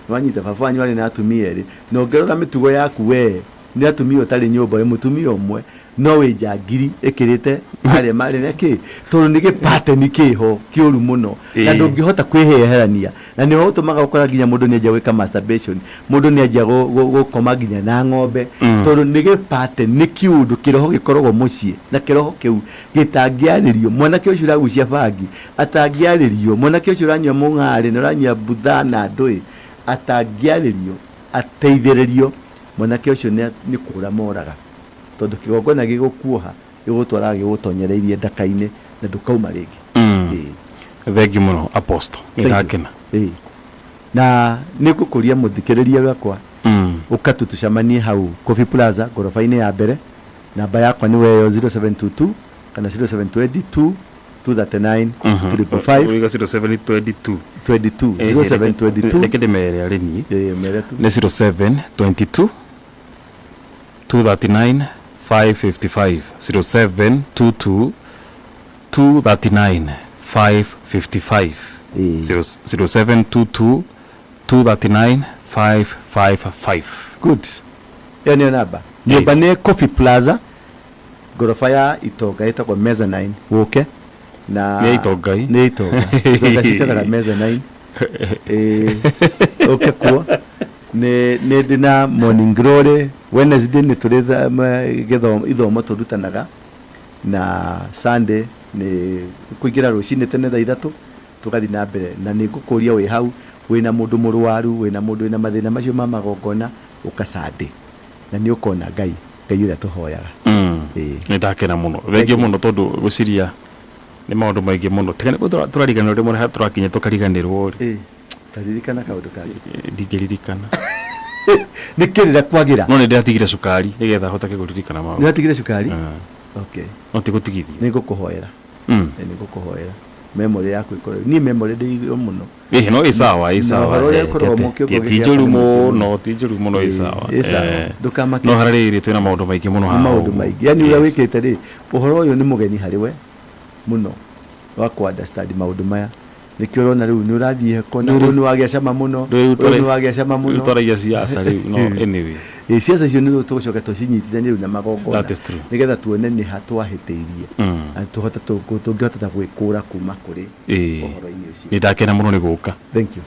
wanyita baba wanyu arĩ na atumia erĩ, na ũngĩrora mĩtugo yaku we nĩ atumia ũtarĩ nyũmba, wĩ mũtumia ũmwe no wĩ njangiri ĩkĩrĩte arĩa marĩ na kĩ, tondũ nĩ gĩpateni kĩho kĩũru mũno na ndũngĩhota kwĩheherania, na nĩho ũtũmaga ũkora nginya mũndũ nĩanjia gwĩka masturbation, mũndũ nĩanjia gũkoma nginya na ng'ombe, tondũ nĩ gĩpateni, nĩ kĩũndũ kĩroho gĩkoragwo mũciĩ, na kĩroho kĩu gĩtangĩarĩrio. Mwanake ũcio ũragucia bangi atangĩarĩrio, mwanake ũcio ũranyua mũng'arĩ na ũranyua mbutha na ndũĩ atangĩarĩrio, ateithĩrĩrio, mwanake ũcio nĩ kũra moraga, tondũ kĩgongona gĩgũkuoha gĩgũtwaraga gĩgũtonyereirie ndaka-inĩ na ndũkauma rĩngĩ. Thengiũ mũno Apostle, nĩ Thank you. ndakena. Na nĩ ngũkũria mũthikĩrĩria wakwa, ũka tu tũcemanie hau Coffee Plaza ngoroba-inĩ ya mbere. Namba yakwa nĩ weyo 0722 kana 0722 239 555. Ũiga 0722? 22. 0722. Reke ndĩmere arĩ niĩ. Ĩĩ, mere tu. Nĩ 0722 239 555, 0722 239 555. Ĩĩ. 0722 239 555. Good, ĩyo nĩyo namba. Nyũmba nĩ Coffee Plaza, ngoroba ya itonga ĩtagwo mezzanine. Ũke na Nĩ ya itonga, ĩ? Nĩ itonga, itonga cikaraga mezzanine. Ĩĩ, ũke kuo. Nĩ ndĩ na morning glory Wednesday, nĩ tũrĩ gĩthomo, ithomo tũrutanaga, na Sunday nĩ kũingĩra rũcinĩ tene thaa 3 tũgathiĩ na mbere. Na nĩ ngũkũria, wĩ hau wĩna mũndũ mũrwaru, wĩna mũndũ wĩna mathĩna macio ma magongona, ũka Sunday na nĩ ũkona Ngai, Ngai ũrĩa tũhoyaga. Ĩĩ. Nĩ ndakena mũno, thengio mũno, tondũ gwĩciria nĩ maũndũ maingĩ mũno. Tiga nĩ tũrariganĩrwo rĩmwe, tũrakinya tũkariganĩrwo rĩ. Ĩĩ, taririkana kaũndũ kangĩ. Ndingĩririkana. Nĩ kĩrĩra kwagĩra. No nĩ ndĩratigire cukari nĩgetha hotage kũririkana Nĩ maũndũ. Watigire cukari? Okay. No ti gũtigithia. Nĩ ngũkũhoera. Nĩ ngũkũhoera memory yaku ĩkorwo, niĩ memory ndĩ mũno. Ĩhĩ, no ĩ sawa, ĩ Na sawa. ũhoro ũrĩa ũkoragwo mũkĩongo Ti njũru mũno, ti njũru mũno, ĩ sawa. Ĩ sawa. Ndũkamake. No harĩa rĩrĩ twĩna maũndũ maingĩ mũno Nĩ haha maũndũ ũguo. maingĩ, yani ũrĩa wĩkĩte rĩ, ũhoro ũyũ nĩ mũgeni harĩ we mũno wa kũ understand maũndũ maya. Nĩkĩo ũrona rĩu nĩ ũrathiĩ kona, ũyũ nĩ wagĩa cama mũno, Rĩu ũyũ nĩ wagĩa cama rĩu mũno. Twaragia siasa rĩu, no anyway. Ĩ, ciaca icio nĩ tũgũcoka tũcinyitithanie rĩu na magongona. That is true. Nĩgetha tuone nĩ ha twahĩtĩirie na tũhote, tũngĩhota ta gwĩkũra kuma kũrĩ ũhoro-inĩ ũcio. Nĩ ndakena mũno nĩ gũka. Thank you.